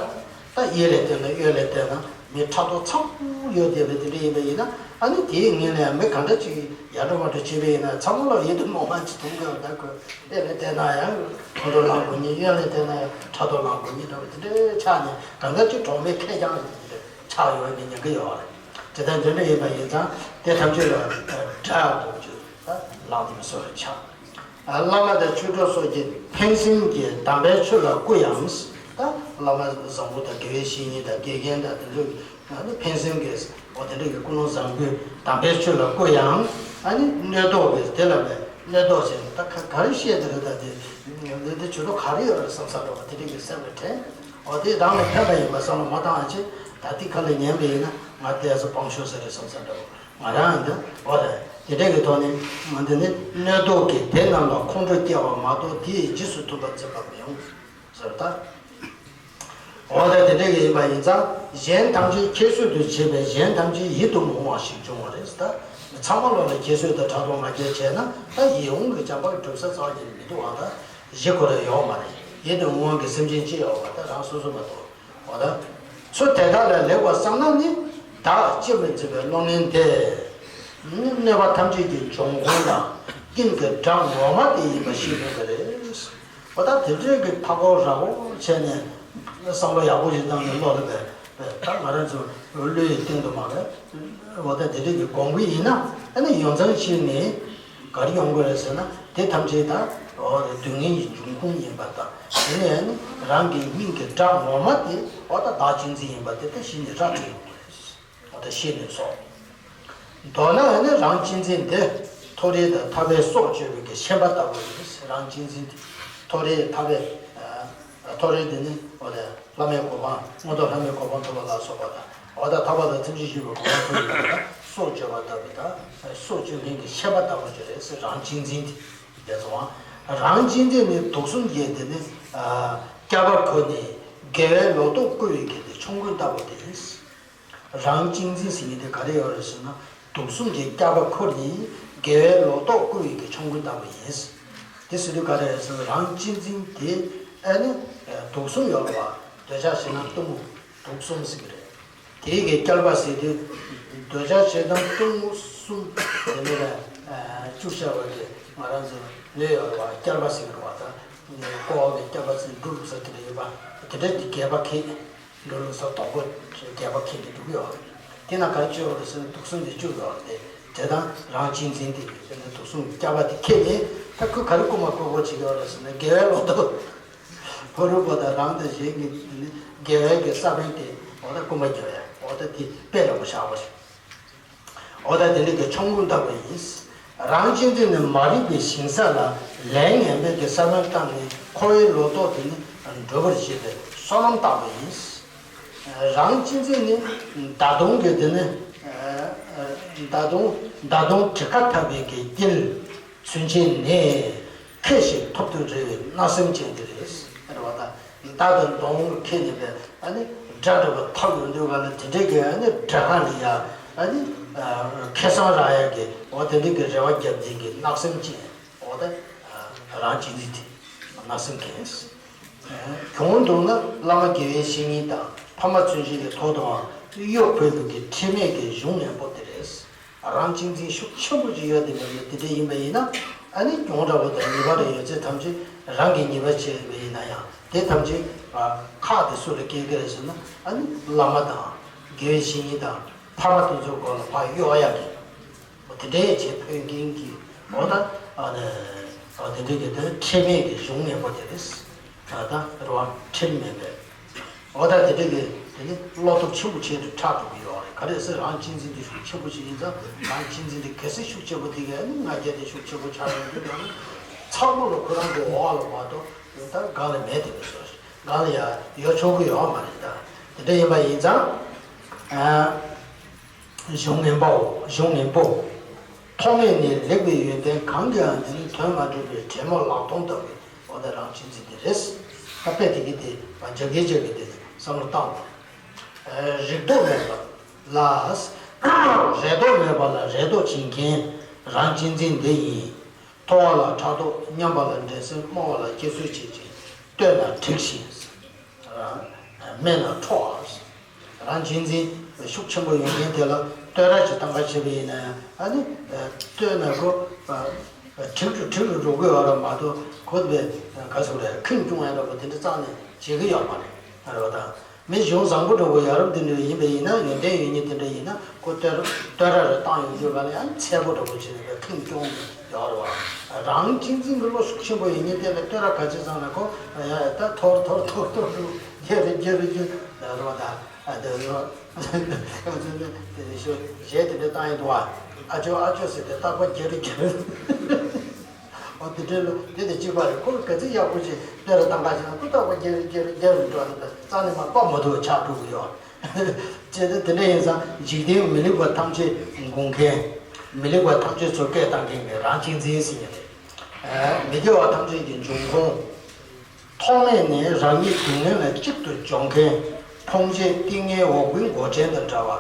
ད་གཡས་ལ་བལྟས་ན་གཡོན་ལ་བལྟས་ན་མི་ཕྲག་དོག་ཚ་པོ་ཡོད་བསྡད་པ་དེ་འདྲ་ཡིན་པ་ཡིན་ན། ཨ་ནི་དེའི་ངོས་ལ་ཡང་མི་ག་འདྲ་ཅིག་ཡར་འགྲོ་མར་འགྲོ་བྱས་པ་ཡིན་ན། ཚང་མ་ལ་ཡིད་དུ་མི་འོང་བ་ཅིག་མཐོང་གི་ཡོད། ད་ཁོས་གཡས་ལ་བལྟས་ན་ཡང་ཁོང་ཁྲོ་ལངས་དགོས་ཉེན། གཡོན་ལ་བལྟས་ན་ཡང་ཕྲག་དོག་ལངས་དགོས་ཉེན་འདྲ་བ་དེ་འདྲ་ཆགས་ནས། གང་འདྲ་ཅིག་གྲོགས་མེད་ཁེར་རྐྱང་རེད། དེ་འདྲ་ཆགས་ཡོང་ནས་ཉན་གི་ཡོད་རེད། དེ་ལྟར་དེ་འདྲ་ཡིན་པ་ཡིན་ཙང་། དེ་ཐམས་ཅད་ལ་དགྲ་ཡང་འདུག་ཅེས་ད་ལམ་དེ་སོགས་ལ་ཆགས། བླ་མ་དང་ཆོས་གྲོགས་སོགས་ཀྱིས་ཕན་སེམས་ཀྱིས་དམ་པའི་ཆོས་ལ་བསྐུལ་ཡང་། ད་བླ་མ་བཟང་པོ་དང་། དགེ་བའི་བཤེས་གཉེན་དང་། དགེ་རྒན་དང་། དེ་ཚོས་ཨ་ནི་ཕན་སེམས་ཀྱིས་འོ་དེ་འདྲ་གི་ཀུན་སློང་བཟང་པོས་དམ་པའི་ཆོས་ལ་བསྐུལ་ཡང་། ཨ་ནི་གནོད་བཟློག་གིས་དེ་ལ་བས་གནོད་བཟློག་བྱས་ནས། ད་ག་ག་རེ་བཤད་དེ་རེད། ད་དེ་འདི་འདི་ཇུས་གཏོགས་ག་རེ་ཡོད་རེད་བསམ་ས་འདྲ་བ་དེ་འདྲ་གི་སེམས་ལ་དྲན། འོ་དེ་རང་ལ་ཕན་པ་ཡིན་པ་བསམ་བློ་མ་བཏང་བ་བྱས། ད་དེ་ཁ་ལ་ཉན་པ་ཡིན་ན་ང་དེ་ཚོ་སྤང་ཤོག་ཟེར་རེད་བསམ་ས་འདྲ་བ། ང་རང་འདི་འོ་རེད། དེ་འདྲ་གི་ཐོག་ནས་ང་འདི་ནི་གནོད་བཟློག་གིས་དེ་རྣམས་ལ་ཁོང་ཁྲོ་སྐྱེ་བ་མ་གཏོགས། དེས་རྗེས་སུ་མཐུན་པར་འཛིན་པ་མི་འོང་ཟེར། ད་འོ་ད་དེ་འདྲ་གི་ཡིན་པ་ཡིན་ཙང་། གཞན་ཐམས་ཅད་ཁྱད་གསོད་དུ་བྱེད་པས་གཞན་ཐམས་ཅད་ཡིད་དུ་མི་འོང་བ་ཞིག་འབྱུང་བ་རེད། ད་ཚང་མ་ལོག་ལ་ཁྱད་གསོད་དང་ཕྲག་དོག་ང་རྒྱལ་བྱས་ན། ད་ཡིད་འོང་གི་བྱམས་པ་གི་གྲུབ་ས་རྩ་བ་ཉིད་ནས་མི་འདུག་བ། ད་གཞི་ཁོ་རང་ཡོད་མ་རེད། ཡིད་དུ་འོང་བ་གི་སེམས་ཅན་ཅི་ཡོད་པ་ད་རང་སོ་སོ་མ་གཏོགས། འོ་ད་ཚུལ་དེ་དག་ལས་ལེགས་པར་བསམ་ན་ནི། བདག་ཅེས་མི་འཛིན་པའི་བློ་ངན་དེ། གནོད་པ་ཐམས་ཅད་ཀྱི་འབྱུང་ཁུངས་དང་། རྐྱེན་གྱི་དགྲ་ངོ་མ་དེ་ཡིན་པ་ཤེས་དགོས་པ་རེད། འོ་ད་དེ་འདྲའི་གི་མཐའ་འཁོར་ར་བོ་བྱས་ནས་བསམ་བློ་ཡག་པོ་ཞིག་བཏང་ནས་བློ་ལ་བས། ད་ང་རང་ཚོ་བློ་ཡི་སྟེང་དུ་མ་རེད། འོ་ད་དེ་འདྲའི་གི་སྒོམ་གི་ཡིན་ན། ཨ་ནི་ཡོངས་འཛིན་བྱས་ནས་ག་རེ་ཡོང་གི་རེད་ཟེར་ན། དེ་ཐམས་ཅད་ད་འོ་རེད། སྡུག་བསྔལ་གྱི་འབྱུང་ཁུངས་ཡིན་པ་དང་། དེ་ནས་ཨ་ནི་རང་གི་སྙིང་གི་དགྲ་ངོ་མ་དེ་འོ་ད་བདག་གཅེས་འཛིན་ཡིན་པ་དེ་ད་གཞི་ནས་ར་འཕྲོད་ཡོང་གི་རེད། འོ་ད་ཤེས་ནས་སོ། མདོར་ན་ནི་རང་གཅེས་འཛིན་དེ་མཐོ་རིས་དང་ཐར་པའི་སྲོག་གཅོད་པའི་གི་ཤན་པ་ལྟ་བུ་ཡིན། རང་གཅེས་འཛིན་དེ་མཐོ་རིས་ཐར་པའི། ཨ་མཐོ་རིས་དེ་ནི་འོ་དེ་བླ་མའི་གོ་འཕང་། མངོན་རྟོགས་ལྷ་མིའི་གོ་འཕང་ཐོབ་པ་ལ་སོགས་པ་དང་། འོ་ད་ཐར་པ་དང་ཐམས་ཅད་མཁྱེན་པའི་གོ་འཕང་ཐོབ་པའི་གི་སྲོག་གཅོད་པ་ལྟ་བུ་དང་། སྲོག་གཅོད་མཁན་གྱི་ཤན་པ་ལྟ་བུ་ཅིག་རེད་ཟེར། རང་གཅེས་འཛིན་དེ། དེ་ཚོའང་རང་གཅེས་འཛིན་ནི་དུག་གསུམ་གྱི་དེ་ནི་ཨ་བསྐལ་པར་འཁོར་ནས་དགེ་བའི་ལོ་ཏོག་བཀོལ་བའི་གི་དེ་ཆོམ་རྐུན་ལྟ་བུ་དེ་ཡིན། རང་གཅེས་འཛིན་ཟེར་མཁན་དེ་ག་རེ་ཡོད་རེད་ཟེར་ན། དུག་གསུམ་གྱི་བསྐལ་པ་འཁོར་ནས་དགེ་བའི་ལོ་ཏོག་བཀོལ་བའི་གི་ཆོམ་རྐུན་ལྟ་བུ་ཡིན། དེ་ཟེར་དུས་ག་རེ་རེད་ཟེར་ན། རང་གཅེས་འཛིན་དེ་ཨ་ནི་དུག་གསུམ་ཡོད་རེད་བ། འདོད་ཆགས་ཞེ་སྡང་གཏི་མུག་དུག་གསུམ་ཟེར་གི་རེད། དེའི་གི་བསྐལ་པ་ཟེར་དུས་འདོད་ཆགས་ཞེ་སྡང་གཏི་མུག་གསུམ་དེ་ནས་ལ་བཅུག་བྱ་བ་གི་ ང་རང་ཚོ་ནོས་ཡོད་རེད་བ། བསྐྱར་པ་ཟེར་གི་རེད་བ། ད་ཀོ་བ་གི་བསྐྱར་པ་ཟེར་འབྲུ་རུ་ས་དེ་འདྲ་ཡོད་པ། དེ་འདྲ་དེ་རྒྱས་པ་ཁེ། འབྲུ་རུ་ས་དོག་པོ་རྒྱས་པ་ཁེ་དེ་འདུག་ཡོད། དེ་ན་ག་རེ་བཅོས་པ་རེད་ཟེར་ན་དུག་གསུམ་དེ་བཅུག་ཡོད་རེད། དེ་དང་རང་གཅེས་འཛིན་དེ་ཡོད་ཟེར་ན་དུག་གསུམ་བསྐྱར་པ་དེ་ཁེ་ནས་ད་ཁོས་ག་རེ་རྐུ་མ་རྐུ་དགོས་བྱེད་ཀྱི་ཡོད་རེད་ཟེར་ན་དགེ་བའི་ལོ་ཏོག་ཕ་རོལ་པོ་དང་རང་དང་གཞན་གྱི་དེ་ནི་དགེ་བའི་གི་ས་བོན་དེ་འོ་ད་རྐུ་མ་རྒྱག་ཡ་འོ་ད་དེ་དཔེ་ལ་བཞག་པ་ཞིག་འོ་ད་དེ་འདྲ་གི་ཆོམ་རྐུན་ལྟ་བུ་ཡིན། རང་གཅེས་འཛིན་ནི་མ་རིག་པའི་ཞིང་ས་ལ་ལས་ངན་པའི་གི་ས་བོན་བཏབ་ནས་འཁོར་བའི་ལོ་ཏོག་དེ་ནི་འགྲུབ་པར་བྱེད་པའི་སོ་ནམ་ལྟ་བུ་ཡིན། རང་གཅེས་འཛིན་ནི་མདའ་མདུང་གི་དེ་ནི་མདའ་མདུང་མདའ་མདུང་གྲི་ཁ་འཐབ་པའི་གི་དཀྱིལ་ཚུན་ཆད་ནས་ཁེ་ཞིག་ཐོབ་ཏུ་རེ་བའི་བརྣབ་སེམས་ཅན་དེ་རེད། རེད་བ་ད། མདའ་དང་མདུང་ཁྱེར་ནས་པས་ཨ་ནི་དགྲ་འདྲ་བ་ཐབས་ཡོང་དུས་ག་ལ་དེ་འདྲས་ཀྱི་ཨ་ནི་དགྲ་ཁ་ལ་ཡ་ཨ་ནི་ཁེ་བཟང་རག་ཡ་གི་འོ་དེ་འདྲས་ཀྱི་རེ་བ་རྒྱབ་མཁན་གྱི་བརྣབ་སེམས་ཅན་འོ་ད་རང་གཅེས་འཛིན་དེ་བརྣབ་སེམས་མཁན། གྱོང་འདུག་ན་བླ་མ་དགེ་བའི་བཤེས་གཉེན་དང་ཕ་མ་བཙུན་མོ་གི་ཐོག་ཏུའང་གཡོག་བོད་ལུགས་ཀྱི་ཁྲེལ་མེད་ཀྱི་གཞུང་ངན་པོ་དེ་རེད། རང་གཅེས་འཛིན་ཤུགས་ཆེན་པོ་ཅིག་ཡོད་དེ་མེད་མེད་དེ་འདྲ་ཡིན་པ་ཡིན་ན་ཨ་ནི་གྱོང་འདྲ་པོ་དང་ཉེས་པ་རེ་ཡོད་ཚད་ཐམས་ཅད་རང་གིས་ཉེས་པ་བྱས་པ་ཡིན་ན་ཡང་དེ་ཐམས་ཅད་ཁག་དེ་སུ་ལ་སྐྱེལ་གི་རེད་ཟེར་ན་ཨ་ནི་བླ་མ་དང་དགེ་བའི་བཤེས་གཉེན་དང་ཕ་མ་དེ་ཚོའི་སྐོར་ལ་ཕར་གཡོག་ཡག་གི་འོ་དེ་འདྲའི་བྱས་ཕོད་མཁན་གྱི་འོ་ད་ཨ་ནི་འོ་དེ་འདྲའི་གི་དེ་ཁྲེལ་མེད་ཀྱི་གཞུང་ངན་པོ་དེ་རེད། ད་ལྟ་རེ་བ་ཁྲེལ་མེད་པས། འོ་ད་དེ་འདྲ་གི་དེ་ནི་བློ་སྟོབས་ཆེན་པོ་ཆེ་རུ་ཆགས་འགྲོ་གི་ཡོད་རེད། ག་རེ་ཟེར་རང་གཅེས་འཛིན་དེ་ཤུགས་ཆེན་པོ་ཞིག་ཡིན་ཙང་རང་གཅེས་འཛིན་དེ་གལ་སྲིད་ཤུགས་ཆེན་པོ་དེ་གས་ནི་ང་རྒྱལ་དེ་ཤུགས་ཆེན་པོ་ཆགས་ཡོང་དུས་ཀྱང་ཚ་བོ་ལ་ཁོ་རང་གི་འོག་ལ་མ་གཏོགས་ད་སྒང་ལ་མེད་དེ་མི་བཟོ་ཞིག་སྒང་ལ་ཡ་ཡོད་ཆོག་གི་ཡོད་མ་རེད། ད་དེ་འདྲ་ཡིན་པ་ཡིན་ཙང་ཨ། གཞུང་ངན་པའོ། གཞུང་ངན་པོ། ཐོག་མེད་ནས་ལེགས་པའི་ཡོན་ཏན་གང་གིའང་འདི་ནི་དོན་མ་གྲུབ་པའི་དྲེད་མོ་ལག་སྟོང་ལྟ་བུའི་འོ་ད་རང་གཅེས་འཛིན་དེ་རེད། ད་དཔེ་དེ་གི་དེ་བ་རྒྱ་སྐད་ཅིག་གི་དེ་བསམ་བློ་བཏང་བ། རིག་ལྡོག་མེད་པ་ལ། རེ་ལྡོག་མེད་པ་ལ་རེ་ལྡོག་བྱེད་མཁན་རང་གཅེས་འཛིན་འདི་ཡིན། མཐོ་བ་ལ་ཕྲག་དོག་མཉམ་པ་ལ་འགྲན་སེམས་དམའ་བ་ལ་སྐྱེ་ཚུལ་བྱེད་ཅིང་བསྟོད་ན་འགྲིགས་ཤིང་། སྨད་ན་ཁྲོ་བ། རང་གཅེས་འཛིན་ཤུགས་ཆེན་པོ་ཡོད་མཁན་དེ་ལ་བསྟོད་ར་ཅིག་བཏང་ག་བྱས་པ་ཡིན་ན་ཡང་ཨ་ནི་བསྟོད་ན་ཁོ་གྲིབ་རུ་གྲིབ་རུ་འགྲོ་གི་ཡོད་ར་མ་གཏོགས་ཁོ་དེ་ག་ཟེར་རེད་ཁེངས་སྐྱུང་ཡ་འདྲ་པོ་དེ་འདྲ་རྩ་ནས་བྱེད་ཀྱི་ཡོད་མ་རེད་རེད་བ་དང་། མི་གཞུང་བཟང་པོ་འདྲ་པོ་ཡ་རབས་དེ་འདྲ་ཡིན་པ་ཡིན་ན་ཡོན་ཏན་ཡོད་མཁན་དེ་འདྲ་ཡིན་ན་ཁོ་བསྟོད་བསྟོད་ར་རེ་བཏང་ཡོང་དུས་ག་ལ་ཡང་མཚན་པོ་འདྲ་པོ་བྱས་ནས་ཁེངས་སྐྱུང་ཡོད་རེད་བ། རང་གཅེས་འཛིན་གྱི་བློ་ཤུགས་ཆེན་པོ་ཡིན་མཁན་དེ་ལ་བསྟོད་ར་ག་ཅི་བཟང་ན་ཁོ་ཡ་ཡ་ད་ཐོར་ཐོར་ཐོར་ཐོར་རུ་རྒྱ་རུ་རྒྱ་རུ་རྒྱ་རུ་རེད་བ་ད་ཨ་དེ་རུ་གཞས་དེ་འདྲ་བཏང་ཡོང་དུས་བ་ཨ་ཅོ་ཨ་ཅོ་ཟེར་ཏེ་རྟག་པར་རྒྱ་རུ་རྒྱ་རུ། འོ་དེ་འདྲའི་ལོ་དེ་དང་གཅིག་པ་རེད། ཁོ་ག་ཚོད་ཡག་པོ་ཞིག་སྟོད་ལ་བཏང་ག་ཞིག་ན་ཁོ་ཏོག་པ་རྒྱལ་རྒྱལ་རྒྱལ་རུ་འགྲོ་ནས་རྩ་ནས་མ་དཔའ་མོ་དུ་ཆགས་འགྲོ་གི་ཡོད། ཅེས་ཏེ་དེ་འདྲ་ཡིན་ཙང་འཇིག་རྟེན་མི་ལེགས་པ་ཐམས་ཅད་འགོག་མཁན། མི་ལེགས་པ་ཐམས་ཅད་ཚུར་སྐད་བཏང་མཁན་གྱི་རང་གཅེས་འཛིན་ཟེར་མཁན་རེད། མི་དགེ་བ་ཐམས་ཅད་ཀྱི་འབྱུང་ཁུངས། ཐོག་མེད་ནས་རང་ཉིད་སྡུག་བསྔལ་ལ་གཅིག་ཏུ་འཇོག་མཁན་ཕུང་བྱེད་ཏིང་ངེ་འོག་པོའི་མགོ་ཅན་དང་འདྲ་བ་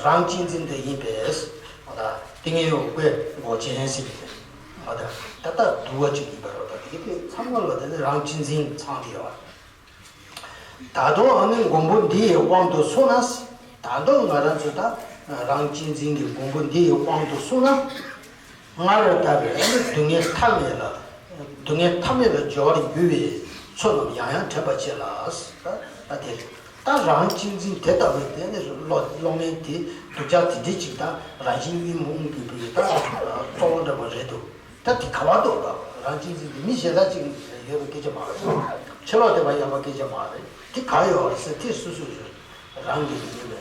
རང་གཅེས་འཛིན་དེ་ཡིན་པས། འོ་ད་ཏིང་ངེ་འོག་པོའི་མགོ་ཅན་ཟེར་གྱི་རེད། འོ་ད་ད་ལྟ་སྡུག་པ་ཅིག་ཡིན་པ་རེད། ད་དེ་དེ་ཚང་མ་ལ་དེ་ནི་རང་གཅེས་འཛིན་ཚང་དེ་ཡོད་པ། ད་དུང་ཨ་ནི་མགོན་པོ་འདི་ཡི་དབང་དུ་སོང་ན། ད་དུང་ང་རང་ཚོ་ད་རང་གཅེས་འཛིན་གྱི་མགོན་པོ་འདི་ཡི་དབང་དུ་སོང་ན། སྔར་ལྟ་བུའི་སྡུག་བསྔལ་མཐའ་མེད་ལ། སྡུག་བསྔལ་མཐའ་མེད་ལ་སྦྱོར་བར་འགྱུར་བའི་ཚུལ་རྣམས་ཡང་ཡང་དྲན་པར་བྱེད་ལ། ད་ད་དེ་ད་རང་གཅེས་འཛིན་དེ་ལྟ་བུའི་དེ་ནི་བློ་བློ་ངན་དེ་སྡུག་ཅག་དེ་འདྲ་ཅིག་ད་རང་བཞིན་གཉིས་མུག་གི་བུ་ཡི་ད་གཙོ་བོ་འདྲ་པོ་རེད་འདུག་ད་དེ་ག་བར་འདུག་ག་རང་གཅེས་འཛིན་དེ་མི་གཞན་དག་ཅིག་ཡོད་པའི་སྐད་ཆ་མ་རེད། ཕྱི་ལོགས་དེ་བ་ཡོད་པའི་སྐད་ཆ་མ་རེད། དེ་ག་ཡོད་རེད་ཟེར་དེ་སོ་སོ་ཡོད་རང་གི་ཡིན་པའི།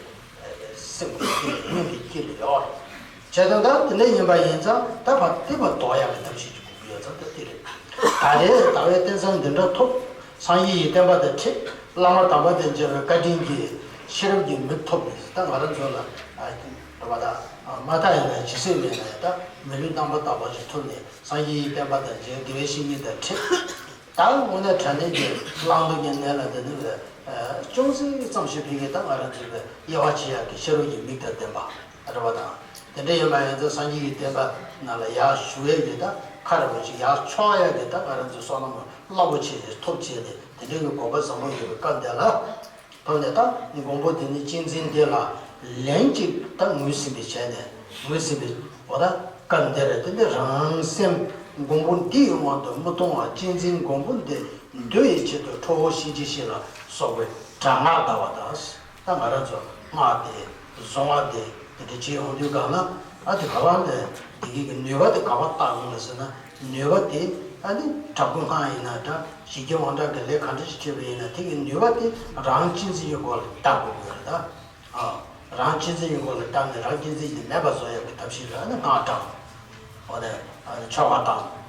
སེམས་ཀྱི་དཀྱིལ་ལ་སྙིང་གི་དཀྱིལ་ལ་ཡོད་རེད། བྱས་ཙང་ད་དེ་འདྲ་ཡིན་པ་ཡིན་ཙང་ད་བར་དེ་བར་ལྡོག་ཡག་གི་ཐབས་ཤེས་ཅིག་དགོས་ཀྱི་ཡོད་ཙང་ད་དེ་རེད། ད་རེས་ཟླ་བའི་རྟེན་བཟང་འདི་འདྲ་ཐོབ། སངས་རྒྱས་ཀྱི་བསྟན་པ་དང་འཕྲད། བླ་མ་དམ་པ་དང་མཇལ་བའི་བཀའ་དྲིན་གྱིས་ཤེས་རབ་ཀྱི་མིག་ཐོབ་ནས་ད་ང་རང་ཚོ་ལ་རེད་པ་ད་མ་མཐའ་ཡིན་ན་ཇི་སྲིད་མེད་ན་ད་མི་ལུས་རྣམ་པར་དག་པ་ཞིག་ཐོབ་ནས་སངས་རྒྱས་ཀྱི་བསྟན་པ་དང་མཇལ་དགེ་བའི་བཤེས་གཉེན་དང་འཕྲད། ད་དངོས་གནས་དྲང་གནས་ཀྱི་བླང་དོར་གྱི་གནས་ལ་འདི་ནི་ཅུང་ཟད་ཙམ་ཞིག་ཕན་གྱི་ད་ང་རང་ཚོའི་དབྱེ་བ་ཕྱེ་ཡག་གི་ཤེས་རབ་ཀྱི་མིག་དང་ལྡན་པ་རེད་པ་དང་། དེ་འདྲ་ཡིན་པ་ཡིན་ཙང་སངས་རྒྱས་ཀྱི་བསྟན་པ་ནང་ལ་ཡར་ཞུགས་ཡག་གི་ད་ཁ་ར་བོ་ཅིག་ཡར་ཕྱོགས་ཡག་གི་ད་ང་རང་ཚོའི་བསོད་ནམས་རླབས་པོ་ཆེ་ཞིག་ཐོབ་བྱས་ནས་དེ་འདྲའི་གི་གོ་སྐབས་བཟང་པོ་ཡོད་པའི་སྐབས་འདི་ལ། ཐོག་ནས་ད་མགོན་པོ་དེ་ནི་གཅེས་འཛིན་དེ་ལ་ལན་གཅིག་ད་ངོས་ཟིན་པའི་བྱས་ནས་ངོས་ཟིན་པའི་འོ་ད་སྐབས་འདིར་དེ་འདི་རང་སེམས་ མགོན་པོ་འདི་ཡི་དབང་དུ་མི་གཏོང་བར། གཅེས་འཛིན་མགོན་པོ་འདི་འདུལ་བའི་ཆེད་དུ། ཁྲོ་བོ་གཤིན་རྗེ་གཤེད་ལ་སོགས་པའི་དྲག་སྔགས་བཟླ་བ་དང་། ད་ང་རང་ཚོ་སྔགས་དེ་གཟུངས་སྔགས་དེ་དེ་འདྲ་བྱེད་ཡོང་དུས་གང་ལ། ཨ་དེ་ག་བ་ལས་དེ་གི་གི་ནུས་པ་དེ་ག་བ་བཏགས་ཡོང་ལ་ཟེར་ན། ནུས་པ་དེ་ཨ་ནི་དྲག་པོའི་སྔགས་ཡིན་ན་འདྲ། ཞི་རྒྱས་དབང་དྲག་གི་ལས་ག་འདྲ་ཞིག་བྱས་པ་ཡིན་ན། དེ་གི་ནུས་པ་དེ་རང་གཅེས་འཛིན་གྱི་སྒོ་ལ་བཏགས་དགོས་ཀྱི་ཡོད་རེད་ད། ཨ། རང་གཅེས་འཛིན་གྱི་སྒོ་ལ་བཏགས་ནས་རང་གཅེས་འཛིན་དེ་མེད་པ་བཟོ་ཡག་གི་ཐབས་ཤེས་ལ་ནི་སྔགས་བགྲང་། འོ་ན་ཆོ་ག་བཏང་།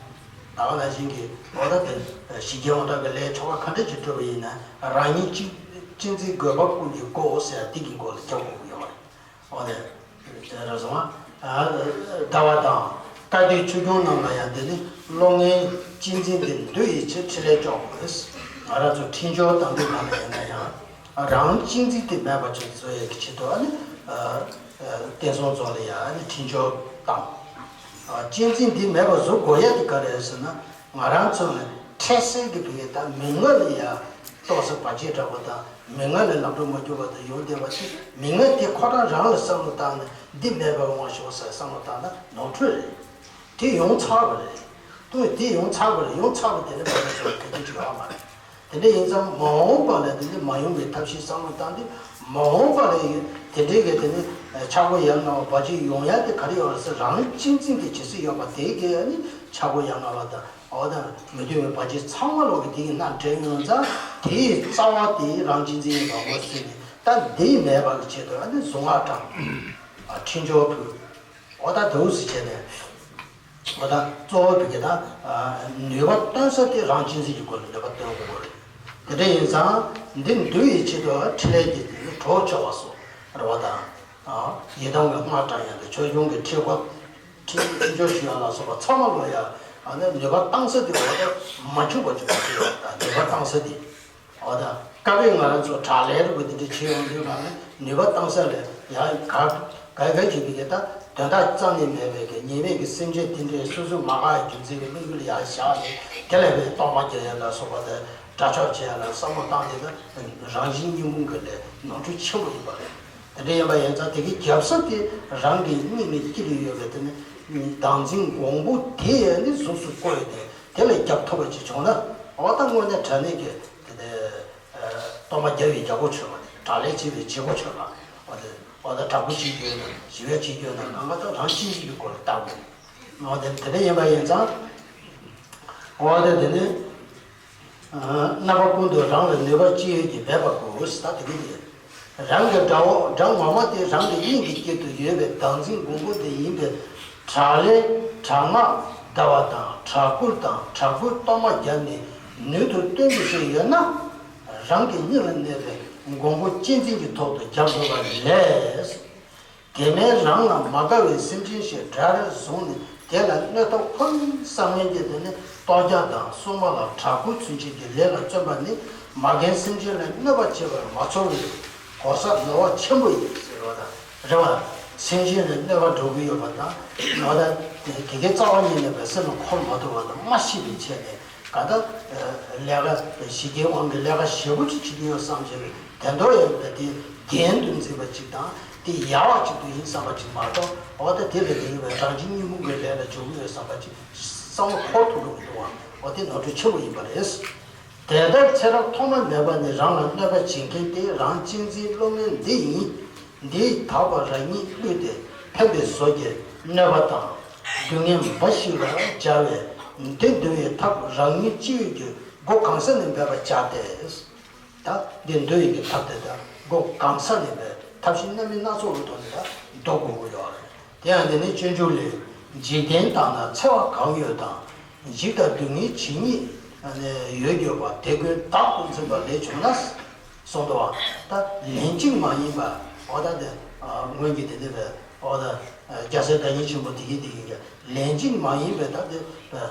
ད་ག་ནང་བཞིན་གྱི་འོ་ད་དེ་ཞི་རྒྱས་དབང་དྲག་གི་ལས་ཆོ་ག་ག་འདྲ་ཅིག་སྤྲོད་པ་ཡིན་ན། རང་ཉིད་གཅེས་གཅེས་འཛིན་དགོས་པ་ཀུན་གྱི་སྒོ་ཟེར་ཡག་དེ་གི་སྒོ་ལ་རྒྱག་དགོས་ཀྱི་ཡོད་རེད། འོ་ན་དེ་རེད་སོང་ཨ། ཟླ་བ་དང་། བཀའ་སྡོད་ཆོས་སྐྱོང་རྣམས་ལ་ཡང་། དེ་ནི་བློ་ངན་གཅེས་འཛིན་དེ་འདུལ་བའི་ཕྱིར། ཕྲིན་ལས་སྐྱོང་དགོས། ང་རང་ཚོ་འཕྲིན་སྦྱོར་བཏང་དུས་གང་ལ་ཡིན་ན་ཡང་། རང་གཅེས་འཛིན་དེ་མེད་པ་ཅིག་བཟོ་ཡག་གི་ཆེད་དུ་ཨ་ནི། ཨ། ཨ། བསྟན་སྲུང་ཚོ་ལ་ཡང་ཨ་ནི་འཕྲིན་སྦྱོར་བཏང་། ཨ། གཅེས་འཛིན་དེ་མེད་པ་བཟོ་དགོས་ཡག་དེ་ག་རེ་རེད་ཟེར་ན། ང་རང་ཚོ་ནི་འཕྲལ་སེལ་གྱི་བུ་ཡིན་ད། མི་ངན་ལ་ཡང་ཏོག་ཙམ་བར་ཆད་དྲག་པོ་དང་། མི་ངན་ལ་ལམ་འགྲོ་མ་གྱུར་བ་དང་ཡོང་བསྡད་པ་དེ། མི་ངན་དེ་ཁོ་རང་རང་ལ་བསམ་བློ་བཏང་ནས། འདི་མེད་པར་འོང་ཞོག་ཟེར་བསམ་བློ་བཏང་ན་ནོར་འཁྲུལ་རེད། དེ་ཡོང་ཚར་བ་རེད། ལྟོས། དེ་ཡོང་ཚར་བ་རེད། ཡོང་ཚར་བ་དེ་ནི་མ་ཡོང་ཟེར་བ་ག་གེ་ཅིག་ཡོད་མ་རེད། དེ་འདྲ་ཡིན་ཙང་མ་འོངས་པ་ལ་དེ་འདྲ་མ་ཡོང་བའི་ཐབས་ཤེས་བསམ་བློ་བཏང་སྟེ། མ་འོངས་པ་ལ་དེ་འདྲའི་གི་དེ་ནི་ཆག་སྒོ་ཡ་ང་བ་བར་ཆད་ཡོང་ཡག་དེ་ག་རེ་ཡོད་རེད་ཟེར། རང་གཅེས་འཛིན་དེ་ཇི་སྲིད་ཡོད་པ་དེ་གི་ནི་ཆག་སྒོ་ཡ་ང་བ་དང་། འོ་ད་མི་མཐུན་པའི་བར་ཆད་ཚང་མ་ལོག་གི་དེ་གི་ནང་འདྲེན་ཡོང་ཙང་། དེའི་རྩ་བ་དེ་རང་གཅེས་འཛིན་ཡིན་པ་ངོས་ཟིན་ནས། ད་འདི་མེད་པ་གི་ཆེད་དུ་ཨ་ནི་གཟུངས་སྔགས་བགྲང་། ཨ། འཕྲིན་སྦྱོར་ཕུལ། འོ་ད་དེ་འདྲ་ཟེར་བྱས་ནས། འོ་ད་གཙོ་བོ་དེ་གི་ད། ཨ། ནུས་པ་བཏོན་ས་དེ་རང་གཅེས་འཛིན་གྱི་སྒོ་ལ་ནུས་པ་བཏོན་དགོས་རེད། དེ་འདྲ་ཡིན་ཙང་འདི་འདུལ་བའི་ཆེད་དུ་ཕྲིན་ལས་ཀྱི་དེ་ནི་གྲོགས་བྱ་བ་སོགས་རེད་བ་དང་། ཨ། ཡི་དམ་གྱི་སྔགས་བགྲང་ཡག་དང་། ཆོས་སྐྱོང་གི་ཁྲིད་དགོས། ཁྲིད། འཕྲིན་སྦྱོར་ཞུ་ཡག་ལ་སོགས་པ་ཚང་མ་ལོག་ཡ། ཨ་ནི་ནུས་པ་བཏང་ས་དེ་འོ་ད་མ་འཆུག་པ་ཅིག་དགོས་ཀྱི་ཡོད་རེད། ད་ནུས་པ་བཏང་ས་དེ། འོ་ད་སྐབས་རེ་ང་རང་ཚོ་དྲག་ལས་རུ་དེ་འདྲ་བྱེད་ཡོང་དུས་ལ་ནི་ནུས་པ་བཏང་ས་ལས་ཡ་ག་ག་ག་ཅིག་དེ་གི་ད་དོན་དག་རྩ་ནས་མེད་པའི་གི་ཉེས་མེད་ཀྱི་སེམས་ཅན་དེ་འདྲའི་སོ་སོ་མ་དགའ་བའི་རྒྱུ་མཚན་གྱི་དམིགས་ཡུལ་ཡར་བཞག་ནས། དེ་ལས་པའི་གཏོར་མ་རྒྱག་ཡག་ལ་སོགས་པ་དང་། དགྲ་ཕྱོགས་བྱེད་ཡག་ལ་བསམ་བློ་བཏང་དེ། ད་རང་གཞན་གཉིས་ཀ་གི་ལས་ནོར་འཁྲུལ་ཆེན་པོ་ཡིན་པ་རེད། དེ་འདྲ་ཡིན་པ་ཡིན་ཙང་། དེ་གི་རྒྱབ་ས་དེ་རང་གི་སྙིང་ནས་སྐྱིད་ལུས་ཡོད་པའི་དེ་ནི་བདག་འཛིན་འགོང་པོ་དེ་ནི་གཟུགས་སུ་བཀོད་དེ། དེ་ལས་རྒྱབ་ཐུབ་པ་ཅིག་བྱུང་ན། འོ་ད་དངོས་གནས་དྲང་གནས་ཀྱི་དེ་ནི། ཨ། གཏོར་མ་རྒྱབ་པའི་རྒྱལ་པོ་ཆོད་པ་རེད། དྲག་ལས་བྱེད་པའི་བྱེད་པོ་ཆོད་པ། འོ་དེ། འོ་ད་དྲག་པོ་བྱེད་རྒྱུ་ཡོད་ན། ཞི་བ་བྱེད་རྒྱུ་ཡོད་ན། གང་ག་ད་རང་གཅེས་འཛིན་གྱི་སྒོ་ལ་བལྟ་དགོས། འོ་དེ་དེ་འདྲ་ཡིན་པ་ཡིན་ཙང་། འོ་དེ་དེ་ནི། ཨ། རྣམ་པ་ཀུན་ཏུ་རང་ལ་ནུས་པ་ཅི་ཡོད་ཀྱིས་འབད་པ་དགོས། ད་དེ་གི་རེད། རང་གི་དགྲ་བོ་དགྲ་ངོ་མ་དེ་རང་གི་སྙིང་གི་དཀྱིལ་དུ་ཡོད་པའི་བདག་འཛིན་འགོང་པོ་དེ་ཡིན་པས། དྲག་ལས་དྲག་སྔགས་བཟླ་བ་དང་། དྲག་སྐུལ་དང་། དྲག་པོའི་གཏོར་མ་བརྒྱབ་ནས་ནུས་མཐུ་སྟོན་རྒྱུ་ཞིག་ཡོད་ན། རང་གི་སྙིང་ལ་གནས་པའི་འགོང་པོ་གཅེས་འཛིན་གྱི་ཐོག་ཏུ་རྒྱག་དགོས་པ་ལས། དེ་མིན་རང་ལ་མ་དགའ་བའི་སེམས་ཅན་ཞིག་དགྲར་བཟུང་ནས། དེ་ལ་གནོད་ཐབས་ཁོ་ནའི་བསམ་ངན་གྱིས། དེ་ནི་ལྟོ་རྒྱག་དང་སྲུང་མ་ལ་དྲག་སྐུལ་ཚུན་ཆད་ཀྱི་ལས་ལ་བརྩོན་པ་ནི། མ་རྒན་སེམས་ཅན་ལ་གནོད་པ་བྱེད་པར་མ་ཚོར་བའི་གོ་ས་ནོར་བ་ཆེན་པོ་ཡིན་ཟེར་བ་དང་། རེད་བ། སེམས་ཅན་ལ་གནོད་པ་འགྲོ་གི་ཡོད་པ་དང་། འོ་ད་དེ་གའི་རྩ་བ་ཉིད་ནས་པའི་སེམས་ལ་འཁོར་མ་ཐུབ་པ་དང་། མ་ཤེས་པའི་ཆེད་ནས། ག་ད་ལས་ཀ་ཞི་རྒྱས་དབང་གི་ལས་ཀ་ཞེ་པོ་ཅིག་བྱེད་ཀྱི་ཡོད་བསམ་བྱས་པའི། དེ་འདྲ་ཡང་དེ་རྒྱན་དུ་འཛིན་པ་ཅིག་དང་། དེ་ཡལ་བ་ཅིག་ཏུ་ཡིན་བསམ་པ་ཅིག་མ་གཏོགས། འོ་ད་དེ་ལས་དེ་ཡིན་པའི་རང་གཅེས་གཉིས་ཀ་གི་ལས་ལ་འཇུག་གི་ཡོད་བསམ་པ་ཅིག་བསམ་བློ་འཁོར་ཐུབ་ཀྱི་མི་འདུག་བ། འོ་དེ་ནོར་འཁྲུལ་ཆེན་པོ་ཡིན་པ་རེད། དེ་ལྟར་ཚེ་རབས་ཐོག་མ་མེད་པ་ནས་རང་ལ་གནོད་པ་བྱེད་མཁན་དེ་རང་གཅེས་འཛིན་བློ་ངན་འདི་ཡིན། འདིས་དག་པ་རང་ཉིད་བསླུས་ཏེ་ཕན་པའི་བཟོ་གྱིས་གནོད་པ་དང་། སྡུག་བསྔལ་འབའ་ཞིག་ལ་སྦྱར་བས། འདི་འདུལ་བའི་ཐབས་རང་ཉིད་ཅི་ཡོད་ཀྱིས་སྒོ་གང་ས་ནས་འབད་པར་བྱ་སྟེ། ད་འདི་འདུལ་བའི་གི་ཐབས་དེ་ད་སྒོ་གང་ས་ནས་འབད། ཐབས་ཤེས་སྣ་མིན་སྣ་ཚོགས་ཀྱི་ཐོག་ནས་ད་འདུལ་དགོས་ཀྱི་ཡོད་རེད། དེ་ཡང་འདི་ནི་སྤྱོད་འཇུག་ལས། འཇིག་རྟེན་དག་ན་འཚེ་བ་གང་ཡོད་དང་། འཇིགས་དང་སྡུག་བསྔལ་ཇི་སྙེད་ཡོད་གྱུར་པ། དེ་ཀུན་བདག་ཏུ་འཛིན་པ་ལས་བྱུང་ན། གསུངས་འདུག་བ། ད་ལན་གཅིག་མ་ཡིན་པ། འོ་ད་དེ་སྔོན་གྱི་དེ་འདྲ་བའི། འོ་ད་རྒྱལ་སྲས་བདག་ཉིད་ཆེན་པོ་དེ་གིས་དེ་གིས་ལན་གཅིག་མ་ཡིན་པའི་ད་དེ་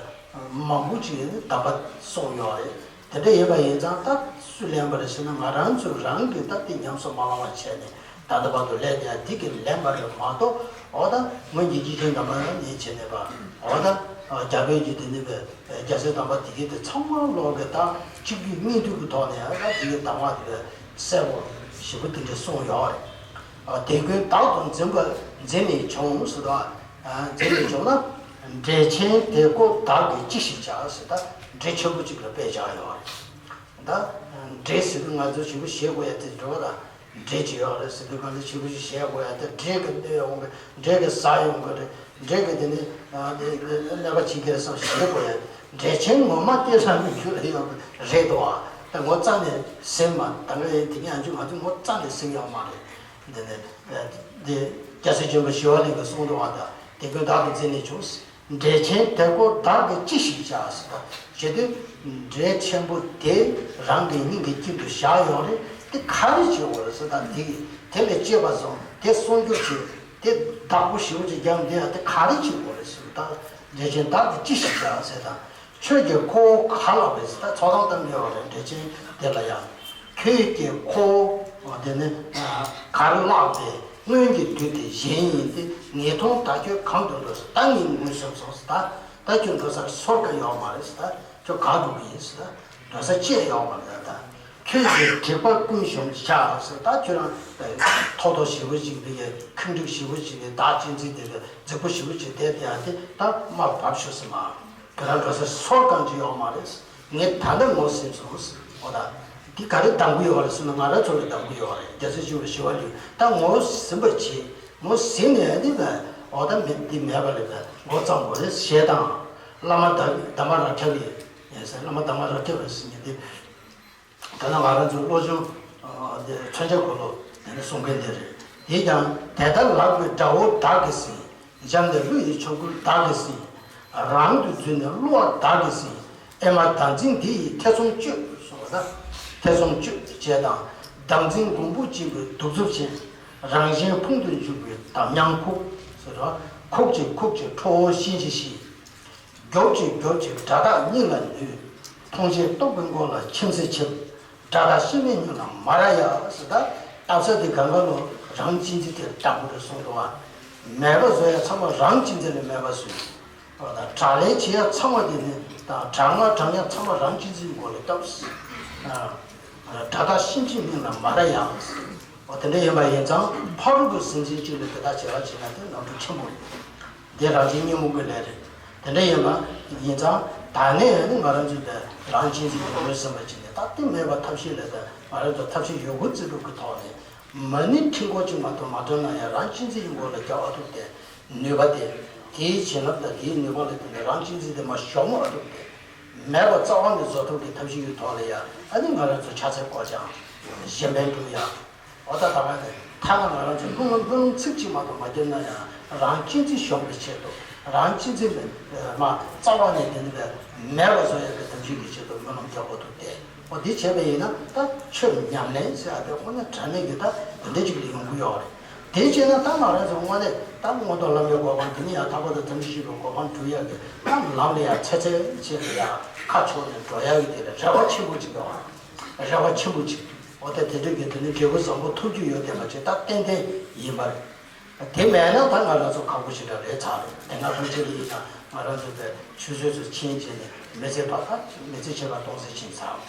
མང་པོ་ཅིག་གདམས་པ་གསུངས་ཡོད་རེད། དེ་འདྲ་ཡིན་པ་ཡིན་ཙང་། ད་སུས་ལེན་པ་རེད་ཟེར་ན། ང་རང་ཚོ་རང་གིས་ད་དེ་ཉམས་སུ་མ་བླངས་པ་བྱས་ནས། ད་ལྟ་བར་དུ་ལས་དེ་ཡང་དེ་གིས་ལེན་པ་རེད་མ་གཏོགས། འོ་ད་སྔོན་གྱི་སྐྱེས་ཆེན་དམ་པ་ནས་བྱས་ནས་པ། འོ་ད་རྒྱ་བོད་ཀྱི་དེ་འདྲ་བའི་རྒྱལ་སྲས་དམ་པ་དེ་གིས་དེ་ཚང་མ་ལོག་གི་ད་གཅིག་སྡུད་གཉིས་སྡུད་ཀྱི་ཐོག་ནས་ཡང་ད་དེ་གི་གདམས་ངག་དེ་བས་གསལ་པོ་ཞེ་པོ་དེ་འདྲ་གསུངས་ཡོད་རེད། དེ་ཀུན་བདག་ཏུ་འཛིན་པ་འཛིན་ནས་བྱུང་ཟེར་དུས། འཛིན་ནས་བྱུང་ན། འབྲས་ཆན་དེ་ཀོ་བདག་གིས་ཅི་ཞིག་བྱ་ཟེར། ད་འབྲས་ཆེན་པོ་གཅིག་ལ་དཔེ་བཞག་ཡོད་རེད། ད་འབྲས་ཟེར་དུས་ང་ཚོ་ཞིབ་པོ་ཤེས་དགོས་ཡ་དེ་འགྲོ་བ་དང་། འབྲས་ཅིག་ཡོད་རེད་ཟེར་དུས་གང་ལྟར་ཞིབ་པོ་ཞིག་བཤད་དགོས་ཡ་དེ། འབྲས་ཀྱི་གནོད་ཡོང་གི། འབྲས་ཀྱི་ཟ་ཡོང་གི་རེད། འབྲས་ཀྱི་དེ་ནི་ཨ་དེ་གནོད་པ་བྱེད་ཀྱི་རེད་བསམ་ཤེས་དགོས་ཡ། འབྲས་ཆན་ངོ་མ་སྐྱེས་ས་ནི་རྒྱུ་ལ་ཡོད་གི་རེད་དོ། ཨ་ད་ངོ་རྩ་ནས་ཟིན་མ། ད་ག་ཡིན་དེ་ཉན་རྒྱུ་ང་ཚོ་ངོ་རྩ་ནས་ཟིན་ཡོད་མ་རེད། འདི་ནི་འདི་རྒྱལ་སྲས་ཆེན་པོ་ཞི་བ་ལྷ་གིས་གསུངས་འདུག་བ། ད་དེ་ཀུན་བདག་ཏུ་འཛིན་ནས་བྱུང་། འབྲས་ཆན་དེ་ཀོ་བདག་གིས་ཅི་ཞིག་བྱ་ཟེར། ད་བྱེད་དུས་འབྲས་ཆེན་པོ་དེ་རང་གི་སྙིང་གི་དཀྱིལ་དུ་བཞག་ཡོད་རེད། དེ་ག་རེ་བྱེད་དགོས་རེད་ཟེར། ད་དེ་དེ་ལས་སྐྱེས་པ་བཟུང་དེ་སྲུང་སྐྱོབ་བྱེད། དེ་བདག་པོ་ཞེ་པོ་ཅིག་རྒྱབ་འདི་ཡང་དེ་ག་རེ་བྱེད་དགོས་རེད་ཟེར། ད་འབྲས་ཆན་བདག་གིས་ཅི་ཞིག་བྱ་ཟེར། ད་ཁྱོད་ཀྱིས་ཁོ་བོ་ག་ལ་བས་ཟེར། ད་ཚོགས་དང་བསྟན་ཡོད་རེད། འབྲས་ཆན་དེ་ལ་ཡང་། ཁྱོད་ཀྱིས་ཁོ་བོ་དེ་ནི་གར་བརླགས་པའི་སྔོན་གྱི་དུས་དེ་གཞན་ཡིན་ཏེ། ངེས་མཐོང་ད་ཁྱོད་གང་དུ་འགྲོ་ཟེར། ད་ངས་ངོས་ཟིན་སོང་ཟེར། ད་ད་ཁྱོད་འགྲོ་སར་སོར་ག་ཡོད་མ་རེད་ཟེར། ད་ཁྱོད་ག་འགྲོ་གི་ཡིན་ཟེར། ད་འགྲོ་ས་ཅི་ཡང་ཡོད་མ་རེད། ད་ཁྱོད་ཀྱི་སྒྲིབ་པ་ཀུན་གཞོམ་བྱ་ཟེར། ད་ཁྱོད་རང་ཐོག་ཐོག་ཞེ་པོ་ཅིག་འདི་གའི་ཁེངས་དྲེགས་ཞེ་པོ་ཅིག་གི་བདག་གཅེས་འཛིན་དེ་གའི་རྫིག་པོ་ཞེ་པོ་ཅིག་བསྡད་དེ་ཡང་དེ་ད་མར་བབས་ཤོག་ཟེར་མ། ཁྱོད་རང་འགྲོ་ས་སོར་གང་ཅི་ཡོད་མ་རེད། ངས་ད་ལྟ་ངོས་ཟིན་སོང་། འོ་ད་འདི་ག་རེ་གདམ་གི་ཡོད་རེད་ཟེར་ན། ང་རང་ཚོ་ལ་གདམ་གི་ཡོད་རེད། རྒྱལ་སྲས་ཆེན་པོ་ཞི་བ་ལྷས་ད་ངོས་ཟིན་པ་བྱེད། ངོས་ཟིན་ནས་འདི་བས། འོ་ད་མི་འདི་མེད་པ་རེད་པས། མགོ་བརྩམས་དགོས་རེད་ཞེས་དང་། བླ་མ་དམ་པ་རབ་ཁྱབ་ཡིན་ཟེར། བླ་མ་དམ་པ་རབ་ཁྱབ་ཡིན་ཟེར་མཁན་དེ། དེ་ན་ང་རང་ཚོའི་བློ་སྦྱོང་། ཨ་དེ་མཚོན་བྱེད་འཁོར་ལོ་དེ་ནས་གསུང་མཁན་དེ་རེད། དེས་ཀྱང་དེ་ལྟར་ལག་པའི་དགྲ་བོ་བདག་གིས་ཟིན། འཇམ་དཔལ་ཀླུ་ཡི་ཆོ་ག་བདག་གིས་ཟིན། རང་དུ་འཛུལ་ནས་བསླུ་བ་བདག་གིས་ཟིན། ཨེ་མ་བདག་འཛིན་འདི་ཡིས་ཐེ་ཚོམ་གཅོད་གསུངས་པ་ད། ཐེ་ཚོམ་གཅོད་ཅེས་དང་། བདག་འཛིན་འགོང་པོ་གཅིག་པུའི་གདུག་རྩུབ་ཅན། རང་གཞན་ཕུང་དུ་འཇུག་པའི་དམ་ཉམས་ཁུག་ཟེར་རོ། ཁུག་ཅིག་ཁུག་ཅིག་ཁྲོ་བོ་གཤིན་རྗེ་གཤེད། མགྱོགས་ཅིག་མགྱོགས་ཅིག་དགྲ་བདག་སྙིང་ལ་ནུས། མཐོང་ཆེན་སྟོབས་ཀྱི་མགོ་ལ་ཁྱིམ་མཚེས་ཁྱིམ། དགྲ་དང་ཤི་མེད་སྙིང་ལ་མ་ར་ཡ་ཟེར། ད་ལྟ་ས་དེ་གང་ག་ལོ་རང་གཅེས་འཛིན་དེ་དྲག་པོ་རེད་གསུངས་འདུག་བ། མེད་པ་བཟོ་ཡ་ཚང་མ་རང་གཅེས་འཛིན་ལས་མེད་པ་བཟོས། འོ་ད་དྲག་ལས་བྱེད་ཡ་ཚང་མ་དེ་ནི་ད་དྲག་སྔགས་བགྲང་ཡ་ཚང་མ་རང་གཅེས་འཛིན་མགོ་ལ་བཏབ། ཨ་དགྲ་དང་ཤི་མེད་སྙིང་ལ་མ་ར་ཡ་ཟེར། འོ་དེ་འདྲ་ཡིན་པ་ཡིན་ཙང་ཕ་རོལ་པོའི་སེམས་ཅན་གཅིག་ལ་དེ་དག་བྱེད་པ་བྱེད་ན་དེ་ནོར་འཁྲུལ་ཆེན་པོ་རེད། འདི་རང་གཅེས་གཉིས་མོ་གི་ལས་རེད། དེ་འདྲ་ཡིན་པ་ཡིན་ཙང་ད་ནས་ནི་ང་རང་ཚོས་པའི་རང་གཅེས་འཛིན་གྱི་ངོས་ཟིན་པ་བྱས་ནས། ད་ལྟ་མེད་པ་ཐབས་ཤེས་ལས་ད་ང་རང་ཚོ་ཐབས་ཤེས་ཡོད་རྒུ་རྩལ་སྤྲུགས་ཀྱི་ཐོག་ནས་མ་ཎི་ཕྲེང་སྐོར་གཅིག་མ་གཏོགས་མ་བགྲངས་ན་ཡང་རང་གཅེས་འཛིན་གྱི་མགོ་ལ་རྒྱག་ཨ་ཐུབ་སྟེ། ནུས་པ་དེ། དེའི་བྱིན་རླབས་དང་དེའི་ནུས་པ་ལ་བརྟེན་ནས་རང་གཅེས་འཛིན་དེ་མར་ཞོག་མོ་ཨ་ཐུབ་སྟེ། མེད་པ་རྩ་བ་ནས་བཟོ་ཐུབ་ཀྱི་ཐབས་ཤེས་ཡོད་ཐོག་ལ་ཡང་ཨ་ནི་ང་རང་ཚོ་ཕྱག་འཚལ་སྐོར་སྦྱང་། གཞན་ཕན་སྒྲུབ་ཡ། འོ་ད་ད་ག་ནས་ཐ་ན་ང་རང་ཚོ་སྨོན་ལམ་སྨོན་ལམ་ཚིག་གཅིག་མ་གཏོགས་མ་བརྒྱབ་ན་ཡང་རང་གཅེས་འཛིན་གཞོམ་པའི་ཆེད་དུ། རང་གཅེས་འཛིན་མ་རྩ་བ་ནས་དེ་ནི་བས་མེད་པ་བཟོ་ཡ་གི་ཐབས་ཤེས་ཀྱི་ཆེད་དུ་སྨོན་ལམ་རྒྱག་དགོས་ཐུག་སྟེ། འོ་འདི་བྱས་པ་ཡིན་ན་ད་ཆོས་ཉམས་ལེན་ཟེར་ཡ་དེ་དངོས་གནས་དྲང་གནས་ཀྱི་ད་དེ་འདྲ་ཅིག་ལ་ཡོང་གི་ཡོད་རེད། དེ་བྱས་ན་ད་ང་རང་ཚོ་དངོས་གནས་ད་མངོན་མཐོ་ལམ་པའི་གོ་འཕང་དེ་ནི་ཡང་དག་པར་དང་དམ་ཚིག་ཞིག་གི་གོ་འཕང་སྒྲུབ་ཡ་གི་ད་ལམ་ལ་ཡང་ཚེ་ཚེ་བྱས་ནས་ཡང་ཁ་ཕྱོགས་ནས་འགྲོ་ཡ་གི་དེ་ལ་རེ་བ་ཆེན་པོ་ཅིག་ཡོད་རེད། རེ་བ་ཆེན་པོ་ཅིག་འོ་ད་དེ་འདྲ་གི་དེ་ནི་འབྲས་བུ་བཟང་པོ་ཐོབ་རྒྱུ་ཡོད་བསྡད་པ་ཅིག་ད་ཏན་ཏན་ཡིན་པ་རེད། དེ་མེད་ན་ད་ང་རང་ཚོ་ཁག་པོ་ཞེ་དྲག་རེད་ཚར་རེད། དེ་སྔ་ཕན་ཆད་ལ་ཡིན་ན་ང་རང་ཚོ་པའི་ཆུད་ཟོས་སུ་ཕྱིན་བྱས་ནས་མི་ཚེ་བར་ད་མི་ཚེ་ཕྱེད་ཀ་སྟོང་ཟད་ཕྱིན་ཚར་བ།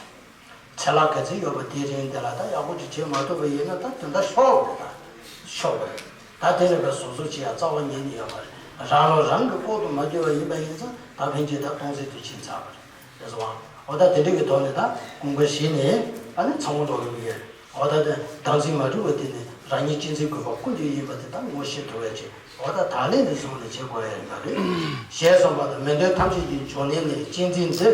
ཚེ་ལྷག་ག་ཚོད་ཡོད་པ་དེའི་རིང་དེ་ལ་ད་ཡག་པོ་ཅིག་བྱེད་མ་ཐུབ་པ་ཡིན་ན་ད་དོན་དག་ཤོར་བ་རེད། ད་ཤོར་བ་རེད། ད་དེ་ལས་པའི་བཟོ་བཟོ་བྱེད་ཡ་རྩ་བ་ཉིད་ནས་ཡོད་པ་རེད། རང་བློ་རང་གི་ལྐོག་ཏུ་མ་གྱུར་བ་ཡིན་པ་ཡིན་ཙང་ད་ཕན་ཆད་ད་སྟོང་ཟད་དུ་ཕྱིན་ཚར་བ་རེད། རེད་སོང་། འོ་ད་དེ་འདྲ་གི་ཐོག་ནས་ད་ཀུན་དགའ་བཞི་ནས་ཨ་ནི་ཚང་མ་ལོག་ལོག་ཡོད། འོ་ད་དེ་བདག་འཛིན་མ་གྲུབ་པ་དེ་ནི་རང་ཉིད་གཅེས་འཛིན་དགོས་པ་ཀུན་གྱི་ཡིན་པ་དེ་ད་ངོ་ཤེས་ཐུབ་པ་བྱེད། འོ་ད་ད་ལན་ནས་བཟུང་ནས་བྱེད་དགོས་ཡ་ཡིན་པ་རེད། ཞེས་གསུངས་པ་དང་། མི་འདོད་ཐམས་ཅད་ཀྱི་འབྱུང་གནས་ནི་གཅེས་འཛིན་འདི་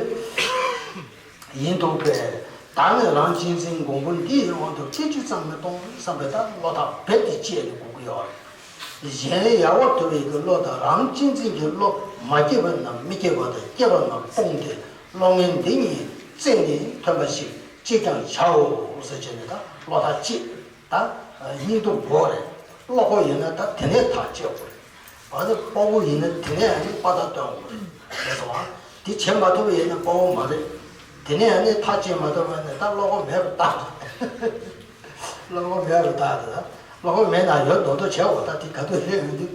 ཡིན་འདུག་པས། བདག་ནི་རང་གཅེས་འཛིན་འགོང་པོ་འདི་ཡི་དབང་དུ་སྐད་ཅིག་ཙམ་མི་གཏོང་བསམ་པའི་ད་བློ་ཐག་རྦད་དེ་བཅད་ནས་དགོས་ཀྱི་ཡོད་རེད། གཞན་ཡལ་བར་དུ་བའི་གི་བློ་དང་རང་གཅེས་འཛིན་གྱི་བློ་མ་སྐྱེས་པ་རྣམས་མི་སྐྱེ་བ་དང་སྐྱེས་པ་རྣམས་སྤོང་སྟེ་བློ་ངན་འདི་གཉིས་རྩད་ནས་ཐོན་པ་ཞིག་ཅིས་ཀྱང་བྱའོ་ཟེར་བྱས་ནས་ད་བློ་ཐག་བཅད། ད་སྙིང་སྟོབས་བོར་རེད། བློ་ཁོག་ཡོད་ན་ད་དེ་ནས་ཐག་བཅད་དགོས་རེད། ཨ་ནི་དཔའ་བོ་ཡིན་ན་དེ་ནས་ཨ་ནི་དཔའ་རྟགས་སྟོན་དགོས་རེད། རེད་སོང་ཨ། དེ་བྱེད་མ་ཐུབ་པ་ཡིན་ན་དཔའ་བོ་མ་རེད། དེ་ནས་ཨ་ནི་ཐག་བཅད་མ་ཐུབ་པ་ཡིན་ན་ད་བློ་ཁོག་མེད་པར་ཐལ། བློ་ཁོག་མེད་པར་ཐལ་རེད། བློ་ཁོག་མེད་ན་ཡོད་མདོག་མདོག་བྱས་འོ་ད་དེ་ག་དུས་རེད་ཡོང་དུས།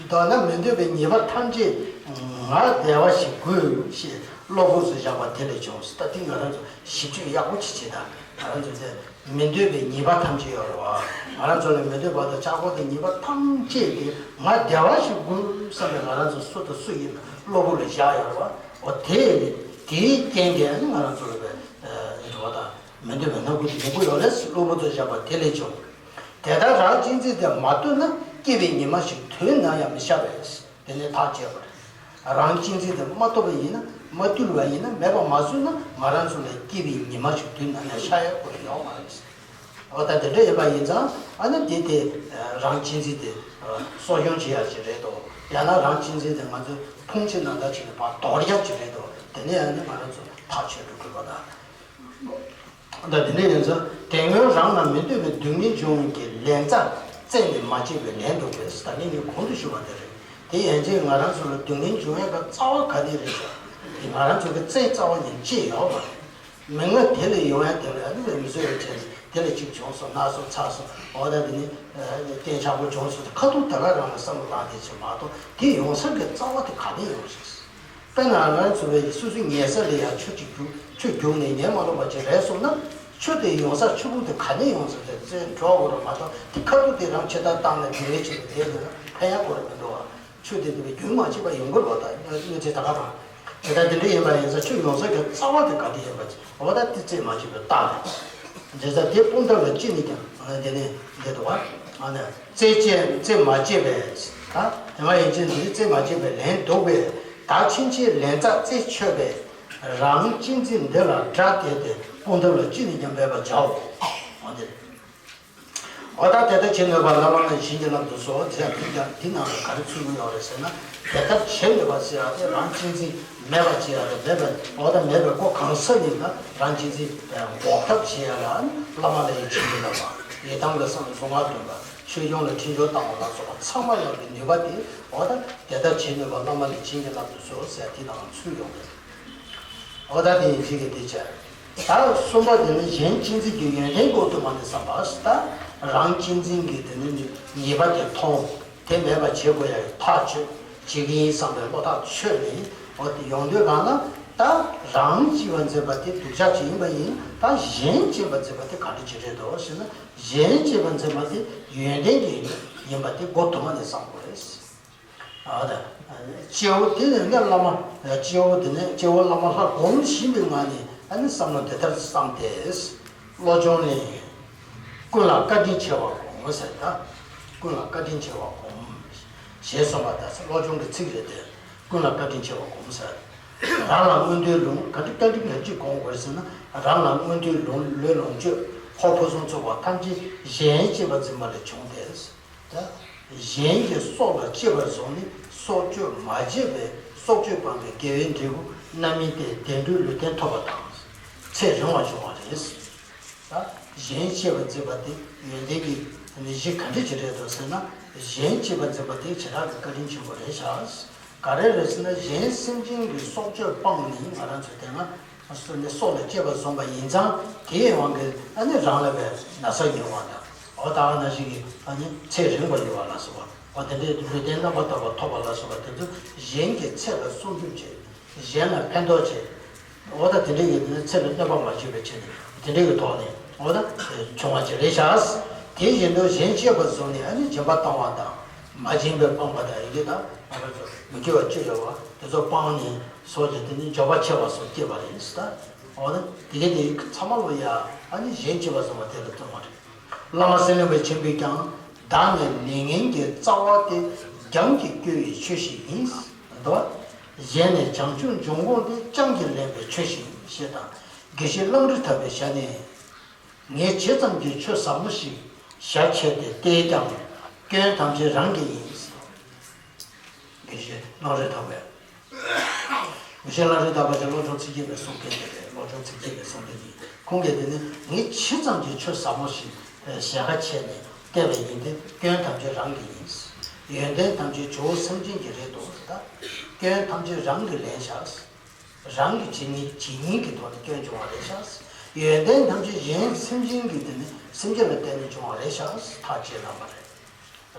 མདོར་ན་མི་འདོད་པའི་ཉེས་པ་ཐམས་ཅད་ང་བདེ་བ་ཞིག་དགོས་ཞེས་བློ་ཁོག་སུ་བཞག་པ་དེ་ལས་བྱུང་། ད་དེ་ང་རང་ཚོ་ཞིབ་དཔྱོད་ཡག་པོ་ཅིག་བྱེད་དང་། ང་རང་ཚོ་དེ་མི་འདོད་པའི་ཉེས་པ་ཐམས་ཅད་ཡོད་རེད་བ། ང་རང་ཚོ་ལ་མི་འདོད་པ་དང་ཆགས་པ་དང་ཉེས་པ་ཐམས་ཅད་དེ་ང་བདེ་བ་ཞིག་དགོས་བསམ་པའི་ང་རང་ཚོ་སུ་དང་སུ་ཡིན་ན་གློ་བུར་ལ་བཞག་ཡོད་རེད་བ། འོ་དེ་དེའི་རྐྱེན་གྱིས་ང་རང་ཚོ་ལ་བའི་འདོད་པ་དང་མི་འདོད་པའི་སྣང་བ་དེ་ཡོང་གི་ཡོད་རེད། གློ་བུར་དུ་བཞག་པ་དེ་ལས་བྱུང་། དེ་ལྟར་རང་གཅེས་འཛིན་དེ་མ་གཏོད་ན་སྐྱེ་བའི་ཉི་མ་ཞིག་དུས་ནམ་ཡང་མི་ཤར་བས། དེ་ནས་ཐག་བཅད་པ་རེད། རང་གཅེས་འཛིན་དེ་མ་གཏོད་པ་ཡིན་ན། མ་བཏུལ་བ་ཡིན་ན། མེད་པ་མ་བཟོས་ན། ང་རང་ཚོ་ལ་སྐྱེ་བའི་ཉི་མ་ཞིག་དུས་ནམ་ཡང་ཤར་ཡག་གི་ཡོད་མ་རེད། འོ་ད་དེ་འདྲ་ཡིན་པ་ཡིན་ཙང་། ཨ་ནི་དེ་དེ་རང་གཅེས་འཛིན་དེ་གསོ་སྐྱོང་བྱེད་ཡག་ཅིག་རེད་དོ། ཡང་ན་རང་གཅེས་འཛིན་དེ་ང་ཚོས་ཕུང་བྱེད་ནང་ལྟར་བྱས་ནས་ཕར་དོར་ཡག་ཅིག་རེད་དོ། དེ་ནས་ཨ་ནི་ང་རང་ཚོ་ཐག་ཆོད་འགྲོ་དགོས་པ་དང་། ད་དེ་འདྲ་ཡིན་ཙང་། དེ་སྔོན་རང་ལ་མི་འདོད་པའི་སྡུག་བསྔལ་འབྱུང་བའི་ལན་རྩ་རྩད་ནས་མ་བཅད་པའི་ལན་འདུག་པས། ད་ངས་ངས་གོང་དུ་ཞུས་པ་དེ་རེད། དེ་ཡན་ཆད་ང་རང་ཚོ་ལ་སྡུག་བསྔལ་འབྱུང་ཡག་གི་རྩ་བ་ག་དེ་རེད་ཟེར། དེ་ང་རང་ཚོ་གི་རྩའི་རྩ་བ་ནས་བཅད་ཡོད་མ་རེད། མི་ང་དེ་ལས་ཡོང་ཡག་དེ་ལ་ཨ་ནི་མི་བཟོད་པའི་ཆེད་དུ་དེ་ལས་གཅིག་བྱུང་སོང་། ན་སོང་ཚ་སོང་། འོ་ད་དེ་ནི་རྟེན་ཆག་པོ་བྱུང་སོང་། ཁ་ཐུག་ད་ག་རང་ལ་བསམ་བློ་བཏང་བསྡད་ཅིག་མ་གཏོགས། དེ་ཡོང་ས་གི་རྩ་བ་དེ་ག་ནས་ཡོང་ཟེར། དཔེར་ན་ང་ཚོ་བས་སོ་སོའི་ཉལ་ས་ལ་ཡང་ཆུ་ཅིག་རྒྱུག་ཆུ་རྒྱུག་ནས་ཉལ་མ་ལོག་པ་ཅིག་རེད་སོང་ན། ཆུ་དེ་ཡོང་ས་ཆུ་ཁུང་དེ་ག་ནས་ཡོང་ཟེར་ཏེ་རྩལ་འགྲོ་དགོས་རེད་མ་གཏོགས། དེ་ཁ་ཐུག་དེ་རང་ཕྱི་ལྟར་བཏང་ནས་དེ་རེད་ཅེས་ནས་བསྡད་འདུག་ན་ཕན་ཡག་གོ་རེ་མི་འདུག་བ། ཆུ་དེ་དེ་བས་རྒྱུན་མ་ཆད་པ་ཡོང་གི་རེད་བ། ད་སྔོན་ཆད་ད་ག་རང་དེ་ལྟར་དེ་འདྲ་ཡིན་པ་ཡིན་ཙང་། ཆུ་ཡོང་ས་གི་རྩ་བ་དེ་ག་དེ་ཡིན་པ་ཅིག་འོ་ད་དེ་རྩད་མ་ཆོད་པའི་རྟགས་རེད། བྱས་ཙང་དེ་སྤུངས་ཐབས་ལ་ཅི་ནས་ཀྱང་དེ་ནས་འདི་འདུག་བ། ཨ་ནི་རྩད་བཅད་རྩད་མ་བཅད་པས། ད་དེ་མ་ཡིན་ཅིག་འདི་རྩད་མ་བཅད་པའི་ལན་འདུག་པས། ད་ཕྱིན་ཆད་ལན་རྩ་རྩད་ཆོད་པས། རང་གཅེས་འཛིན་འདི་ལ་དགྲ་བལྟས་ཏེ། སྤུངས་ཐབས་ལ་ཅི་ནས་ཀྱང་འབད་པར་བྱའོ། འོ་དེ། འོ་ད་དེ་ལྟར་བྱེད་ནུས་པ་བླ་མ་ལ་བྱིན་གྱིས་བརླབ་ཏུ་གསོལ་ཟེར་ཡག་དེ་ཀྱང་འདི་ནང་ལ་ག་རེ་ཚུད་ཀྱི་ཡོད་རེད་ཟེར་ན། དེ་ལྟར་བྱེད་ནུས་པ་ཟེར་ཡག་དེ་རང་གཅེས་འཛིན་མེད་པ་བྱེད་ཡག་རེད། མེད་པ། འོ་ད་མེད་པའི་སྒོ་གང་ས་ནས་ན་རང་གཅེས་འཛིན་འགོག་ཐབས་བྱེད་ཡག་ལ་ནི་བླ་མ་ལ་ཡང་བྱིན་གྱིས་བརླབ་པ། ཡི་དམ་ལ་བསམ་གཟུངས་སྔགས་འདོན་པ། ཆོས་སྐྱོང་ལ་འཕྲིན་བཅོལ་བཏང་བ་ལ་སོགས་པ་ཚང་མ་ལ་གི་ནུས་པ་དེ། འོ་ད་དེ་ལྟར་བྱེད་ནུས་པ་བླ་མ་ལ་བྱིན་གྱིས་བརླབ་ཏུ་གསོལ་ཟེར་དེ་ནང་ཚུད་ཡོང་གི། འོ་ད་དེ་ཡིན་གཅིག་གི་དེ་བྱས། ད་གསུམ་པ་དེ་ནི་གཞན་གཅེས་འཛིན་གྱི་ཡོན་ཏན་འགོག་ཐུབ་པ་ནི་བསམ་པ། ད་རང་གཅེས་འཛིན་གྱི་དེ་ནི་ཉེས་པ་དེ་མཐོང་། དེ་མེད་པ་བྱེད་དགོས་ཡ་ཐག་ཆོད་བྱེད་ཀྱི་ཡིན་བསམ་པའི་བློ་ཐག་ཆོད་ནས། འོ་དེ་ཡོང་དུས་གང་ལ། ད་རང་གཅེས་པར་འཛིན་པ་དེ་སྡུག་ཅག་ཅིག་ཡིན་པ་ཡིན། ད་གཞན་གཅེས་པར་འཛིན་པ་དེ་ག་འདྲ་ཅིག་རེད་དོ་ཞེ་ན། གཞན་གཅེས་པར་འཛིན་པ་དེ་ཡོན་ཏན་གྱི་ཡིན་པ་དེ་འགོག་ཐུབ་པ་ནི་བསམ་དགོས་རེད། ཨ་ད། སྐྱེ་བོ་དེ་ནས་ནི་བླ་མ། སྐྱེ་བོ་དེ་ནས་སྐྱེ་བོ་བླ་མ་ལྷ་སྒོམ་བཞིན་པའི་ངང་ནས་ཨ་ནི་བསམ་བློ་འདི་ལྟར་བསམ་སྟེ། བློ་སྦྱོང་ནི། ཀུན་ལ་བཀའ་དྲིན་ཆེ་བར་སྒོམ་ཟེར་ད། ཀུན་ལ་བཀའ་དྲིན་ཆེ་བར་སྒོམ། ཞེས་གསུངས་པ་ལྟར་བློ་སྦྱོང་གི་ཚིག་རེད་དེ། ཀུན་ལ་བཀའ་དྲིན་ཆེ་བར་སྒོམ་ཟེར། རང་ལ་མངོན་མཐོའི་ལུང་ག་འདྲ་བཀའ་དྲིན་ག་ཅིག་སྒོམ་དགོས་ཟེར་ན། རང་ལ་མངོན་མཐོའི་ལུང་ལུས་ལོངས་སྤྱོད་ཧོ་ཕུན་སུམ་ཚོགས་པ་ཐམས་ཅད་གཞན་གཅེས་པར་འཛིན་པ་ལས་བྱུང་སྟེ། ད་གཞན་གྱི་སྲོག་ལ་གཅེས་པར་བཟུང་ནས་སྲོག་གཅོད་མ་བྱས་པའི་སྲོག་གཅོད་སྤངས་པའི་དགེ་བའི་འབྲས་བུ་རྣམ་སྨིན་ཏེ་བདེ་འགྲོའི་ལུས་རྟེན་ཐོབ་པ་དང་ཚེ་རིང་བ་འབྱུང་བ་རེད། ད་གཞན་གཅེས་པར་འཛིན་པ་དེ་ཡོན་ཏན་གྱི་གཞི་ག་འདྲ་ཅིག་རེད་དོ་ཟེར་ན། གཞན་གཅེས་པར་འཛིན་པ་དེ་བྱེ་བྲག་གི་བཀའ་དྲིན་ཆེན་པོ་རེད་ཤག་ག་རེ་རེད་ཟེར་ན། གཞན་སེམས་ཅན་གྱི་སྲོག་གཅོད་སྤངས་ནས་ང་རང་ཚོ་དེ་སྔ་སོ་ནས་སྲོག་ལ་གཅེས་པར་བཟུང་བ་ཡིན་ཙང་། དེའི་དབང་གིས་ཨ་ནི་རང་ལ་བའི་ན་ཚ་ཉེ་བ་དང་། འོ་ད་ག་ནང་བཞིན་གྱི་ཨ་ནི་ཚེ་རིང་བ་ཡོང་བ་ལ་སོགས་པ། འོ་དེ་འདྲའི་ལུས་རྟེན་རྣམ་པར་དག་པ་ཐོབ་པ་ལ་སོགས་པ་དེ་ཚོ་གཞན་གྱི་ཚེ་ལ་སྲུང་སྐྱོབ་བྱེད། གཞན་ལ་ཕན་ཐོགས་བྱེད། འོ་ད་དེ་འདྲའི་ཡོད་དེ་ནི་ཚེ་ལ་གནོད་པ་མ་བྱུང་བའི་ཆེད་དུ་དེ་འདྲའི་གི་ཐོག་ནས་འོ་ད་བྱུང་བ་ཅིག་རེད་ཤག་དེ་བཞིན་དུ་གཞན་གཅེས་པར་བཟུང་ནས་ཨ་ནི་སྦྱིན་པ་བཏང་བ་དང་། མ་བྱིན་པའི་སྤངས་པ་དང་། ཡི་གེ་དང་ང་རང་ཚོ་མི་དགེ་བ་བཅུ་ཡོད་པ་དེ་ཚོ་སྤངས་ནས་སོགས་ཀྱི་དེ་ནི་འབྱོར་པ་ཆེ་བ་སོགས་སྐྱེས་པ་རེད་ཟེར། ད་འོ་ན་དེ་གའི་དེ་ཚང་མ་ལོ་ཡ་ཨ་ནི་གཞན་གཅེས་པར་བཟུང་བ་དེ་ལ་བརྩོན་པ་རེད། བླ་མ་སེམས་ལེན་པ་ཆེན་པོས་ཀྱང་། བདག་ནི་ལས་ངན་གྱི་རྩ་བ་སྟེ། རྒྱང་གིས་བསྐྱོད་པའི་ཆོས་ཤིག་ཡིན། འདུག་གཞན་ནི་བྱང་ཆུབ་འབྱུང་ཁུངས་ཏེ། ཅང་གིས་ལེན་པའི་ཆོས་ཤིག་ཡིན། ཞེས་དང་། དགེ་བཤེས་གླང་རི་ཐང་པའི་ཞལ་ནས། ངས་ཇི་ཙམ་གྱིས་ཆོས་ཟབ་མོ་ཞིག་ཞལ་ཕྱེ་སྟེ་བལྟས་ཀྱང་། སྐྱོན་ཐམས་ཅད་རང་གི་ཡིན། དགེ་བཤེས་གླང་རི་ཐང་པས། དགེ་བཤེས་གླང་རི་ཐང་པ་དེ་བློ་སྦྱོང་ཚིག་བརྒྱད་པའི་གསུང་མཁན་དེ་རེད། བློ་སྦྱོང་ཚིག་བརྒྱད་པའི་གསུང་མཁན་དེ། ཁོང་གིས་དེ་ནི་ངས་ཇི་ཙམ་གྱིས་ཆོས་ཟབ་མོ་ཞིག་ཞལ་ཁ་ཕྱེ་ནས་བལྟས་པ་ཡིན་ཏེ། སྐྱོན་ཐམས་ཅད་རང་གི་ཡིན། ཡོན་ཏན་ཐམས་ཅད་ཇོ་བོ་སེམས་ཅན་གྱི་རེད་འདུག་ཟེར། ད་སྐྱོན་ཐམས་ཅད་རང་གིས་ལེན་བཞག་རང་གི་བྱས་ཉེས་བྱས་ཉེས་ཀྱི་ཐོག་ནས་སྐྱོན་བྱུང་བ་རེད་ཤག་ཡོན་ཏན་ཐམས་ཅད་གཞན་སེམས་ཅན་གྱི་དེ་ནི་སེམས་ཅན་ལ་བརྟེན་ནས་བྱུང་བ་རེད་ཤག་ཐག་བཅད་གནང་བ་རེད།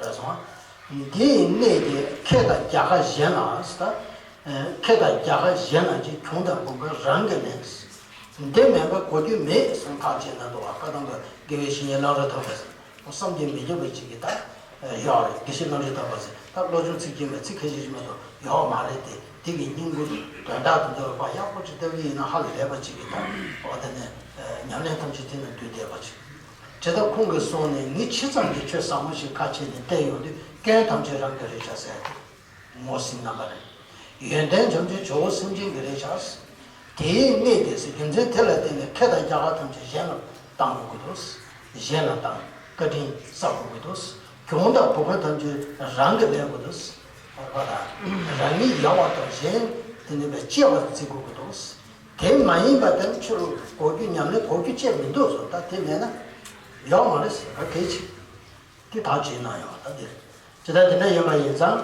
རེད་སོང་། འདི་ཡི་གནད་ཀྱིས་ཁེ་དང་རྒྱལ་ཁ་གཞན་ལ་ཟེར། ད་ཁེ་དང་རྒྱལ་ཁ་གཞན་ལ་ཅིག་གྱོང་དང་གོམ་ཁ་རང་གིས་ལེན། འདི་མེད་པ་གོ་རྒྱུ་མེད་གསུངས། ཐག་བཅད་གནང་འདུག་བ། བཀའ་གདམས་པ་དགེ་བའི་བཤེས་གཉེན་གླང་རི་ཐང་པས། བསམ་གྱིས་མི་ཁྱབ་པ་ཅིག་གི་ད་ཡོད་རེད། དགེ་བཤེས་རྣམ་འདྲེན་དམ་པ་ཟེར་ད་བློ་སྦྱོང་ཚིག་གཅིག་མ་ཚིག་ཁ་ཤས་ཤིག་མ་གཏོགས་ཡོད་མ་རེད་དེ། དེ་གི་སྙིང་པོ་དོན་དག་དེ་ཚོ་ལ་ཕར་ཡག་པོ་ཅིག་ལྟ་གི་ཡིན་ན་ཧ་ལས་པ་ཅིག་གི་ད་འོ་དེ་ནས་ཉམས་ལེན་ཐམས་ཅད་དེ་ན་འདུས་བསྡད་པ་ཅིག་དེ་ལྟར་ཁོང་གིས་གསུངས་ནས་ངས་ཇི་ཙམ་གྱིས་ཆོས་ཟབ་མོ་ཞིག་ཁ་ཕྱེ་ནས་བལྟས་ཡོང་དུས་སྐྱོན་ཐམས་ཅད་རང་གི་རེད་བྱ་ཟེར་ཏེ། ངོ་ཟིན་རྣམ་པ་རེད། ཡོན་ཏན་བྱམས་ཆེན་ཇོ་བོ་སེམས་ཅན་གྱི་རེད་བྱ། དེའི་གནས་དེ་སྲིད་རྒྱུ་མཚན་དེ་ལ་བརྟེན་ནས་ཁེ་དང་རྒྱ་གར་ཐམས་ཅད་གཞན་ལ་བཏང་དགོས་ཀྱི་འདུག་གཞན་ལ་བཏང་། བཀའ་དྲིན་བསབ་དགོས་ཀྱི་འདུག་གྱོང་དང་བུ་ག་ཐམས་ཅད་རང་གིས་ལེན་དགོས་འདུག་རང་ཉིད་ཡག་པ་དང་གཞན་དེ་ནི་བས་གཅེས་པར་བརྩི་དགོས་ཀྱི་འདུག་དེ་མ་ཡིན་པ་དེ་ཆོས་གོ་རྒྱུ་ཉམས་ལེན་གོ་རྒྱུ་བཅས་མི་འདུག་གསུངས། ད་དེ་མེད་ན་ཡོག་མ་རེད་ཟེར་བ་གལ་ཆེ། དེ་དག་བྱེད་ན་ཡང་ད་འདིར་ཇི་ལྟར་དེ་འདྲ་ཡིན་པ་ཡིན་ཙང་།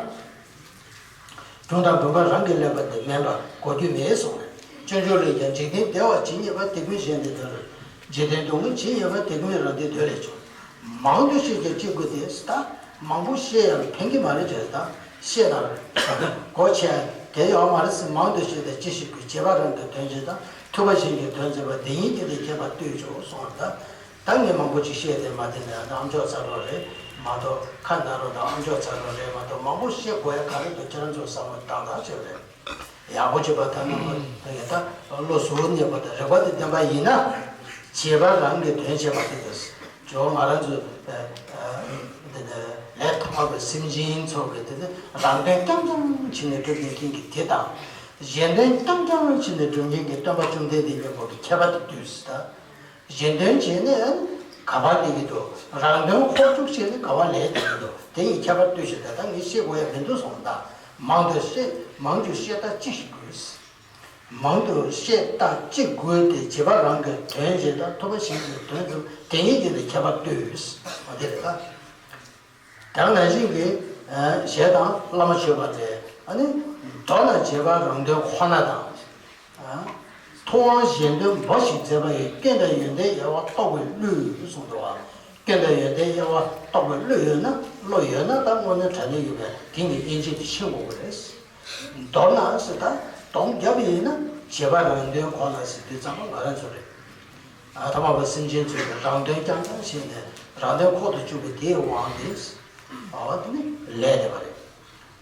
གྱོང་དང་བུ་ག་རང་གིས་ལེན་པ་དེ་མིན་པར་གོ་རྒྱུ་མེད་གསུངས་ནས། སྤྱོད་འཇུག་ལས་ཀྱང་འཇིག་རྟེན་བདེ་བ་ཇི་སྙེད་པ། དེ་ཀུན་གཞན་དོན་དོན་ལ། འཇིག་རྟེན་སྡུག་བསྔལ་ཇི་སྙེད་པ། དེ་ཀུན་རང་དོན་དོན་ལས་བྱུང་། མང་དུ་བཤད་ཀྱང་ཅི་དགོས་ཏེ། ད་མང་པོ་བཤད་ཡང་ཕན་གྱི་མ་རེད་ཅེས་དང་བཤད་ན་གོ་ཆེ་དེ་ཡོད་མ་རེད་ཟེར། མང་དུ་བཤད་དང་ཅི་ཞིག་དགོས། བྱེད་པ་རང་གི་དོན་བྱེད་དང་ཐུབ་པ་གཞན་གྱི་དོན་མཛད་པ་འདི་ཉིད་ཀྱིས་དེ་ཁྱད་པར་གཏོད་ཆོག་གསུངས་པ་ད། ད་ངས་མང་པོ་ཅིག་བཤད་དེ་མ་དེ་ནས་ཨ་མཆོག་ཚ་རོགས་རེད་མ་གཏོགས་ཁ་ན་རོགས་དང་ཨ་མཆོག་ཚ་རོགས་རེད་མ་གཏོགས་མང་པོ་བཤད་དགོས་ཡ་ག་རེ་འདུག་ཁྱེད་རང་ཚོས་བསམ་བློ་བཏང་ཐག་ཆོད་རེད། ཡག་པོ་བྱེད་པ་ད་ནང་ད་བློ་གཟུ་བོ་གནས་པ་དང་རིག་པ་དེ་ལྡན་པ་ཡིན་ན་བྱེད་པ་རང་གི་དོན་བྱེད་པ་དེ་དང་ཇོ་ང་རང་ཚོ་འདི་ནས་ལས་ཐོག་མ་པའི་སེམས་ཅན་ཚོ་གི་དེ་ནི་རང་དོན་རྐྱང་རྐྱང་བྱས་ནས་སྒྲུབ་མཁན་གྱི་དེ་དང་གཞན་དོན་རྐྱང་རྐྱང་བྱས་ནས་སྒྲུབ་མཁན་གྱི་སྟོན་པ་བཅོམ་ལྡན་འདས་མཉམ་པོ་གི་ཁྱད་པར་དེ་བསྡུས་སུ་ད། གཞན་དོན་བྱས་ནས་ག་པར་སླེབས་ཀྱི་འདུག་རང་དོན་ཁོག་བཅུག་བྱས་ནས་ག་པར་སླེབས་ཀྱི་འདུག་དེ་ཡི་ཁྱད་པར་ལྟོས་ཤིག་ད་ལྟ་ངས་བཤད་དགོས་ཡ་མི་འདུག་གསུངས། ད་མང་དུ་བཤད་མང་དུ་བཤད་ད་ཅི་ཞིག་དགོས། མང་དུ་བཤད་ད་ཅི་དགོས་ཏེ་བྱེད་པ་རང་གི་དོན་བྱེད་ད་ཐུབ་པ་གཞན་གྱི་དོན་དུ་དེ་ཉིད་ཀྱིས་ནི་ཁྱད་པར་ལྟོས། འོ་དེ་རེད་ད། དེ་ནང་བཞིན་གྱི་ཞེས་དང་བླ་མ་མཆོད་པ་ལས་ཨ་ནི་མདོར་ན་བྱེད་པ་རང་དོན་ཁོ་ན་དང་། ཐུབ་དབང་གཞན་དོན་འབའ་ཞིག་མཛད་པ་ཡི་སྐྱོན་དང་ཡོན་ཏན་དབྱེ་བ་རྟོགས་པའི་བློས་གསུངས་འདུག་བ། སྐྱོན་དང་ཡོན་ཏན་དབྱེ་བ་རྟོགས་པའི་བློ་ཡོད་ན་བློ་ཡོད་ན་ད་དངོས་གནས་དྲང་གནས་ཡོད་པའི་དེང་གི་དབྱེ་འབྱེད་དེ་ཤེས་དགོས་པ་རེད། མདོར་ན་ཟེར་ད་སྡོམ་བརྒྱབ་པ་ཡིན་ན་བྱེད་པ་རང་དོན་ཁོ་ན་ཟེར་དུས་ཙམ་པ་ང་རང་ཚོ་རེད། ཨ་ཐ་མལ་པ་སེམས་ཅན་ཚོས་ཀྱང་རང་དོན་རྐྱང་རྐྱང་བྱས་ནས་རང་དོན་ཁོག་ཏུ་བཅུག་པའི་དེའི་དབང་དེ་ཨ་དེ་ནི་ལས་དེ་བ་རེད།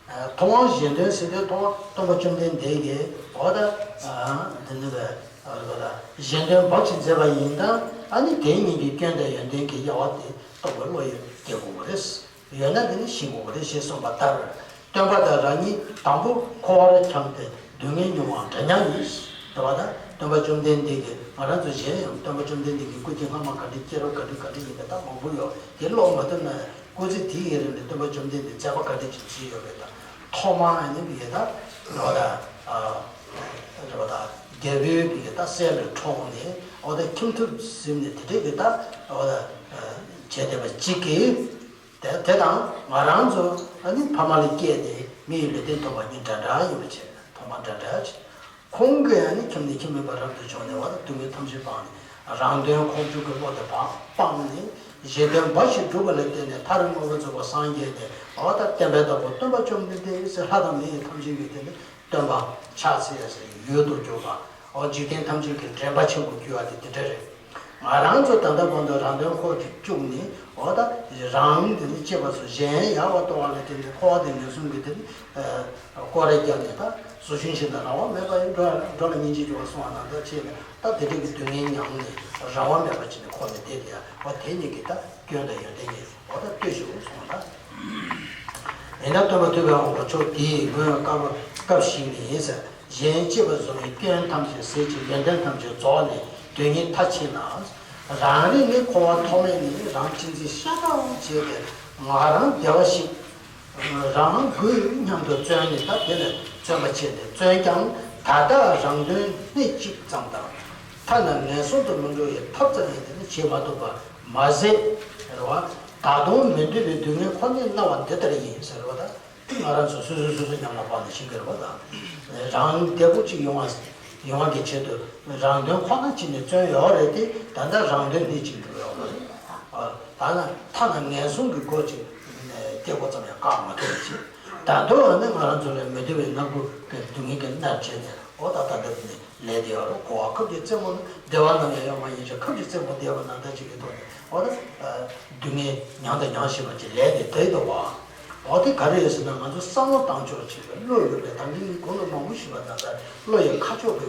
ཨ་ཐུབ་དབང་གཞན་དོན་ཟེར་དུས་ཐུབ་དབང་སྟོན་པ་བཅོམ་ལྡན་འདས་ཀྱིས་འོ་ད་ཨ་དེ་ནི་བས་ཨ་རེད་པ་ད་གཞན་དོན་འབའ་ཞིག་མཛད་པ་ཡིན་ད་ཨ་ནི་དེ་ཉིད་ཀྱི་སྐྱོན་དང་ཡོན་ཏན་གྱི་དབྱེ་བ་དེ་རྟོགས་པའི་བློ་ཡོད་སྐྱེ་དགོས་པ་རེད། ཡོད་ན་དེ་ནི་ཤེས་དགོས་པ་རེད་ཞེས་གསུངས་པ་ལྟར། སྟོན་པ་དང་རང་ཉིད་དང་པོ་འཁོར་བར་འཁྱམས་ཏེ་སྡུག་བསྔལ་མྱོང་བ་འདྲ་མཉམ་ཡིན། དེ་བ་དང་སྟོན་པ་བཅོམ་ལྡན་འདས་ཀྱིས་ང་རང་ཚོ་གཞན་ཡང་སྟོན་པ་བཅོམ་ལྡན་འདས་ཀྱི་སྐུ་སྐྱེ་སྔ་མ་ག་འདྲ་སྐྱེས་རབས་ག་འདྲ་ག་འདྲ་ཡིན་པ་ད་མང་པོ་ཡོད་དེ་ཀློག་མ་ཐུབ་ན་སྐུ་ཚེ་དེའི་ཡུན་རིང་ལ་སྟོན་པ་བཅོམ་ལྡན་འདས་མཛད་པ་ག་འདྲ་ཅིག་བྱས་ཡོད་པས་ད་ཐོག་མར་ཨ་ནི་བི་ཡེ་ད་དེ་བ་དང་རེད་བ་དང་རྒྱལ་པོའི་བི་ཡེ་ད་སྲས་ལ་འཁྲུངས་ནས་འོ་ད་ཁྱིམ་ཐབ་ཟིན་ནས་དེ་འདྲས་ཀྱི་ད་འོ་ད་བྱས་བསྡད་པ་གཅིག་གིས། དེ་དེ་དང་ང་རང་ཚོ་ཨ་ནི་ཕ་མ་ལ་སྐྱེས་ཏེ་མི་ཡི་ལུས་རྟེན་ཐོབ་པ་གཉིས་འདྲ་འདྲ་ཡིན་པ་བྱས་ཐོག་མ་འདྲ་འདྲ་བྱས་ཁོང་གིས་ཨ་ནི་ཁྱིམ་ནས་ཁྱིམ་མེད་པར་རབ་ཏུ་བྱུང་ནས་བ་དང་སྡུག་བསྔལ་ཐམས་ཅད་སྤངས་ནས་རང་དོན་ཁོག་བཅུག་གི་བློ་དེ་སྤངས་ནས་གཞན་དོན་འབའ་ཞིག་སྒྲུབ་པ་ལ་བརྟེན་ནས་མཐར་མངོན་པར་རྫོགས་པར་སངས་རྒྱས་ཏེ་བ་དང་བསྟན་པའི་བདག་པོ་སྟོན་པ་བཅོམ་ལྡན་འདས་ཟེར་ལྷ་དང་མི་ཡི་ཐམས་ཅད་ཀྱི་དེ་ནི། སྟོན་པ་ཕྱག་འཚལ་ཟེར་ཡུལ་དུ་གྱུར་པ། འོ་འཇིག་རྟེན་ཐམས་ཅད་ཀྱི་འདྲེན་པ་ཆེན་པོ་གྱུར་བ་དེ་དེ་འདྲ་རེད། ང་རང་ཚོ་ད་ལྟ་བར་དུ་རང་དོན་ཁོག་ཏུ་བཅུག་ནས་འོ་ད་རང་དེ་ནི་གཅེས་པ་ཚོ་གཞན་ཡག་པ་གཏོང་བ་ལ་བརྟེན་ནས་འཁོར་བ་དེ་ངན་སོང་གི་དེ་ནི་སྐོར་ར་བརྒྱབ་ནས་ད་གཟུགས་ཆུང་ཞིག་ན་རང་དབང་མེད་པ་ཡིན་འགྲོ་འགྲོ་ལ་སྙིང་རྗེ་སྐྱོ་བ་སོང་བ་ནང་ལྟར་བྱས་ནས་ད་དེ་འདྲ་གི་སྡུག་བསྔལ་མྱངས་ནས་རང་དབང་མེད་པ་བྱས་ནས་འཁོར་ནས་བསྡད་དེ་འོ་དེ་གཉིས་ཀྱི་ད་སྐྱོན་དང་ཡོན་ཏན་གཉིས། འོ་ད་ལྟོས་ཤིག་གསུངས་ལ། ཡིན་ན་སྟོན་པ་ཐུབ་པའི་དབང་པོ་མཆོག་དེས་མངོན་སྐབས་སྐབས་ཤིག་ནས་ཡིན་ཟེར། གཞན་གཅེས་པར་བཟུང་བའི་སྐྱོན་ཐམས་ཅད་ཟད་ཅིང་ཡོན་ཏན་ཐམས་ཅད་རྫོགས་ནས་དོན་གཉིས་མཐར་ཕྱིན་ལ། རང་རིག་ནི་འཁོར་བ་ཐོག་མེད་ནས་རང་གཅེས་འཛིན་ཤ་སྟག་བྱས་ཏེ་ང་རང་བདེ་བ་ཞིག་རང་དགོས་སྙམ་དུ་བརྩོན་ནས་ད་དེ་ལ་བརྩོན་པ་བྱས་ཏེ་བརྩོན་ཀྱང་ད་ལྟ་རང་དོན་སྣེ་གཅིག་ཙམ་དང་། ཐ་ན་ངན་སོང་དུ་མི་འགྲོ་བའི་ཐབས་ཙམ་ཡང་དེ་ནི་བྱེད་མ་ཐུབ་པ། མ་ཟད། རེད་བ། ད་དུང་མི་འདོད་པའི་སྡུག་བསྔལ་ཁོ་ནའི་སྣང་བ་འདི་ལྟར་ཡིན་ཟེར་བ་དང་། ང་རང་ཚོ་སོ་སོ་སོ་སོ་ཉམས་ལ་བབས་ནས་ཤི་གི་རེད་བ་དང་། རང་བདེ་པོ་གཅིག་ཡོང་བ་ཡོང་བ་གི་ཆེད་དུ་རང་དོན་ཁོ་ན་གཅིག་ནས་བརྩོན་ཡོད་རེད་དེ་ད་ལྟ་རང་དོན་སྣེ་གཅིག་འགྲོ་ཡོད་རེད། ད་ན་ཐ་ན་ངན་སོང་གི་སྒོ་གཅིག་སྐྱེ་སྒོ་ཙམ་ཡང་བཀག་མ་ཐུབ་པ་ཞིག་ད་ ད་དུང་ནི་ང་རང་ཚོ་ལ་མི་བདེ་བའི་ནག་པོ་གི་སྡུག་བསྔལ་གྱི་མནར་བྱས་ནས་འོ་ད་ད་ལྟ་ནི་ལས་དེ་ཡོད་རེད། འཁོར་བ་ཁབ་ཀྱི་རྩེ་མོ་ནི་བདེ་བ་ནམ་ཡང་ཡོད་མ་ཡིན་ཞིང་ཁབ་ཀྱི་རྩེ་མོ་བདེ་བ་ནམ་ད་ཅིག་གི་ཐོག་ནས་འོ་ད་སྡུག་བསྔལ་མྱངས་དང་མྱང་བཞིན་པ་ཅིག་ལས་ནི་དེ་འདུག་བ། འོ་དེ་ག་རེ་ཡོད་ཟེར་ན་ང་ཚོ་བསམ་བློ་བཏང་ཕྱོགས་ཅིག་ལ་བློ་ཡོད་པའི་དམ་པའི་གོང་དུ་མང་པོ་ཞུས་པ་ནང་ལྟར་བློ་ཡི་ཁ་ཕྱོགས་པའི་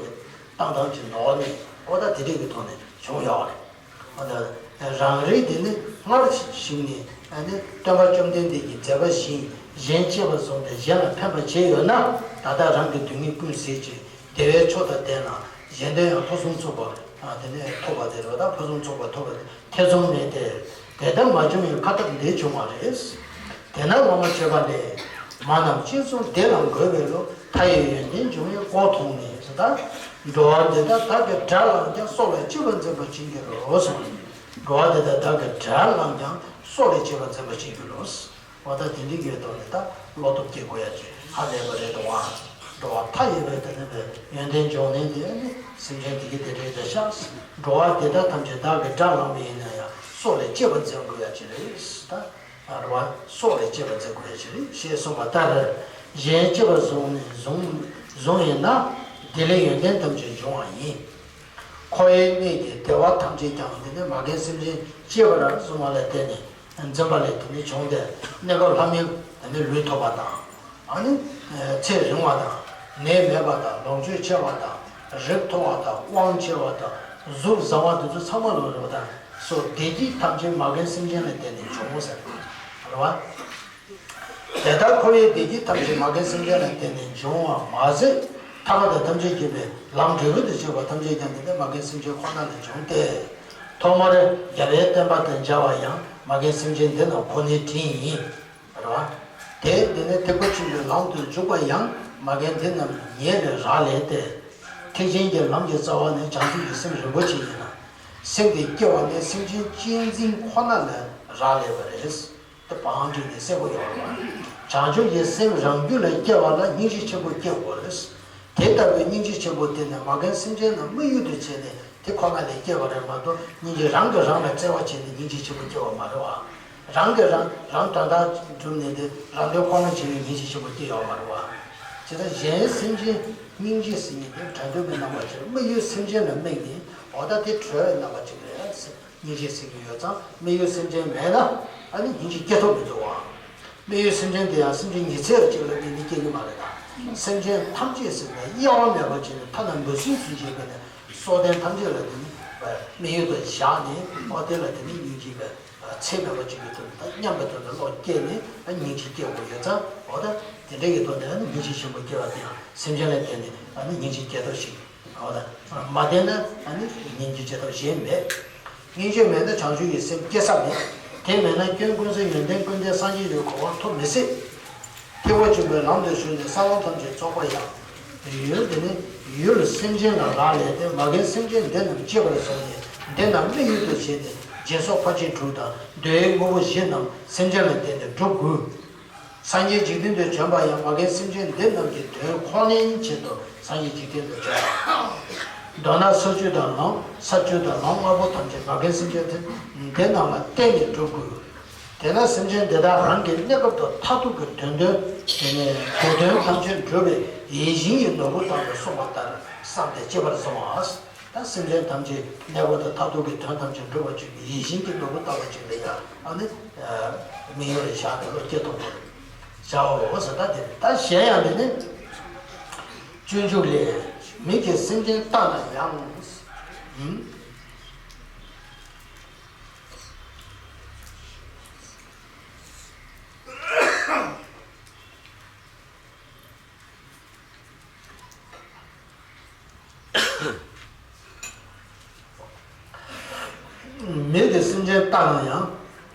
བཏང་སྟངས་ཀྱི་ནོར་ནི་འོ་ད་དེ་འདྲས་ཀྱི་ཐོག་ནས་བྱུང་ཡོད་རེད། རང་རིག་དེ་ནི་སྔར་བཞིན་ནི་ཨ་ནི་སྟོན་པ་བཅོམ་ལྡན་འདས་ཀྱི་མཛད་པ་བཞིན་གཞན་གཅེས་པར་བཟུང་སྟེ་གཞན་ལ་ཕན་པ་བྱས་ཡོད་ན་ད་ལྟ་རང་གི་སྡུག་བསྔལ་ཀུན་ཟད་ཅིང་བདེ་བའི་མཆོག་དང་ལྡན་ལ་གཞན་དོན་ཡང་ཕུན་སུམ་ཚོགས་པ་དེ་ནི་ཐོབ་པ་དེ་རེད། ད་ཕུན་སུམ་ཚོགས་པ་ཐོབ་པ་དེ་ཐེ་ཚོམ་མེད་དེ། དེ་ལྟར་མ་བྱུང་བའི་ཁ་ཐབས་འདི་བྱུང་བ་རེད། དེས་ན་བླ་མ་སྤྱོད་པ་ལས། མ་རྣམས་ཅི་བཟུང་བདེ་ལ་འགོད་པའི་བློ། མཐའ་ཡས་ཡོན་ཏན་འབྱུང་བའི་སྒོ་མཐོང་ནས་ཟེར། ད་འགྲོ་བ་འདི་དག་བདག་གིས་དགྲར་བླངས་ཀྱང་། སྲོག་ལས་གཅེས་པར་འཛིན་པར་བྱིན་གྱིས་རློབས་གསུངས། འགྲོ་བ་འདི་དག་བདག་གིས་དགྲར་བླངས་ཀྱང་། སྲོག་ལས་གཅེས་པར་འཛིན་པར་བྱིན་གྱིས་རློབས། འོ་ད་དེ་འདྲའི་གི་ཐོག་ནས་ད་བློ་སྟོབས་སྐྱེ་དགོས་ཡ་ཅིག་ཧ་ལས་པ་རེད་འདུག་བ། འགྲོ་བ་མཐའ་ཡས་པའི་དེ་ནི་བའི་ཡོན་ཏན་འབྱུང་གནས་དེ་ནི་སེམས་ཅན་དེ་གི་དེ་འདྲའི་དེ་ཤག་འགྲོ་བ་འདི་དག་ཐམས་ཅད་བདག་གིས་དགྲར་བླངས་པ་ཡིན་ན་ཡང་སྲོག་ལས་གཅེས་པར་འཛིན་དགོས་ཡ་ཅིག་རེད་ད། རེད་བ། སྲོག་ལས་གཅེས་པར་འཛིན་དགོས་ཡ་ཅིག་རེད་ཞེས་གསུངས་པ་ལྟར། གཞན་གཅེས་པར་བཟུང་ནས་བཟུང་བཟུང་ཡིན་ན། བདེ་ལེགས་ཡོན་ཏན་ཐམས་ཅད་འབྱུང་བ་ཡིན། འཁོར་བའི་གནས་ཀྱི་བདེ་བ་ཐམས་ཅད་ཀྱང་དེ་ནི་མ་རྒན་སེམས་ཅན་གཅེས་པར་བཟུང་བ་ལ་བརྟེན་ནས་འཛིན་པ་ལས་དེ་ནི་བྱུང་སྟེ་གནས་སྐབས་ལྷ་མིའི་དེ་ནི་ལུས་ཐོབ་པ་དང་། ཨ་ནི་ཚེ་རིང་བ་དང་ནད་མེད་པ་དང་ལོངས་སྤྱོད་ཆེ་བ་དང་རིགས་མཐོ་བ་དང་དབང་ཆེ་བ་དང་གཟུགས་བཟང་བ་འདི་ཚོ་ཚང་མ་ལོ་རེ་བ་དང་སོགས་བདེ་སྐྱིད་ཐམས་ཅད་མ་རྒན་སེམས་ཅན་ལ་བརྟེན་ནས་འབྱུང་ངོ་ཟེར། རེད་བ། དེ་ལྟར་འཁོར་བའི་བདེ་སྐྱིད་ཐམས་ཅད་མ་རྒན་སེམས་ཅན་ལ་བརྟེན་ནས་འབྱུང་བ་མ་ཟད། ཐར་པ་དང་ཐམས་ཅད་མཁྱེན་པའི་ལམ་འབྲས་བུ་དང་བཅས་པ་ཐམས་ཅད་ཀྱང་དེ་ནི་མ་རྒན་སེམས་ཅན་ཁོ་ན་ལས་བྱུང་སྟེ། ཐོག་མར་རྒྱལ་བའི་བསྟན་པ་དང་མཇལ་བ་ཡང་མ་རྒན་སེམས་ཅན་འདི་རྣམས་ཁོ་ནའི་དྲིན་ཡིན། རེད་བ། དེ་འདི་ནི་ཐེག་པ་ཆེན་པོའི་ལམ་དུ་འཇུག་པ་ཡང་མ་རྒན་འདི་རྣམས་ཉིད་ལས་རག་ལས་ཏེ། ཐེག་ཆེན་གྱི་ལམ་གྱི་རྩ་བ་ནི་བྱང་ཆུབ་ཀྱི་སེམས་རིན་པོ་ཆེ་ཡིན་ལ། སེམས་དེ་སྐྱེ་བ་ནི་སེམས་ཅན་གཅེས་འཛིན་ཁོ་ན་ལས་རག་ལས་པ་རེད། དེ་བང་བསྒྲིགས་ནས་གསལ་པོ་ཡོད་རེད་བ། བྱང་ཆུབ་ཀྱི་སེམས་རང་རྒྱུད་ལ་སྐྱེ་བ་ལ་སྙིང་རྗེ་ཆེན་པོ་སྐྱེ་དགོས་རེད། དེ་ལྟ་བུའི་སྙིང་རྗེ་ཆེན་པོ་དེ་ནི་མ་རྒན་སེམས་ཅན་རྣམས་དམིགས་ཡུལ་དུ་བྱས་ནས་དེ་ཁོ་ན་ལས་སྐྱེ་བ་རེད་མ་གཏོགས་སྙིང་རྗེ་རང་གིས་རང་ལ་བརྩེ་བ་བྱས་ནས་སྙིང་རྗེ་ཆེན་པོ་སྐྱེ་བ་མ་རེད་བ། རང་གིས་རང་རང་དོན་དག་བསྒྲུབས་ནས་དེ་རང་དོན་ཁོ་ན་བྱས་ནས་སྙིང་རྗེ་ཆེན་པོ་སྐྱེ་ཡོད་མ་རེད་བ། བྱས་ཙང་གཞན་སེམས་ཅན་སྙིང་རྗེ་ཟེར་མཁན་དེ་གྲོས་འདོད་པའི་རྣམ་པ་ཅིག་དམིགས་ཡུལ་སེམས་ཅན་ལ་དམིགས་ནས་འོ་ད་དེ་གྲོས་པའི་རྣམ་པ་ཅིག་རེད། སྙིང་རྗེ་ཟེར་གྱི་ཡོད་ཙང་དམིགས་ཡུལ་སེམས་ཅན་མེད་ན་ཨ་ནི་སྙིང་རྗེ་སྐྱེ་ཐུབ་མི་འདུག་བ། དམིགས་ཡུལ་སེམས་ཅན་དེ་ཡང་སེམས་ཅན་ཉི་ཚེ་གཅིག་ལ་དམིགས་ནས་སྐྱེ་གི་མ་རེད་ད། སེམས་ཅན་ཐམས་ཅད་ཟེར་ན་དབྱེ་བ་མེད་པ་བྱས་ནས་ཐ་ན་འབུ་སྲིན་ཚུན་ཆད་ཀྱི་ནི་སྲོག་ལྡན་ཐམས་ཅད་ལ་དེ་ནི་དམིགས་ཡུལ་དུ་བཞག་ནས་འོ་དེ་ལ་དེ་ནི་སྙིང་རྗེ་བའི་ཚད་མེད་པ་ཅིག་གི་དོན་དུ་མཉམ་པའི་དོན་དུ་བློ་སྐྱེས་ནས་སྙིང་རྗེ་སྐྱེ་དགོས་ཡོད་ཙང་འོ་ད་དེ་འདྲ་གི་ཐོག་ནས་ཨ་ནི་སྙིང་རྗེ་ཆེན་པོ་སྐྱེ་བ་དེ་ཡང་སེམས་ཅན་ལ་བརྟེན་ནས་ཨ་ནི་སྙིང་རྗེ་སྐྱེ་ཐབས་ཤིག་འོ་ད། མ་བརྟེན་ན་ཨ་ནི་སྙིང་རྗེ་སྐྱེ་ཐབས་གཞན་མེད། སྙིང་རྗེ་མེད་ན་བྱང་ཆུབ་ཀྱི་སེམས་སྐྱེ་ས་མེད། དེ་མེད་ན་སྐྱོན་ཀུན་ཟད་ཡོན་ཏན་ཀུན་ལྡན་སངས་རྒྱས་ཀྱི་གོ་འཕང་ཐོབ་མི་སྲིད། ཐེག་པ་ཆེན་པོའི་ལམ་དུ་ཞུགས་ནས་གསང་བ་ཐམས་ཅད་རྫོགས་པ་ཡང་། ཡུལ་འདི་ནི་ཡུལ་སེམས་ཅན་ལ་རག་ལས་ཏེ་མ་རྒན་སེམས་ཅན་འདི་རྣམས་གཅེས་པར་བཟུང་ནས་འདི་རྣམས་དམིགས་ཡུལ་དུ་བྱས་ཏེ་སྦྱིན་སོགས་ཕར་ཕྱིན་དྲུག་དང་འདོད་ཡོན་དངོས་པོ་བཞི་རྣམས་སེམས་ཅན་ལ་བརྟེན་ཏེ་སྒྲུབ་དགོས། སངས་རྒྱས་འཇིག་རྟེན་དུ་བྱོན་པ་ཡང་མ་རྒན་སེམས་ཅན་འདི་རྣམས་ཀྱི་དོན་ཁོ་ནའི་ཆེད་དུ་སངས་རྒྱས་འཇིག་རྟེན་དུ་བྱོན་པ། མདོར་ན་ས་བཅུ་དང་ལམ་ས་བཅུ་དང་ལམ་ལྔ་པོ་ཐམས་ཅད་མ་རྒན་སེམས་ཅན་དེ་འདི་རྣམས་ལ་བརྟེན་ནས་སྒྲུབ་དགོས། དེས་ན་སེམས་ཅན་འདི་དག་རང་གི་གནས་སྐབས་དང་མཐར་ཐུག་གི་དོན་དོན་དེ་ནས་དེ་དོན་ཐམས་ཅད་འགྲུབ་པའི་ཡིད་བཞིན་གྱི་ནོར་བུ་ལྟ་བུར་གསུངས་པ་ལྟར་བསམས་ཏེ་གཅེས་པར་བཟུང་བ། ད་སེམས་ཅན་ཐམས་ཅད་གནས་སྐབས་དང་མཐར་ཐུག་གི་དོན་ཐམས་ཅད་འགྲུབ་པར་བྱེད་པའི་ཡིད་བཞིན་གྱི་ནོར་བུ་ལྟ་བུ་ཅིག་ལ་ཡང་ཨ་ནི་དམིགས་ཡུལ་ལ་བཞག་ནས་བློ་སྐྱེ་ཐུབ་པར་བྱའོ་ཟེར། ད་དེ་ད་གཞན་ཡང་འདི་ནི་སྤྱོད་འཇུག་ལས། མི་དགེ་སེམས་ཅན་བལྟ་ན་ཡང་། མི་དེ་སེམས་ཅན་བལྟ་ན་ཡང་།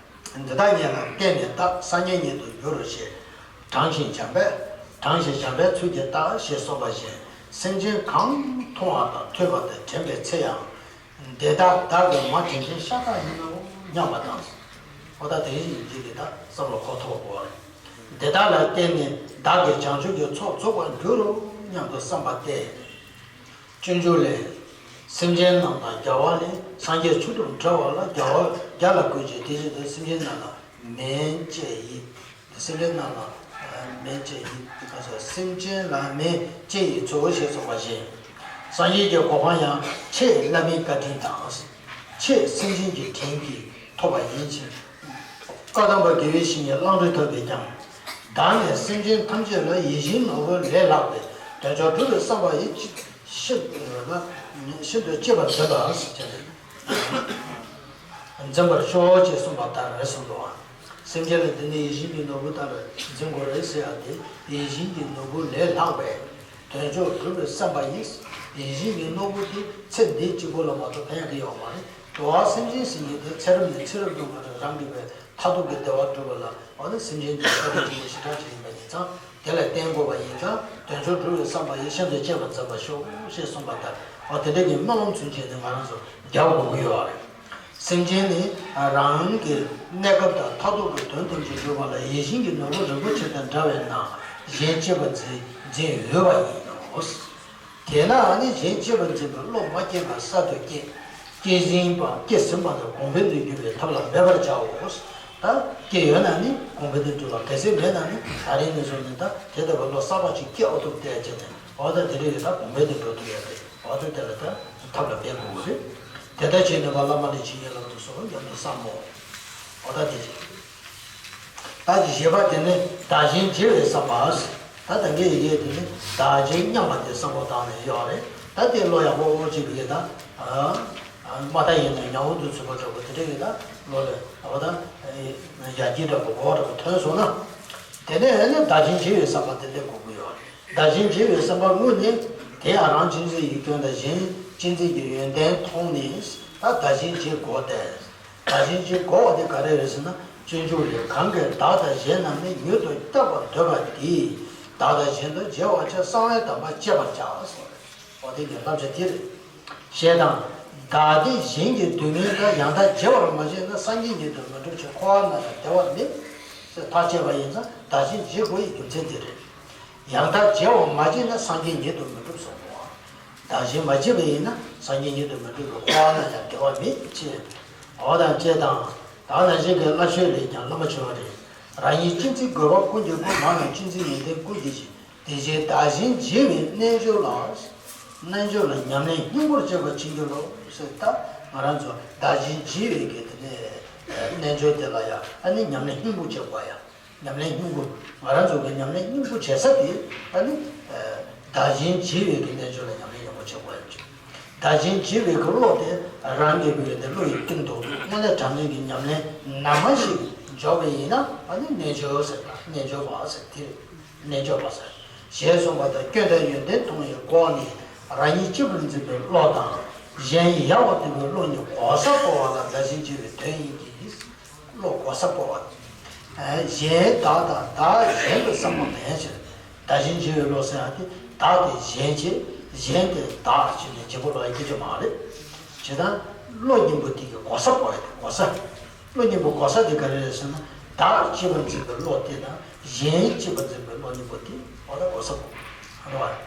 འདི་དག་ཉིད་ལ་བརྟེན་ནས་བལྟ། སངས་རྒྱས་ཉིད་དུ་འགྱུར་རོ་ཞེས། དྲང་ཞིང་བྱམས་པས་དྲང་ཞིང་བྱམས་པའི་ཚུལ་གྱིས་བལྟ་ཞེས་གསུངས་པ་བཞིན་སེམས་ཅན་གང་མཐོང་བ་དང་ཐོས་པ་དང་དྲན་པའི་ཚེ་ཡང་། འདི་དག་བདག་གི་མ་དྲིན་ཅན་ཤ་སྟག་ཡིན་ནོ་སྙམ་པ་དང་། འོ་ད་དེ་བཞིན་ཡིན་གྱི་འདི་དག་བསམ་བློ་འཁོར་ཐུབ་པ་དགོས་པ་རེད། འདི་དག་ལ་བརྟེན་ནས་བདག་གིས་བྱང་ཆུབ་ཀྱི་ཚོགས་རྫོགས་པར་འགྱུར་རོ་སྙམ་དུ་བསམ་པ་སྟེ། སྤྱོད་འཇུག་ལས། སེམས་ཅན་རྣམས་དང་རྒྱལ་བ་ལས། སངས་རྒྱས་ཆོས་དང་འདྲ་བ་ལ་རྒྱལ་བ་རྒྱལ་ལ་བཀོད་ཅིང་དེ་བཞིན་དུ་སེམས་ཅན་རྣམས་ལ་མན་ཆད་ཡིད། སེམས་ཅན་རྣམས་ལ་ མེད་ཅེས་ཡི་ཁ་སོགས་སེམས་ཅན་ལ་མེད་ཅེས་ཡི་ཚོགས་ཞེས་གསུངས་པ་བཞིན། སངས་རྒྱས་ཀྱི་གོ་འཕང་ཡང་ཆེས་བླ་མའི་བཀའ་དྲིན་དང་། ཆེས་སེམས་ཅན་གྱི་དྲིན་གྱིས་ཐོབ་པ་ཡིན་ཕྱིར། བཀའ་གདམས་པ་དགེ་བའི་བཤེས་གཉེན་བླང་དོར་ཐོབ་པས་ཀྱང་། བདག་ནི་སེམས་ཅན་ཐམས་ཅད་ལ་ཡིད་བཞིན་ནོར་བུ་ལས་ལྷག་པའི་དོན་མཆོག་སྒྲུབ་པའི་བསམ་པ་ཡིས་ཤིན་ཤིན་ཏུ་གཅེས་པར་འཛིན་པ་ཟེར་བྱས་ནས། འཛིན་པར་ཤོག་ཅེས་གསུངས་པ་ལྟར་རེད་གསུངས་འདུག་བ། སེམས་ཅན་ལ་དེ་ནི་ཡིད་བཞིན་གྱི་ནོར་བུ་ལྟར་འཛིན་དགོས་རེད་ཟེར་ཡ་དེ་ཡིད་བཞིན་གྱི་ནོར་བུ་ལས་ལྷག་པའི་དོན་མཆོག་སྒྲུབ་པའི་བསམ་པ་ཡིས། ཡིད་བཞིན་གྱི་ནོར་བུ་དེ་ཚེ་འདི་གཅིག་པོ་ལ་མ་གཏོགས་ཕན་གྱི་ཡོད་མ་རེད། འགྲོ་བ་སེམས་ཅན་ཟེར་མཁན་དེ་ཚེ་རབས་ནས་ཚེ་རབས་སུ་མ་རེད། རང་གི་བའི་མཐར་ཐུག་གི་བདེ་བ་སྒྲུབ་པ་ལ་འོ་ན་སེམས་ཅན་དེ་ལ་བཀའ་དྲིན་ཆེན་པོ་ཞེ་དྲག་ཅིག་ཡིན་པ་ཡིན་ཙང་། དེ་ལ་བརྟེན་དགོས་པ་ཡིན་ཙང་དོན་མཆོག་སྒྲུབ་པའི་བསམ་པ་ཡིས་ཤིན་ཏུ་གཅེས་པར་འཛིན་པར་ཤོག་ཅེས་གསུངས་པ་ལྟར། འོ་དེ་འདྲ་གི་སྨོན་ལམ་ཚུན་ཆད་དེ་ང་རང་ཚོ་རྒྱག་དགོས་ཀྱི་ཡོད་རེད། སེམས་ཅན་ནི་རང་གི་གནས་སྐབས་དང་མཐར་ཐུག་གི་དོན་ཐམས་ཅད་སྒྲུབ་པ་ལ་ཡིད་བཞིན་གྱི་ནོར་བུ་རིན་པོ་ཆེ་དང་འདྲ་བས་ན་གཞན་གཅེས་པར་འཛིན་འཛིན་འོས་པ་ཡིན་ནོ། དེས་ན་ཨ་ནི་གཞན་གཅེས་པར་འཛིན་པའི་བློ་མ་སྐྱེས་པ་གསར་དུ་སྐྱེ། སྐྱེས་ཟིན་པ་སྐྱེས་ཟིན་པ་དང་གོང་འཕེལ་དུ་འགྱུར་བའི་ཐབས་ལ་འབད་པར་བྱའོ། ད་སྐྱེས་ཡོད་ན་ནི་གོང་འཕེལ་དུ་འགྲོ་བ། གལ་སྲིད་མེད་ན་ནི་ད་རིང་ནས་བཟུང་ནས་ད་དེ་ལྟ་བུའི་བློ་གསར་པ་ཅིག་སྐྱེ་ཨོ་ཐུབ་བལྟས་བྱས་ནས་འོ་ད་དེ་རིང་ཡོད་ད་གོང་འཕེལ་དུ་འགྲོ་ཐུབ་ཡ་རེད། འོ་ད་དེ་ལ་ད་ཐབས་ལ་འབད་དགོས་རེད། དེ་ལྟར་བྱས་ནས་བླ་མ་ལས་བྱིན་གྱིས་བརླབ་ཏུ་གསོལ་སྙམ་དུ་བསམ་མོ། འོ་ད་དེ་བྱས། ད་ཅི་ཞེས་པ་དེ་ནི་བདག་གཞན་བརྗེ་བའི་བསམ་པ། ད་ད་གིན་ཡི་གེ་དེ་ནི་བདག་གཞན་མཉམ་པ་དེ་བསམ་བློ་བཏང་ནས་ཡོད་རེད། ད་དེ་བློ་ཡག་པོ་ཅིག་གི་ད། མ་མཐའ་ཡིན་ན་ཉང་འུ་དུ་ཚུད་པ་འདྲ་པོ་དེ་འདྲ་ཡི་ད་བློ་ལ་འོ་ད་ཡར་རྒྱས་འདྲ་པོ་གོ་འདྲ་པོ་ཐོན་སོང་ན། དེ་ནས་ཨ་ནི་བདག་གཞན་བརྗེ་བའི་བསམ་པ་དེ་སླེབས་དགོས་ཀྱི་ཡོད་རེད། བདག་གཞན་བརྗེ་བའི་བསམ་པ་དངོས་ནི་དེ་ཡང་རང་གཅེས་འཛིན་གྱི་སྐྱོན་དང་གཞན་གཅེས་འཛིན་གྱི་ཡོན་ཏན་མཐོང་ནས་ད་བདག་གཞན་བརྗེ་དགོས་ཏེ། བདག་གཞན་བརྗེ་དགོས་པ་དེ་ག་རེ་རེད་ཟེར་ན། སྤྱོད་འཇུག་ལས། གང་གིས་བདག་དང་གཞན་རྣམས་ནི། མྱུར་དུ་བསྐྱབ་པར་འདོད་པ་དེས། བདག་དང་གཞན་དུ་བརྗེ་བར་བྱ། གསང་བའི་དམ་པ་བསྐྱེད་པར་བྱ། ཟེར། འོ་དེ་གི་བསླབ་བྱ་དེ་རེད། ཞེས་དང་། བདག་བདེ་གཞན་གྱི་སྡུག་བསྔལ་དང་། ཡང་དག་བརྗེ་བར་མ་བྱས་ན། སངས་རྒྱས་ཉིད་དུ་མི་འགྲུབ་ཕྱིར། འཁོར་བ་ན་ཡང་བདེ་བ་མེད། ཟེར་ཐག་བཅད་པ་ཡིན་ཙང་བདག་གཞན་བརྗེ་དགོས་ཡི་རྒྱུ་མཚན་དེ་རེད། ཡང་དག་བརྗེ་བར་མ་བྱས་ན་སངས་རྒྱས་ཉིད་དུ་མི་འགྲུབ་གསུངས་པ། བདག་གཞན་མ་བརྗེ་བ་ཡིན་ན་སངས་རྒྱས་ཉིད་དུ་མི་འགྲུབ་པས་འཁོར་བ་ན་ཡང་བདེ་བ་མེད་ཅེས། འོ་ད་ཅེས་དང་། བདག་ནང་བཞིན་གྱི་སླར་བཤད་ལས་ཀྱང་བླ་མ་བྱེ་བ་རེ། རང་ཉིད་གཅེས་འཛིན་རྒོད་པ་ཀུན་གྱི་སྒོ། མ་རྣམས་གཅེས་འཛིན་ཡོན་ཏན་ཀུན་གྱི་གཞི། དེ་བཞིན་བདག་གཞན་བརྗེ་བའི་རྣལ་འབྱོར་ལ། རྣལ་འབྱོར་ལ་ཉམས་ལེན་སྙིང་པོར་བྱེད་པར་བྱིན་གྱིས་རློབས། ཟེར་ད་ང་རང་ཚོ་བདག་གཞན་བརྗེ་བའི་གི་དེ་ནས་རྣལ་འབྱོར་དེ་ལ་ཡང་ཨ་ནི་ཉམས་ལེན་སྙིང་པོ་བྱེད་དགོས་ཡ། ཉམས་ལེན་སྙིང་པོ། ང་རང་ཚོ་གི་ཉམས་ལེན་སྙིང་པོ་བྱེད་ས་དེ་ཨ་ནི། བདག་གཞན་བརྗེ་བའི་གི་རྣལ་འབྱོར་ལ་ཉམས་ལེན་ཡག་པོ་བྱེད་དགོས་ཡ། བདག་གཞན་བརྗེ་བའི་གི་བློ་དེ་རང་གི་གི་དེ་བློ་ཡི་སྟེང་དུ་དངོས་གནས་དྲང་གནས་ཀྱི་ཉམས་ལེན་ནར་མ་ཞིག་འཇོག་པ་ཡིན་ན་ཨ་ནི་རྣལ་འབྱོར་ཟེར་ན་རྣལ་འབྱོར་པ་ཟེར་དེ་རེད། རྣལ་འབྱོར་པ་ཟེར། ཞེས་གསུངས་པ་ལྟར་སྐྱོན་དང་ཡོན་ཏན་མཐོང་བའི་སྒོ་ནས་རང་ཉིད་གཅེས་པར་འཛིན་པའི་བློ་དང་། གཞན་ཡལ་བར་འདོད་པའི་བློ་གཉིས་གོ་ས་སྤོ་བ་ལ་བདག་གཞན་བརྗེ་བའི་དོན་ཡིན་གྱི། བློ་གོ་ས་སྤོ་བ། གཞན་བདག་དང་བདག་གཞན་དུ་བསམ་པ་མེད་ཕྱིར། བདག་གཞན་བརྗེ་བའི་བློ་ཟེར་ཡ་དེ་བདག་དེ་གཞན་བྱས། གཞན་དེ་བདག་བྱས་ནས་བརྗེ་པོ་ལོག་ཡ་སྐད་ཆ་མ་རེད། བྱས་ཙང་བློ་གཉིས་པོ་དེ་གི་གོ་ས་སྤོ་ཡ་དེ་གོ་ས། བློ་གཉིས་པོ་གོ་ས་དེ་ག་རེ་རེད་ཟེར་ན། བདག་གཅེས་པར་འཛིན་པའི་བློ་དེ་དང་གཞན་གཅེས་པར་འཛིན་པའི་བློ་གཉིས་པོ་དེ་འོ་ད་གོ་ས་སྤོ། རེད་བ།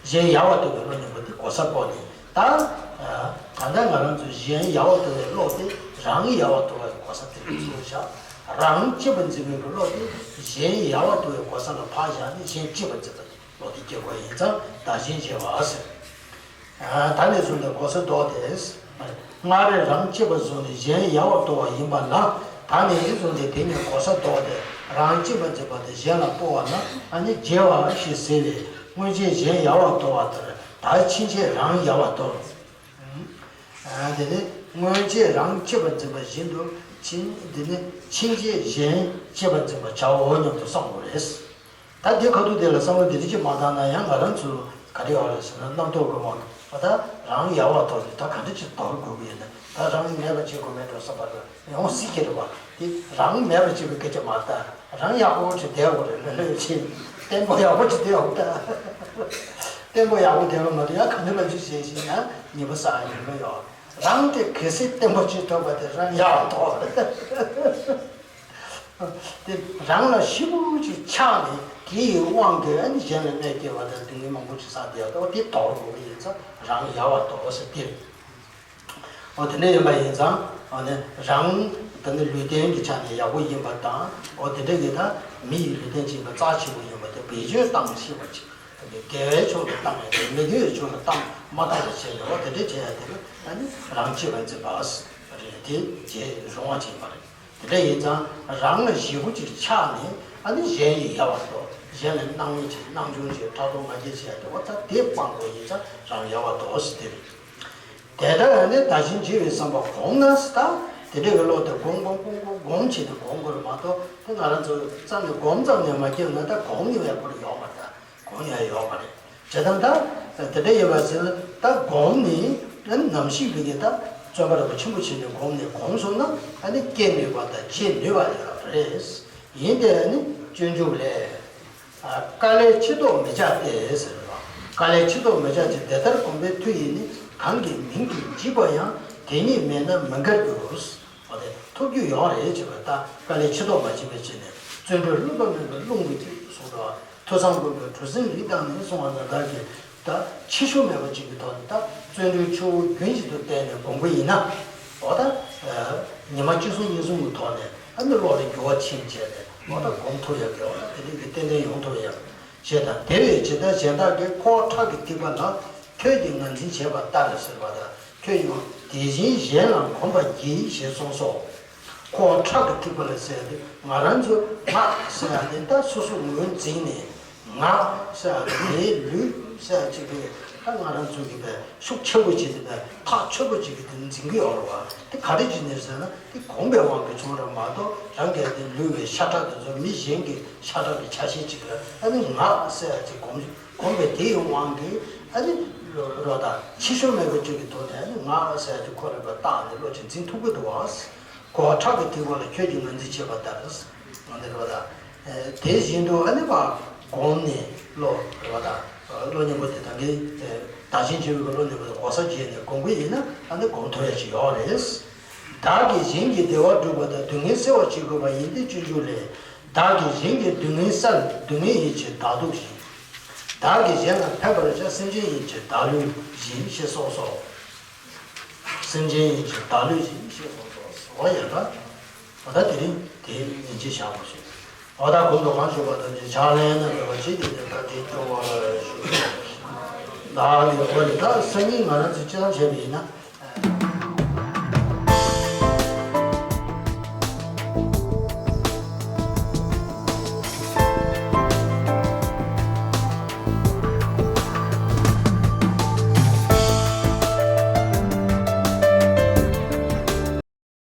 གཞན་ཡལ་བར་འདོད་པའི་བློ་གཉིས་པོ་དེ་གོ་ས་སྤོ་ནས། ད། ད་ལྟ་ང་རང་ཚོས་གཞན་ཡལ་བར་འདོད་པའི་བློ་དེ་རང་ཡལ་བར་འདོད་པའི་གོ་ས་དེར་ཚུར་བཞག་རང་གཅེས་པར་འཛིན་པའི་བློ་དེ་གཞན་ཡལ་བར་འདོད་པའི་གོ་ས་ལ་ཕར་བཞག་ནས་གཞན་གཅེས་པར་འཛིན་པའི་བློ་དེ་སྐྱེ་དགོས་ཡིན་ཙང་བདག་གཞན་བརྗེ་བ་ཟེར། ད་ནས་བཟུང་སྟེ་གོ་ས་ལྡོག་སྟེ། སྔར་རང་གཅེས་པར་བཟུང་ནས་གཞན་ཡལ་བར་འདོད་པ་ཡིན་པ་ན། ད་ནས་བཟུང་སྟེ་དེ་ནས་གོ་ས་ལྡོག་སྟེ་རང་གཅེས་པར་འཛིན་པ་དེ་གཞན་ལ་སྤོ་བ་ན་ཨ་ནི་བརྗེ་བ་ཞེས་ཟེར་བས། སྔོན་ཆད་གཞན་ཡལ་བར་འདོད་པ་ལྟར་ད་ཕྱིན་ཆད་རང་ཡལ་བར་འདོད། དེ་ནས་སྔོན་ཆད་རང་གཅེས་པར་འཛིན་པ་བཞིན་དུ་ཕྱིན། དེ་ནས་ཕྱིན་ཆད་གཞན་གཅེས་པར་འཛིན་པར་བྱའོ་སྙམ་དུ་བསམ་དགོས་རེད། ད་འདི་ཁ་ཐུག་དེ་ལ་བསམ་བློ་འདི་འདྲ་ཅིག་མ་བཏང་ན་ཡང་ང་རང་ཚོ་ག་རེ་ཡོད་རེད་ཟེར་ན་རྣམ་རྟོག་གི་དབང་གིས་ད་རང་ཡལ་བར་འདོད་དེ་ད་ག་འདྲ་ཅིག་འདོར་དགོས་ཀྱི་ཡོད་ན། ད་རང་མེད་པ་བྱེད་དགོས་མེད་འགྲོ་བསམ་པ་རེད། ཡོང་སྲིད་ཀྱི་རེད་བ། དེ་རང་མེད་པ་བྱེད་པའི་སྐད་ཆ་མ་རེད། ད་རང་ཡག་པོ་ཅིག་བསྡད་དགོས་རེད། ལོས་ལོས་བྱེད། བརྟན་པོ་ཡག་པོ་ཅིག་བསྡད་དགོས། ད་བརྟན་པོ་ཡག་པོ་བསྡད་པ་མ་གཏོགས་ཡང་ག་འདྲ་ལ་ཅིག་བྱས་ཤིང་ཡང་ཉེས་པ་བསགས་ཡོང་གི་ཡོད། རང་དེ་གལ་སྲིད་བརྟན་པོ་ཅིག་ཐོབ་པ་དེ་རང་ཡག་ཐོག་རེད། དེ་རང་ལ་ཞེ་པོ་ཅིག་ཆགས་ནས་དེ་ཡི་དབང་གིས་ཨ་ནི་གཞན་ལ་གནོད་སྐྱེལ་བ་དང་སྡུག་བསྔལ་མང་པོ་ཅིག་བསགས་བསྡད་ཡོད་དོ། དེ་དོར་དགོས་ཀྱི་ཡིན་ཙང་རང་ཡལ་བར་འདོད་ཟེར་དེ་རེད། འོ་དེ་འདྲ་ཡིན་པ་ཡིན་ཙང་འོ་ནི་རང་ ད་ནི་ལུས་རྟེན་གྱི་ཆ་ནས་ཡག་པོ་ཡིན་པ་དང་། འོ་དེ་འདྲ་གི་ད་མི་ཡི་ལུས་རྟེན་ཅིག་ཡིན་པ་རྩ་ཆེན་པོ་ཡིན་པ་དེ་བེད་སྤྱོད་བཏང་ཤེས་པ་ཅིག་དགེ་བའི་ཕྱོགས་ལ་བཏང་ཡ་དེ་མི་དགེ་བའི་ཕྱོགས་ལ་བཏང་མ་བཏང་བ་བྱས་ནས། འོ་དེ་འདྲ་བྱས་ཡ་དེ་ལ་ཨ་ནི་རང་གཅེས་པར་འཛིན་པ་རེད། དེ་བྱེད་རུང་བ་ཅིག་ཡིན་པ་རེད། དེ་འདྲ་ཡིན་ཙང་རང་ལ་ཞེ་པོ་ཅིག་ཆགས་ནས། ཨ་ནི་གཞན་ཡི་ཡལ་བར་དོ། གཞན་ལ་སྣང་མེད་ཅིག་སྣང་ཆུང་ཅིག་ཕྲག་དོག་མ་སྐྱེ་ཅིག་ཡ་དེ། འོ་ད་དེ་སྤང་དགོས་ཡིན་ཙང་རང་ཡལ་བར་དོ་ཟེར་དེ་རེད། དེ་ལྟར་ནི་བདག་གཞན་བརྗེ་བའི་བསམ་པ་གོམས་ན་ཟེར། ད་དེ་འདྲ་གི་བློ་དེ་གོམས་གོམས་གོམས་གོམས་གོམས་བྱས་ནས་གོམས་དགོས་རེད་མ་གཏོགས། དེ་ང་རང་ཚོ་རྩ་ནས་གོམས་ཙམ་ནས་མ་སྐྱེས་ན་ད་གོམས་ནས་ཡག་པོ་ཡོད་མ་རེད། ད་གོམས་ཡག་ཡོད་མ་རེད། བྱས་ཙང་ད་དེ་འདྲ་ཡིན་པ་ཟེར་ན། ད་གོམས་ནས་ནམ་ཞིག་བི་གེ་ད་བརྩོན་པ་རིན་པོ་ཆེན་པོ་བྱས་ནས་གོམས་ནས་གོམས་སོང་ན། ཨ་ནི་སྐྱེ་ནུས་པ་དང་བྱེད་ནུས་པ་ཡོད་རེད། ཡིན་ཏེ་ནི་སྤྱོད་འཇུག་ལས། དཀའ་ལས་ཕྱིར་ལྡོག་མི་བྱ་སྟེ་ཟེར་བ། དཀའ་ལས་ཕྱིར་ལྡོག་མི་བྱ་སྟེ། དེ་ལྟར་གོམས་པའི་མཐུ་ཡིས་ནི། གང་གིས་མིང་གིས་འཇིགས་པ་ཡང་། དེ་ཉིད་མེད་ན་མི་འགལ་འགྱུར། འོ་དེ་ཐུབ་རྒྱུ་ཡོད་རེད་ཅེས་པ། ད་དཀའ་ལས་ཕྱིར་ལྡོག་མ་བྱས་པའི་ཆེད་ནས། བརྩོན་འགྲུས་བསླུ་བ་མེད་པའི་རླུང་གིས་གསུངས་པ། ཐོས་བསམ་སྒོམ་པའི་གྲུ་གཟིངས་རིས་བཏང་ནས་གསུངས་པ་ནང་ལྟར་གྱི། ད་ཕྱི་ཤུགས་མེད་པ་ཅིག་གི་ཐོག་ནས། ད་བརྩོན་འགྲུས་ཆུ་བོ་རྒྱུན་བཞིན་དུ་བསྟེན་ནས་གོམས་པ་ཡིན་ན། འོ་ད་ཉི་མ་གཅིག་གསུམ་གཉིས་གསུམ་གྱི་ཐོག་ནས་ཨ་ནི་བློ་ལ་འགྱུར་བ་ཕྱིན་བྱས་ནས། འོ་ད་གོམས་ཐུབ་ཡག་གི། འོ་ད་དེ་འདྲ་གི་ཏན་ཏན་ཡོང་ཐུབ་ཡག་ཞེས་དང་། དེ་བས་ཇི་ལྟར་གཞན་དག་གིས། ཁོ་བོ་ཁྲག་གིས་ཐིགས་པ་ལ། ཁྱོད་ཀྱིས་ངར་འཛིན་བྱས་པ་ལྟར་ཟེར་བ་དང་། ཁྱོད་ཡང་དེ་བཞིན་གཞན་ལ་གོམས་པར་གྱིས་ཞེས་གསུངས་སོ། ཁོ་བོ་ཁྲག་གིས་ཐིགས་པ་ལ་ཟེར་ཏེ། ང་རང་ཚོ་ང་ཟེར་ཡ་དེ་ད་སོ་སོ་ངོས་འཛིན་ནས། ང་ཟེར་ཡ་དེ་ངའི་ལུས་ཟེར་ཡ་ཅིག་རེད། ད་ང་རང་ཚོ་གི་བས་ཤུགས་ཆེན་པོ་བྱས་ཏེ་བས་ཐག་ཆོད་པོ་ཅིག་གི་དེ་འཛིན་གྱི་ཡོད་རེད་བ། དེ་ག་རེ་བྱས་ནས་ཟེར་ན། དེ་གོམས་པའི་དབང་གིས་བྱུང་རེད་མ་གཏོགས། རང་གི་དེ་ལུས་པའི་ཤ་ཁྲག་དེ་ཚོ་མི་གཞན་གྱི་ཤ་ཁྲག་གི་ཆ་ཤས་ཅིག་ལ་ཨ་ནི་ང་ཟེར་ཡ་ཅིག་གོམས་གོམས་པའི་དེ་ཡི་དབང་གིས། ཨ་ནི་རོ་རོ་དང་ཕྱི་ཤུགས་མེད་པ་ཅིག་གི་ཐོག་ནས་ཨ་ནི་ང་ཟེར་ཡ་ཅིག་ཁོ་རང་བས་བཏགས་ནས་བློ་ཅིག་འཛིན་ཐུབ་ཀྱི་འདུག་བ། ཁོ་བོ་ཁྲག་གིས་ཐིགས་པ་ལ། ཁྱོད་ཀྱིས་ངར་འཛིན་བྱས་པ་ལྟར། ང་འདི་རེད་བ་ད། དེ་བཞིན་དུ་ཨ་ནི་བ་གོམས་ནས་བློ་རེད་བ་ད། བློ་སྙིང་པོ་དེ་ད་གིན་བདག་གཞན་བརྗེ་བའི་བློ་སྙིང་པོ་དེ་གོ་ས་བརྗེས་ནས་གོམས་ཀྱི་ཡིན་ན། ཨ་ནི་གོམས་ཐུབ་ཡ་ཞིག་ཡོད་རེད། བདག་གིས་གཞན་གྱི་བདེ་བ་སྒྲུབ་པ་དང་། སྡུག་བསྔལ་སེལ་བར་བྱེད་དགོས་པ་ཡིན་ཏེ། སྤྱོད་འཇུག་ལས། བདག་གིས་གཞན་གྱི་སྡུག་བསྔལ་བསལ། སྡུག་བསྔལ་ཡིན་ཕྱིར་བདག་སྡུག་བཞིན། བདག་གིས་གཞན་ལ་ཕན་པར་བྱ། སེམས་ཅན་ཡིན་ཕྱིར་བདག་ལུས་བཞིན། ཞེས་གསུངས་སོ། སེམས་ཅན་ཡིན་ཕྱིར་བདག་ལུས་བཞིན། ཞེས་གསུངས་སོ། འོ་ཡ་ད། འོ་ད་དེ་རིང་དེ་ཉིན་བྱེད་བཞག་པ་ཞིག་འོ་ད་གོང་དུ་གང་ཞུས་པ་དང་། ཕྱག་ལེན་ན་འབད་པ་ཅིག་དེ་ནི་བཀའ་དྲིན་སྐྱོང་བར་ཞུ། བདག་གིས། འོ་རེད། ད་སང་ཉིན་ང་རང་ཚོས་སྤྱི་བཏང་བྱས་པ་ཡིན་ན།